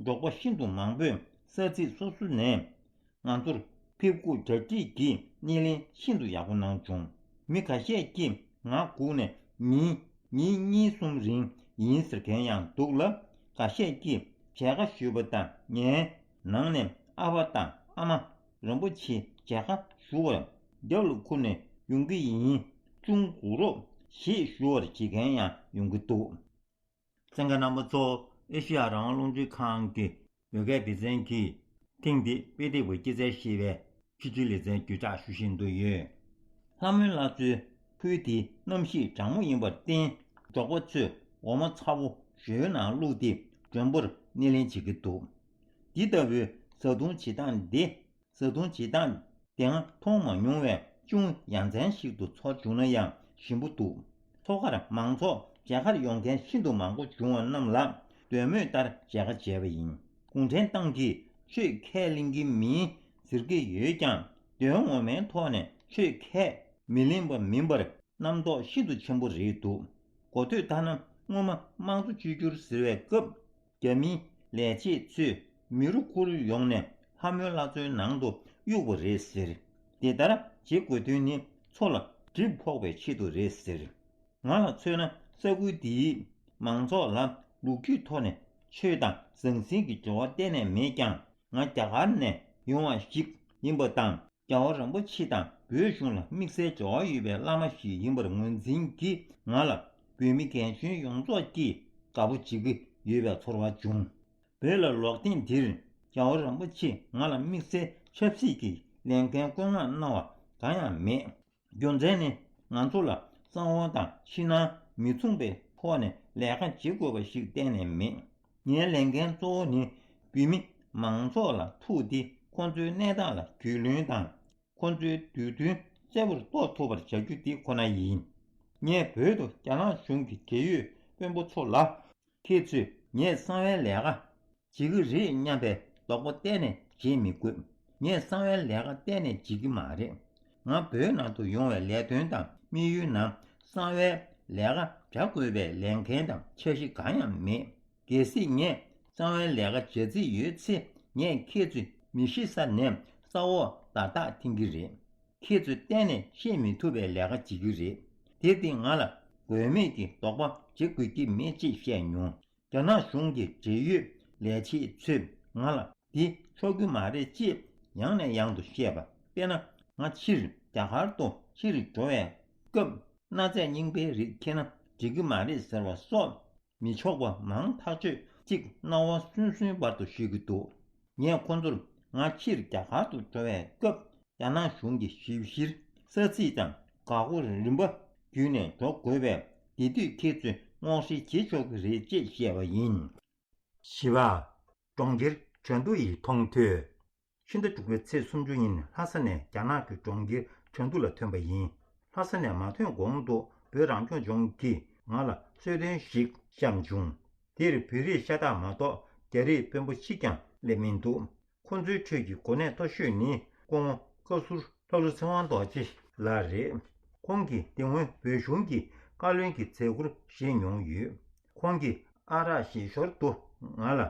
འབྲོག་པ་ཤིན་ཏུ་མང་པོས་ས་ཚིགས་སོ་སོ་ནས་ང་ཚོར་ཕེབས་སྒུག་གྲ་སྒྲིག་གིས་སྣེ་ལེན་ཤིན་ཏུ་ཡག་པོ་གནང་བྱུང་། མི་ཁ་ཤས་ཀྱིས་ང་སྒུག་ནས་ཉིན་ཉིན་གཉིས་གསུམ་རིང་ཡིན་ཟེར་མཁན་ཡང་འདུག་ལ། ཁ་ཤས་ཀྱིས་མཇལ་ཁ་ཞུས་པ་དང་ངའི་ནང་ནས་ཨ་ཕ་དང་ཨ་མ་རིན་པོ་ཆེ་མཇལ་ཁ་ཞུ་བར་རྒྱབ་ལ་འཁུར་ནས་ཡོང་གི་ཡིན། ཅུང་སྒུག་རོགས་ཞེས་ཞུ་བར་བྱེད་མཁན་ཡང་ཡོང་གི་འདུག་གསན་མཁན་རྣམ་པ་ཚོ། ཨེ་ཤེ་ཡ་རང་དབང་རླུང་འཕྲིན་ཁང་གི་ བོད་སྐད་སྡེ་ཚན་གྱིས་ཐེངས་འདིའི་དཔེ་དེབ་ཀྱི་སྐྱེད་ཚལ་ཞེས་པའི་ཆེད་སྤྱོད་ལེ་ཚན་བརྒྱུད་བསྒྲགས་ཞུ་བཞིན་དུ་ཡོད། ལྷ་མོའི་ལྷ་མཚོའི་ཁུལ་དེའི་གནམ་གཤིས་གྲང་མོ་ཡིན་པར་བརྟེན། འབྲོག་པ་ཚོས་འོ་མ་ཚ་བོ་ཞོའི་ནང་བླུགས་ཏེ་མགྲོན་པོར་སྣེ་ལེན་བྱེད་ཀྱི་འདུག། འདི་ལྟ་བུའི་བཟའ་བཏུང་བྱེད་སྟངས་འདི། བཟའ་བཏུང་བྱེད་སྟངས་དེ་སྔ་མཐོང་མ་མྱོང་བའི་ཅུང་ཡ་མཚན་ཞིག་ཏུ་ཚོར་བྱུང་ན་ཡང་ཞིམ་པོ་འདུག། ཐོག་ཁར་མང་ཚོགས་མཇལ་ཁར་ཡོང་མཁན་ཤིན་ཏུ་མང་པོ་བྱུང་བ་རྣམས་ལ་འདོད་མོས་ལྟར་མཇལ་ཁ་བྱས་པ་ཡིན། གུང་ཁྲན་ཏང་གིས་ཆོས་ཁས་ལེན་གྱི་མིན་ཟེར་གྱི་ཡོད་ཀྱང་། དོན་ངོ་མའི་ཐོག་ནས་ཆོས་ཁས་མི་ལེན་པ་མིན་པར་རྣམ་རྟོག་ཤིན་ཏུ་ཆེན་པོ་རེད་འདུག། གོ་ཐོས་ལྟར་ན། སྔོན་མ་དམངས་གཙོ་བཅོས་བསྒྱུར་ཟེར་བའི་སྐབས། རྒྱ་མིའི་ལས་བྱེད་ཚོས་མི་རུ་ཁུར་ཡོང་ནས་ལྷ་མོའི་ལྷ་མཚོའི་ནང་དུ་གཡུགས་པ་རེད་ཟེར། དེ་ལྟར་བྱེད་དགོས་དོན་ནི་མཚོ་ལ་གྲིབ་ཕོག་པའི་ཆེད་དུ་རེད་ཟེར། ང་ལ་མཚོན་ན། ས་ཁུལ་འདིའི་མང་ཚོགས་ལ་ལོ་རྒྱུས་ཐོག་ནས་ཆོས་དང་ཟང་ཟིང་གི་འབྲེལ་བ་གཏན་ནས་མེད་ཀྱང་། ང་རྒྱ་གར་ནས་ཡོང་བ་ཞིག་ཡིན་པ་དང་། རྒྱལ་བ་རིན་པོ་ཆེ་དང་བོད་གཞུང་ལ་དམིགས་བསལ་འབྲེལ་བ་ཡོད་པའི་བླ་མ་ཞིག་ཡིན་པར་ངོས་འཛིན་གྱིས། ང་ལ་བོད་མི་རྒན་གཞོན་ཡོངས་རྫོགས་ཀྱིས་དགའ་པོ་བྱེད་ཀྱི་ཡོད་པའི་ཚོར་བ་བྱུང་། བོད་ལ་ལོག་ཐེངས་འདིར་རྒྱལ་བ་རིན་པོ་ཆེས་ང་ལ་དམིགས་བསལ་ཆབ་སྲིད་ཀྱི་ལས་འགན་བསྐོ་མངགས་གནང་བ་གང་ཡང་མེད། རྒྱུ་མཚན་ནི། ང་ཚོ་ལ་བསམ་བློ་དང་ཕྱི་ནང་མི་མཚུངས་པའི་ཐོག་ནས་ལས་ཀ་བྱེད་དགོས་པ་ཞིག་གཏན་ནས་མེད། ངའི་ལས་འགན་གཙོ་བོ་ནི། བོད་མི་མང་ཚོགས་ལ་ཐུག་སྟེ། ཁོ་ཚོའི་གནས་སྟངས་ལ་རྒྱུས་ལོན་དང་། ཁོ་ཚོའི་འདོད་འདུན་གསལ་པོར་རྟོགས་ཐུབ་པར་བྱ་རྒྱུ་དེ་ཁོ་ན་ཡིན། ངས་བོད་དུ་རྒྱ་ནག་གཞུང་གི་འབྲེལ་ཡོད་དཔོན་པོ་ཚོ་ལ། ཁྱེད་ཚོས་ངས་གསང་བའི་ལས་ཀ་བྱེད་ཀྱི་རེད་སྙམ་པའི་དོགས་པ་གཏན་ནས་བྱེད་མི་དགོས། ངས་གསང་བའི་ལས་ཀ་གཏན་ནས་བྱེད་ཀྱི་མ་རེད། ང་བོད་ནང་དུ་ཡོང་བའི་ལས་དོན་དང་དམིགས་ཡུལ་ནང་། གསང་བའི་ལས་ཀ་བྱ་དགོས་པའི་ལས་འགན་དང་འཆར་གཞི་གང་ཡང་མེད། གལ་སྲིད་ངས་གསང་བའི་ལས་ཀ་བྱ་རྩིས་ཡོད་ཚེ། ངས་ཁྱེད་ཚོས་མི་ཤི་ས་ནས་ས་འོག་བརྡ་རྟགས་འཐེན་གྱི་རེད། ཁྱེད་ཚོས་གཏན་ནས་ཤེས་མི་ཐུབ་པའི་ལས་ཀ་བྱེད་ཀྱི་རེད། དེ་སྟེང་ང་ལ་དགོས་མེད་ཀྱི་དོགས་པ་བྱེད་དགོས་ཀྱི་མེད་ཅེས་བཤད་མྱོང་། རྒྱ་ནག་གཞུང་གི་འབྲེལ་ཡོད་ལས་བྱེད་ཚོས་ང་ལ་འདི་ཆོག་གི་མ་རེད་ཅེས་ཡང་ནས་ཡང་དུ་བཤད་པ། དཔེར་ན། ང་ཕྱིར་རྒྱ་གར་དུ་ཕྱིར་འགྲོ་བའི་སྐབས། གནའ་རྫས་རྙིང་པའི་རིགས་འཁྱེར་ན་འགྲིག་གི་མ་རེད་ཟེར་བ་སོགས། མི་ཆོག་པ་མང་ཐག་ཆོད་ཅིག་རྣ་བ་སུན་སུན་བར་དུ་ཤོད་ཀྱི་འདུག། ངས་ཁོ་ཚོར། ང་ཕྱིར་རྒྱ་གར་དུ་འགྲོ་བའི་སྐབས། རྒྱ་ནག་གཞུང་གིས་ཞིབ་བཤེར། ས་ཚིགས་དང་འགག་སྒོ་རིམ་པ་བརྒྱུད་ནས་འགྲོ་དགོས་པས། དེ་དུས་ཁྱེད་ཚོས་སྔོག་བཤེར་བྱེད་ཆོག་གི་རེད་ཅེས་བཤད་པ་ཡིན། བཞི་པ། གྲོང་ཁྱེར་ཁྲོན་ཏུའུ་ཡི་མཐོང་ཐོས། ཕྱི་ཟླ་དྲུག་པའི་ཚེས་སུམ་ཅུ་ཉིན་ལྷ་ས་ནས་རྒྱ་ནག་གི་གྲོང་ཁྱེར་ཁྲོན་ཏུའུ་ལ་ཐོན་པ་ཡིན། ལྷ་ས་ནས་མ་ཐོན་གོང་དུ་བོད་རང་སྐྱོང་ལྗོངས་ཀྱིས་ང་ལ་གསོལ་སྟོན་ཞིག་བཤམས་བྱུང་། དེར་བོད་རིགས་ཤ་སྟག་མ་གཏོགས་རྒྱ་རིགས་དཔོན་པོ་གཅིག་ཀྱང་སླེབས་མི་འདུག། ཁོང་ཚོའི་ཁྲོད་ཀྱི་གོ་གནས་མཐོ་ཤོས་ནི་སྐུ་ངོ་བཀའ་ཟུར་ལྷ་ལུང་ཚེ་དབང་རྡོ་རྗེ་ལགས་རེད། ཁོང་གིས་དེ་སྔོན་བོད་གཞུང་གི་བཀའ་བློན་གྱི་མཛད་ཁུར་བཞེས་མྱོང་ཡོད། ཁོང་གིས་ཨ་རག་བཞེས་ཞོར་དུ་ང་ལ།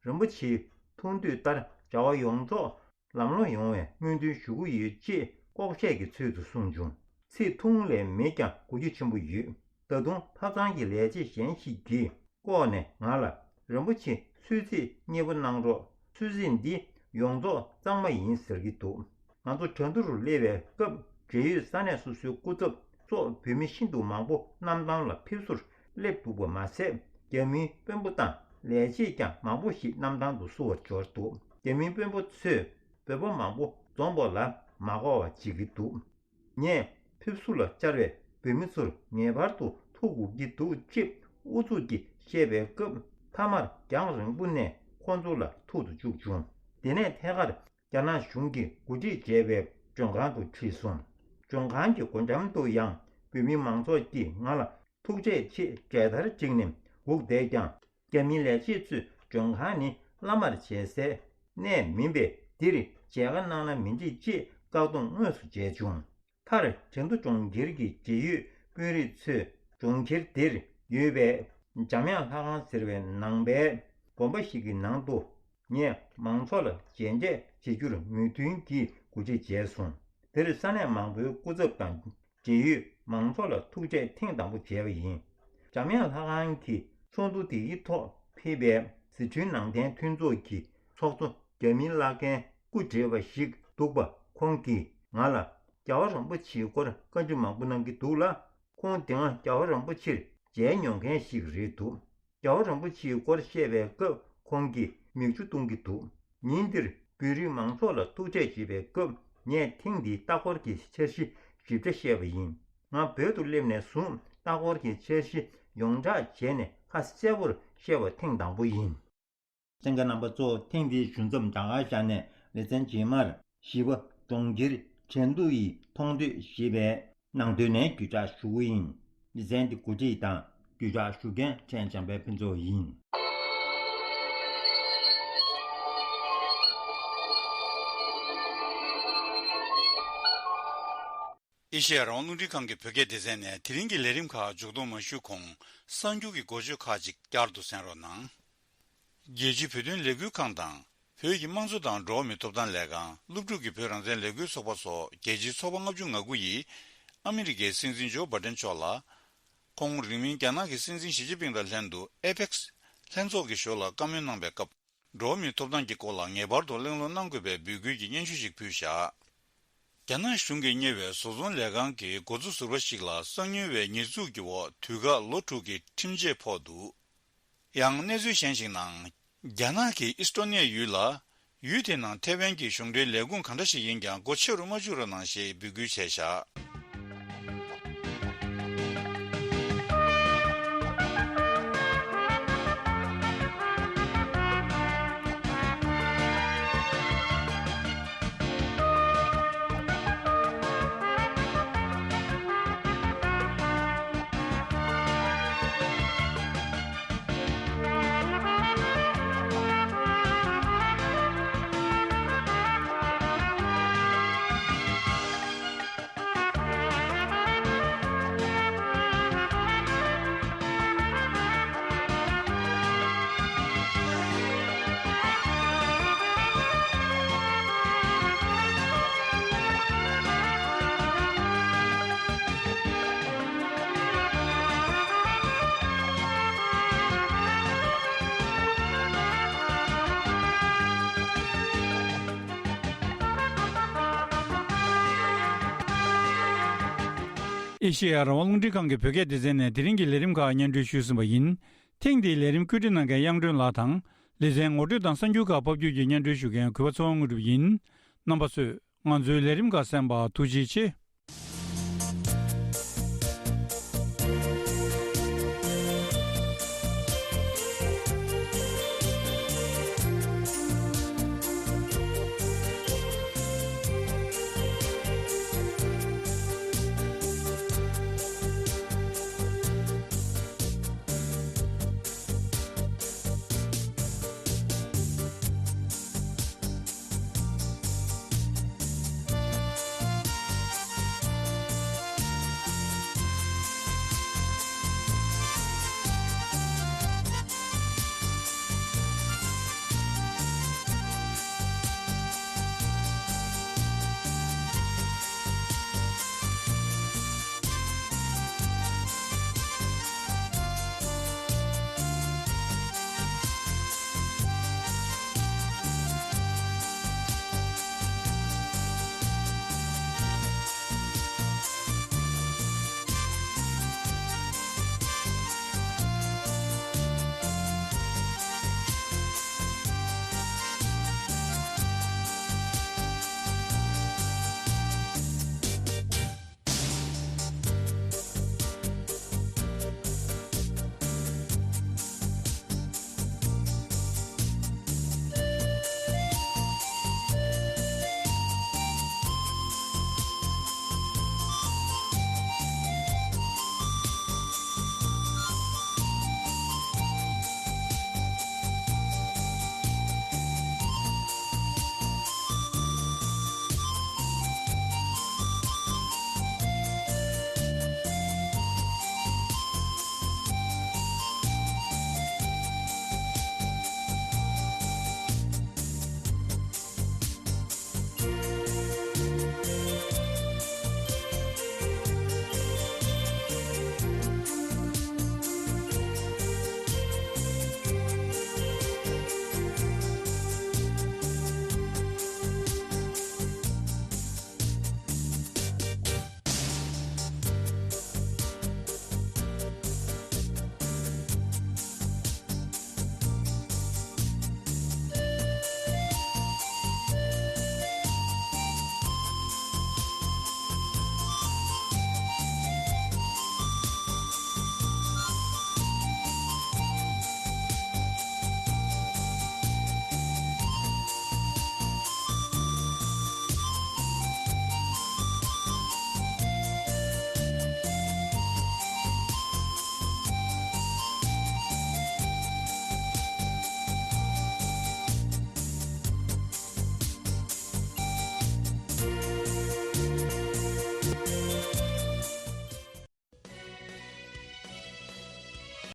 རིན་པོ་ཆེའི་ཐུགས་འདོད་ལྟར་བྱ་བ་ཡོངས་རྫོགས་ལམ་ལྷོང་ཡོང་བའི་སྨོན་འདུན་ཞུ་གི་ཡོད་ཅེས་ལྐོག་བཤད་ཀྱི་ཚུལ་དུ་གསུངས་བྱུང་། ཚིག་ཐུང་ངུ་ལས་མེད་ཀྱང་གུས་བརྩི་ཆེན་པོ་ཡོད། ད་དུང་ཐབ་ཚང་གི་ལས་བྱེད་གཞན་ཞིག་གིས་ལྐོག་ནས་ང་ལ། རིན་པོ་ཆེ་གསོལ་ཚིགས་མཉེས་པོ་གནང་རོགས། གསོལ་ཚིགས་འདི་ཡོངས་རྫོགས་གཙང་མ་ཡིན་ཟེར་གྱི་འདུག། ང་ཚོ་ཁྲོན་ཏུའུ་རུ་སླེབས་པའི་སྐབས། འབྲེལ་ཡོད་ས་གནས་སོ་སོའི་སྐུ་ཚབ་སོགས་བོད་མི་ཤིན་ཏུ་མང་པོ་གནམ་ཐང་ལ་ཕེབས་བསུར་སླེབས་འདུག་པ་མ་ཟད། རྒྱ་མིའི་དཔོན་པོ་དང་ལས་བྱེད་ཀྱང་མང་པོ་ཞིག་གནམ་ཐང་དུ་བསུ་བར་འབྱོར་འདུག། རྒྱ་མིའི་དཔོན་པོ་ཚོས་བོད་པ་མང་པོ་འཛོམས་པ་ལ་མ་དགའ་བ་བྱེད་ཀྱི་འདུག། ངས་ཕེབས་བསུ་ལ་བཅར་བའི་བོད་མི་ཚོར་ངེས་པར་དུ་ཐུག་དགོས་ཀྱི་འདུག་ཅེས་ཨུ་ཚུགས་ཀྱིས་བཤད་པའི་སྐབས། མཐའ་མར་རྒྱང་རིང་པོ་ནས་ཁོང་ཚོ་ལ་ཐུག་ཏུ་བཅུག་བྱུང་། དེ་ནས་ཐད་ཀར་རྒྱ་ནག་གཞུང་གིས་གོ་སྒྲིག་བྱས་པའི་མགྲོན་ཁང་དུ་ཁྲིད་སོང་། མགྲོན་ཁང་གི་སྒོ་འགྲམ་དུ་ཡང་བོད་མི་མང་ཚོགས་ཀྱིས་ང་ལ་ཐུག་འཕྲད་ཆེད་གྲལ་སྟར་བསྒྲིགས་ནས་སྒུག་བསྡད་ཀྱང་། རྒྱ་མིའི་ལས་བྱེད་ཚོས་མགྲོན་ཁང་ནི་བླ་མར་བྱེད་སའི་གནས་མིན་པས། འདིར་མཇལ་ཁ་གནང་ན་མི་འགྲིག་ཅེས་བཀག་སྡོམ་དངོས་སུ་བྱས་བྱུང་། མཐར་ཁྲེང་ཏུའུ་གྲོང་ཁྱེར་གྱི་འབྲེལ་ཡོད་དཔོན་རིགས་ཚོས་གྲོང་ཁྱེར་འདིར་ཡོད་པའི་འཇམ་དབྱངས་ལྷ་ཁང་ཟེར་བའི་ནང་པའི་དགོན་པ་ཞིག་གི་ནང་དུ་ངས་མང་ཚོགས་ལ་མཇལ་འཕྲད་བྱེད་རྒྱུར་མོས་མཐུན་གྱིས་གོ་སྒྲིག་བྱས་སོང་། དེར་ས་གནས་མང་པོའི་སྐུ་ཚབ་དང་། འབྲེལ་ཡོད་མང་ཚོགས་ལ་ཐུག་འཕྲད་ཐེངས་དང་པོ་བྱས་པ་ཡིན། འཇམ་དབྱངས་ལྷ་ཁང་གི་ཚོགས་འདུ་དེའི་ཐོག་ཕེབས་པའི་ཟི་ཁྲོན་ནང་བསྟན་མཐུན་ཚོགས་ཀྱི་ཚོགས་གཙོ་རྒྱ་མིའི་བླ་རྒན་སྐུ་བགྲེས་པ་ཞིག་འདུག་པ། ཁོང་གིས་ང་ལ་རྒྱལ་བ་རིན་པོ་ཆེའི་སྐོར་བཀའ་འདྲི་མང་པོ་གནང་གི་འདུག་ལ། ཁོང་དེ་སྔ་རྒྱལ་བ་རིན་པོ་ཆེར་མཇལ་མྱོང་མཁན་ཞིག་རེད་འདུག། རྒྱལ་བ་རིན་པོ་ཆེའི་སྐོར་བཤད་པའི་སྐབས། ཁོང་གིས་མིག་ཆུ་གཏོང་གི་འདུག་ཉིན་འདིར་བོད་རིགས་མང་ཚོགས་ལ་ཐུག་འཕྲད་བྱེད་པའི་སྐབས། ངས་ཐེངས་འདིའི་ལྟ་སྐོར་གྱི་འཆར་གཞི་ཞིབ་ཕྲ་བཤད་པ་ཡིན། ང་བོད་དུ་སླེབས་ནས་བཟུང་ལྟ་སྐོར་གྱི་འཆར་གཞི་ཡོངས་བསྒྲགས་བྱས་ནས་ཁ་གསལ་པོར་བཤད་པ་ཐེངས་དང་པོ་ཡིན། གསན་མཁན་རྣམ་པ་ཚོ། ཐེངས་འདིའི་ཞུ་མཚམས་གྲངས་ཀ་བཞག་ནས་ལེ་ཚན་རྗེས་མར་བཞི་པ་གྲོང་ཁྱེར་ཁྲེང་ཏུའུ་ཡི་མཐོང་ཐོས་ཞེས་པའི་ནང་དོན་ནས་བརྒྱུད་བསྒྲགས་ཞུ་གི་ཡིན། ལེ་ཚན་འདི་གོ་སྒྲིག་དང་བརྒྱུད་བསྒྲགས་ཞུ་མཁན་ཕྲན་བྱམས་པའི་ཕུན་ཚོགས་ཡིན། ཨེ་ཤེ་ཡ་རང་དབང་རླུང་འཕྲིན་ཁང་གི་བོད་སྐད་སྡེ་ཚན་ནས་དེ་རིང་གི་ལས་རིམ་ཁག་མཇུག་བསྡོམས་མ་ཞུ་གོང་། གསར་འགྱུར་གྱི་འགོ་བརྗོད་ཁག་ཅིག་བསྐྱར་དུ་གསན་རོགས་གནང་། རྒྱལ་སྤྱིའི་བོད་དོན་ལས་འགུལ་ཁང་དང་། བོད་ཀྱི་དམངས་གཙོ་དང་འགྲོ་བ་མིའི་ཐོབ་ཐང་ལས་ཁང་། སློབ་ཕྲུག་གི་བོད་རང་བཙན་ལས་འགུལ་ཚོགས་པ་སོགས་རྒྱལ་སྤྱིའི་ཚོགས་པ་ལྔ་བཅུ་ང་དགུ་ཡིས་ཨ་མི་རི་ཀའི་སྲིད་འཛིན་ཇོ་བྷ་ཌེན་མཆོག་ལ། ཁོང་རིང་མིན་རྒྱ་ནག་གི་སྲིད་འཛིན་ཞི་ཅིན་ཕིང་དང་ལྷན་དུ་ཨེ་པེག་སི་ལྷན་ཚོགས་ཀྱི་ཞོར་ལ་བཀའ་མོལ་གནང་བའི་སྐབས། འགྲོ་བ་མིའི་ཐོབ་ཐང་གི་སྐོར་ལ་ངེས་པར་དུ་གླེང་སློང་གནང་དགོས་པའི་འབོད་སྐུལ་གྱི་སྙན་ཞུ་ཞིག་ཕུལ་བཞག་རྒྱ་ནག་གཞུང་གིས་གཉེར་བའི་བཟོ་ཚོང་ལས་ཁང་གིས་འགོ་གཙོ་ཟུར་པ་ཞིག་ལ་གསང་ཉུལ་བའི་ཉེས་འཛུགས་ཀྱི་འོག་དུས་བཀག་ལོ་དྲུག་གི་ཁྲིམས་ཆད་ཕོག་འདུག་ཡང་གནས་ཚུལ་གཞན་ཞིག་ནང་། རྒྱ་ནག་གིས་ཨིས་ཏོ་ནི་ཡ་ཡུལ་ལ། ཡུལ་དེའི་ནང་ཐེ་ཝན་གྱི་གཞུང་འབྲེལ་ལས་ཁུངས་གང་འདྲ་ཞིག་ཡིན་ཀྱང་སྒོ་ཕྱེ་རུ་མ་བཅུག་རོགས་གནང་ཞེས་འབོད་སྐུལ་བྱས་བཞག་ཨེ་ཤེ་ཡ་རང་དབང་རླུང་འཕྲིན་ཁང་གི་བོད་སྐད་སྡེ་ཚན་ནས་དེ་རིང་གི་ལས་རིམ་ཁག་སྙན་སྒྲོན་ཞུས་ཟིན་པ་ཡིན། ཐེངས་འདིའི་ལས་རིམ་བཀོད་སྒྲིག་གནང་མཁན་དབྱངས་སྒྲོན་ལགས་དང་། ལེ་ཚན་ངོ་སྤྲོད་དང་གསར་འགྱུར་ཁག་ཕབ་སྒྱུར་གྱིས་སྙན་སྒྲོན་ཞུ་མཁན་གུས་པ་ཚེ་དབང་དངོས་གྲུབ་ཡིན། རྣམ་པ་ཚོས་ང་ཚོའི་ལས་རིམ་ཁག་གསན་པར་ཐུགས་རྗེ་ཆེ།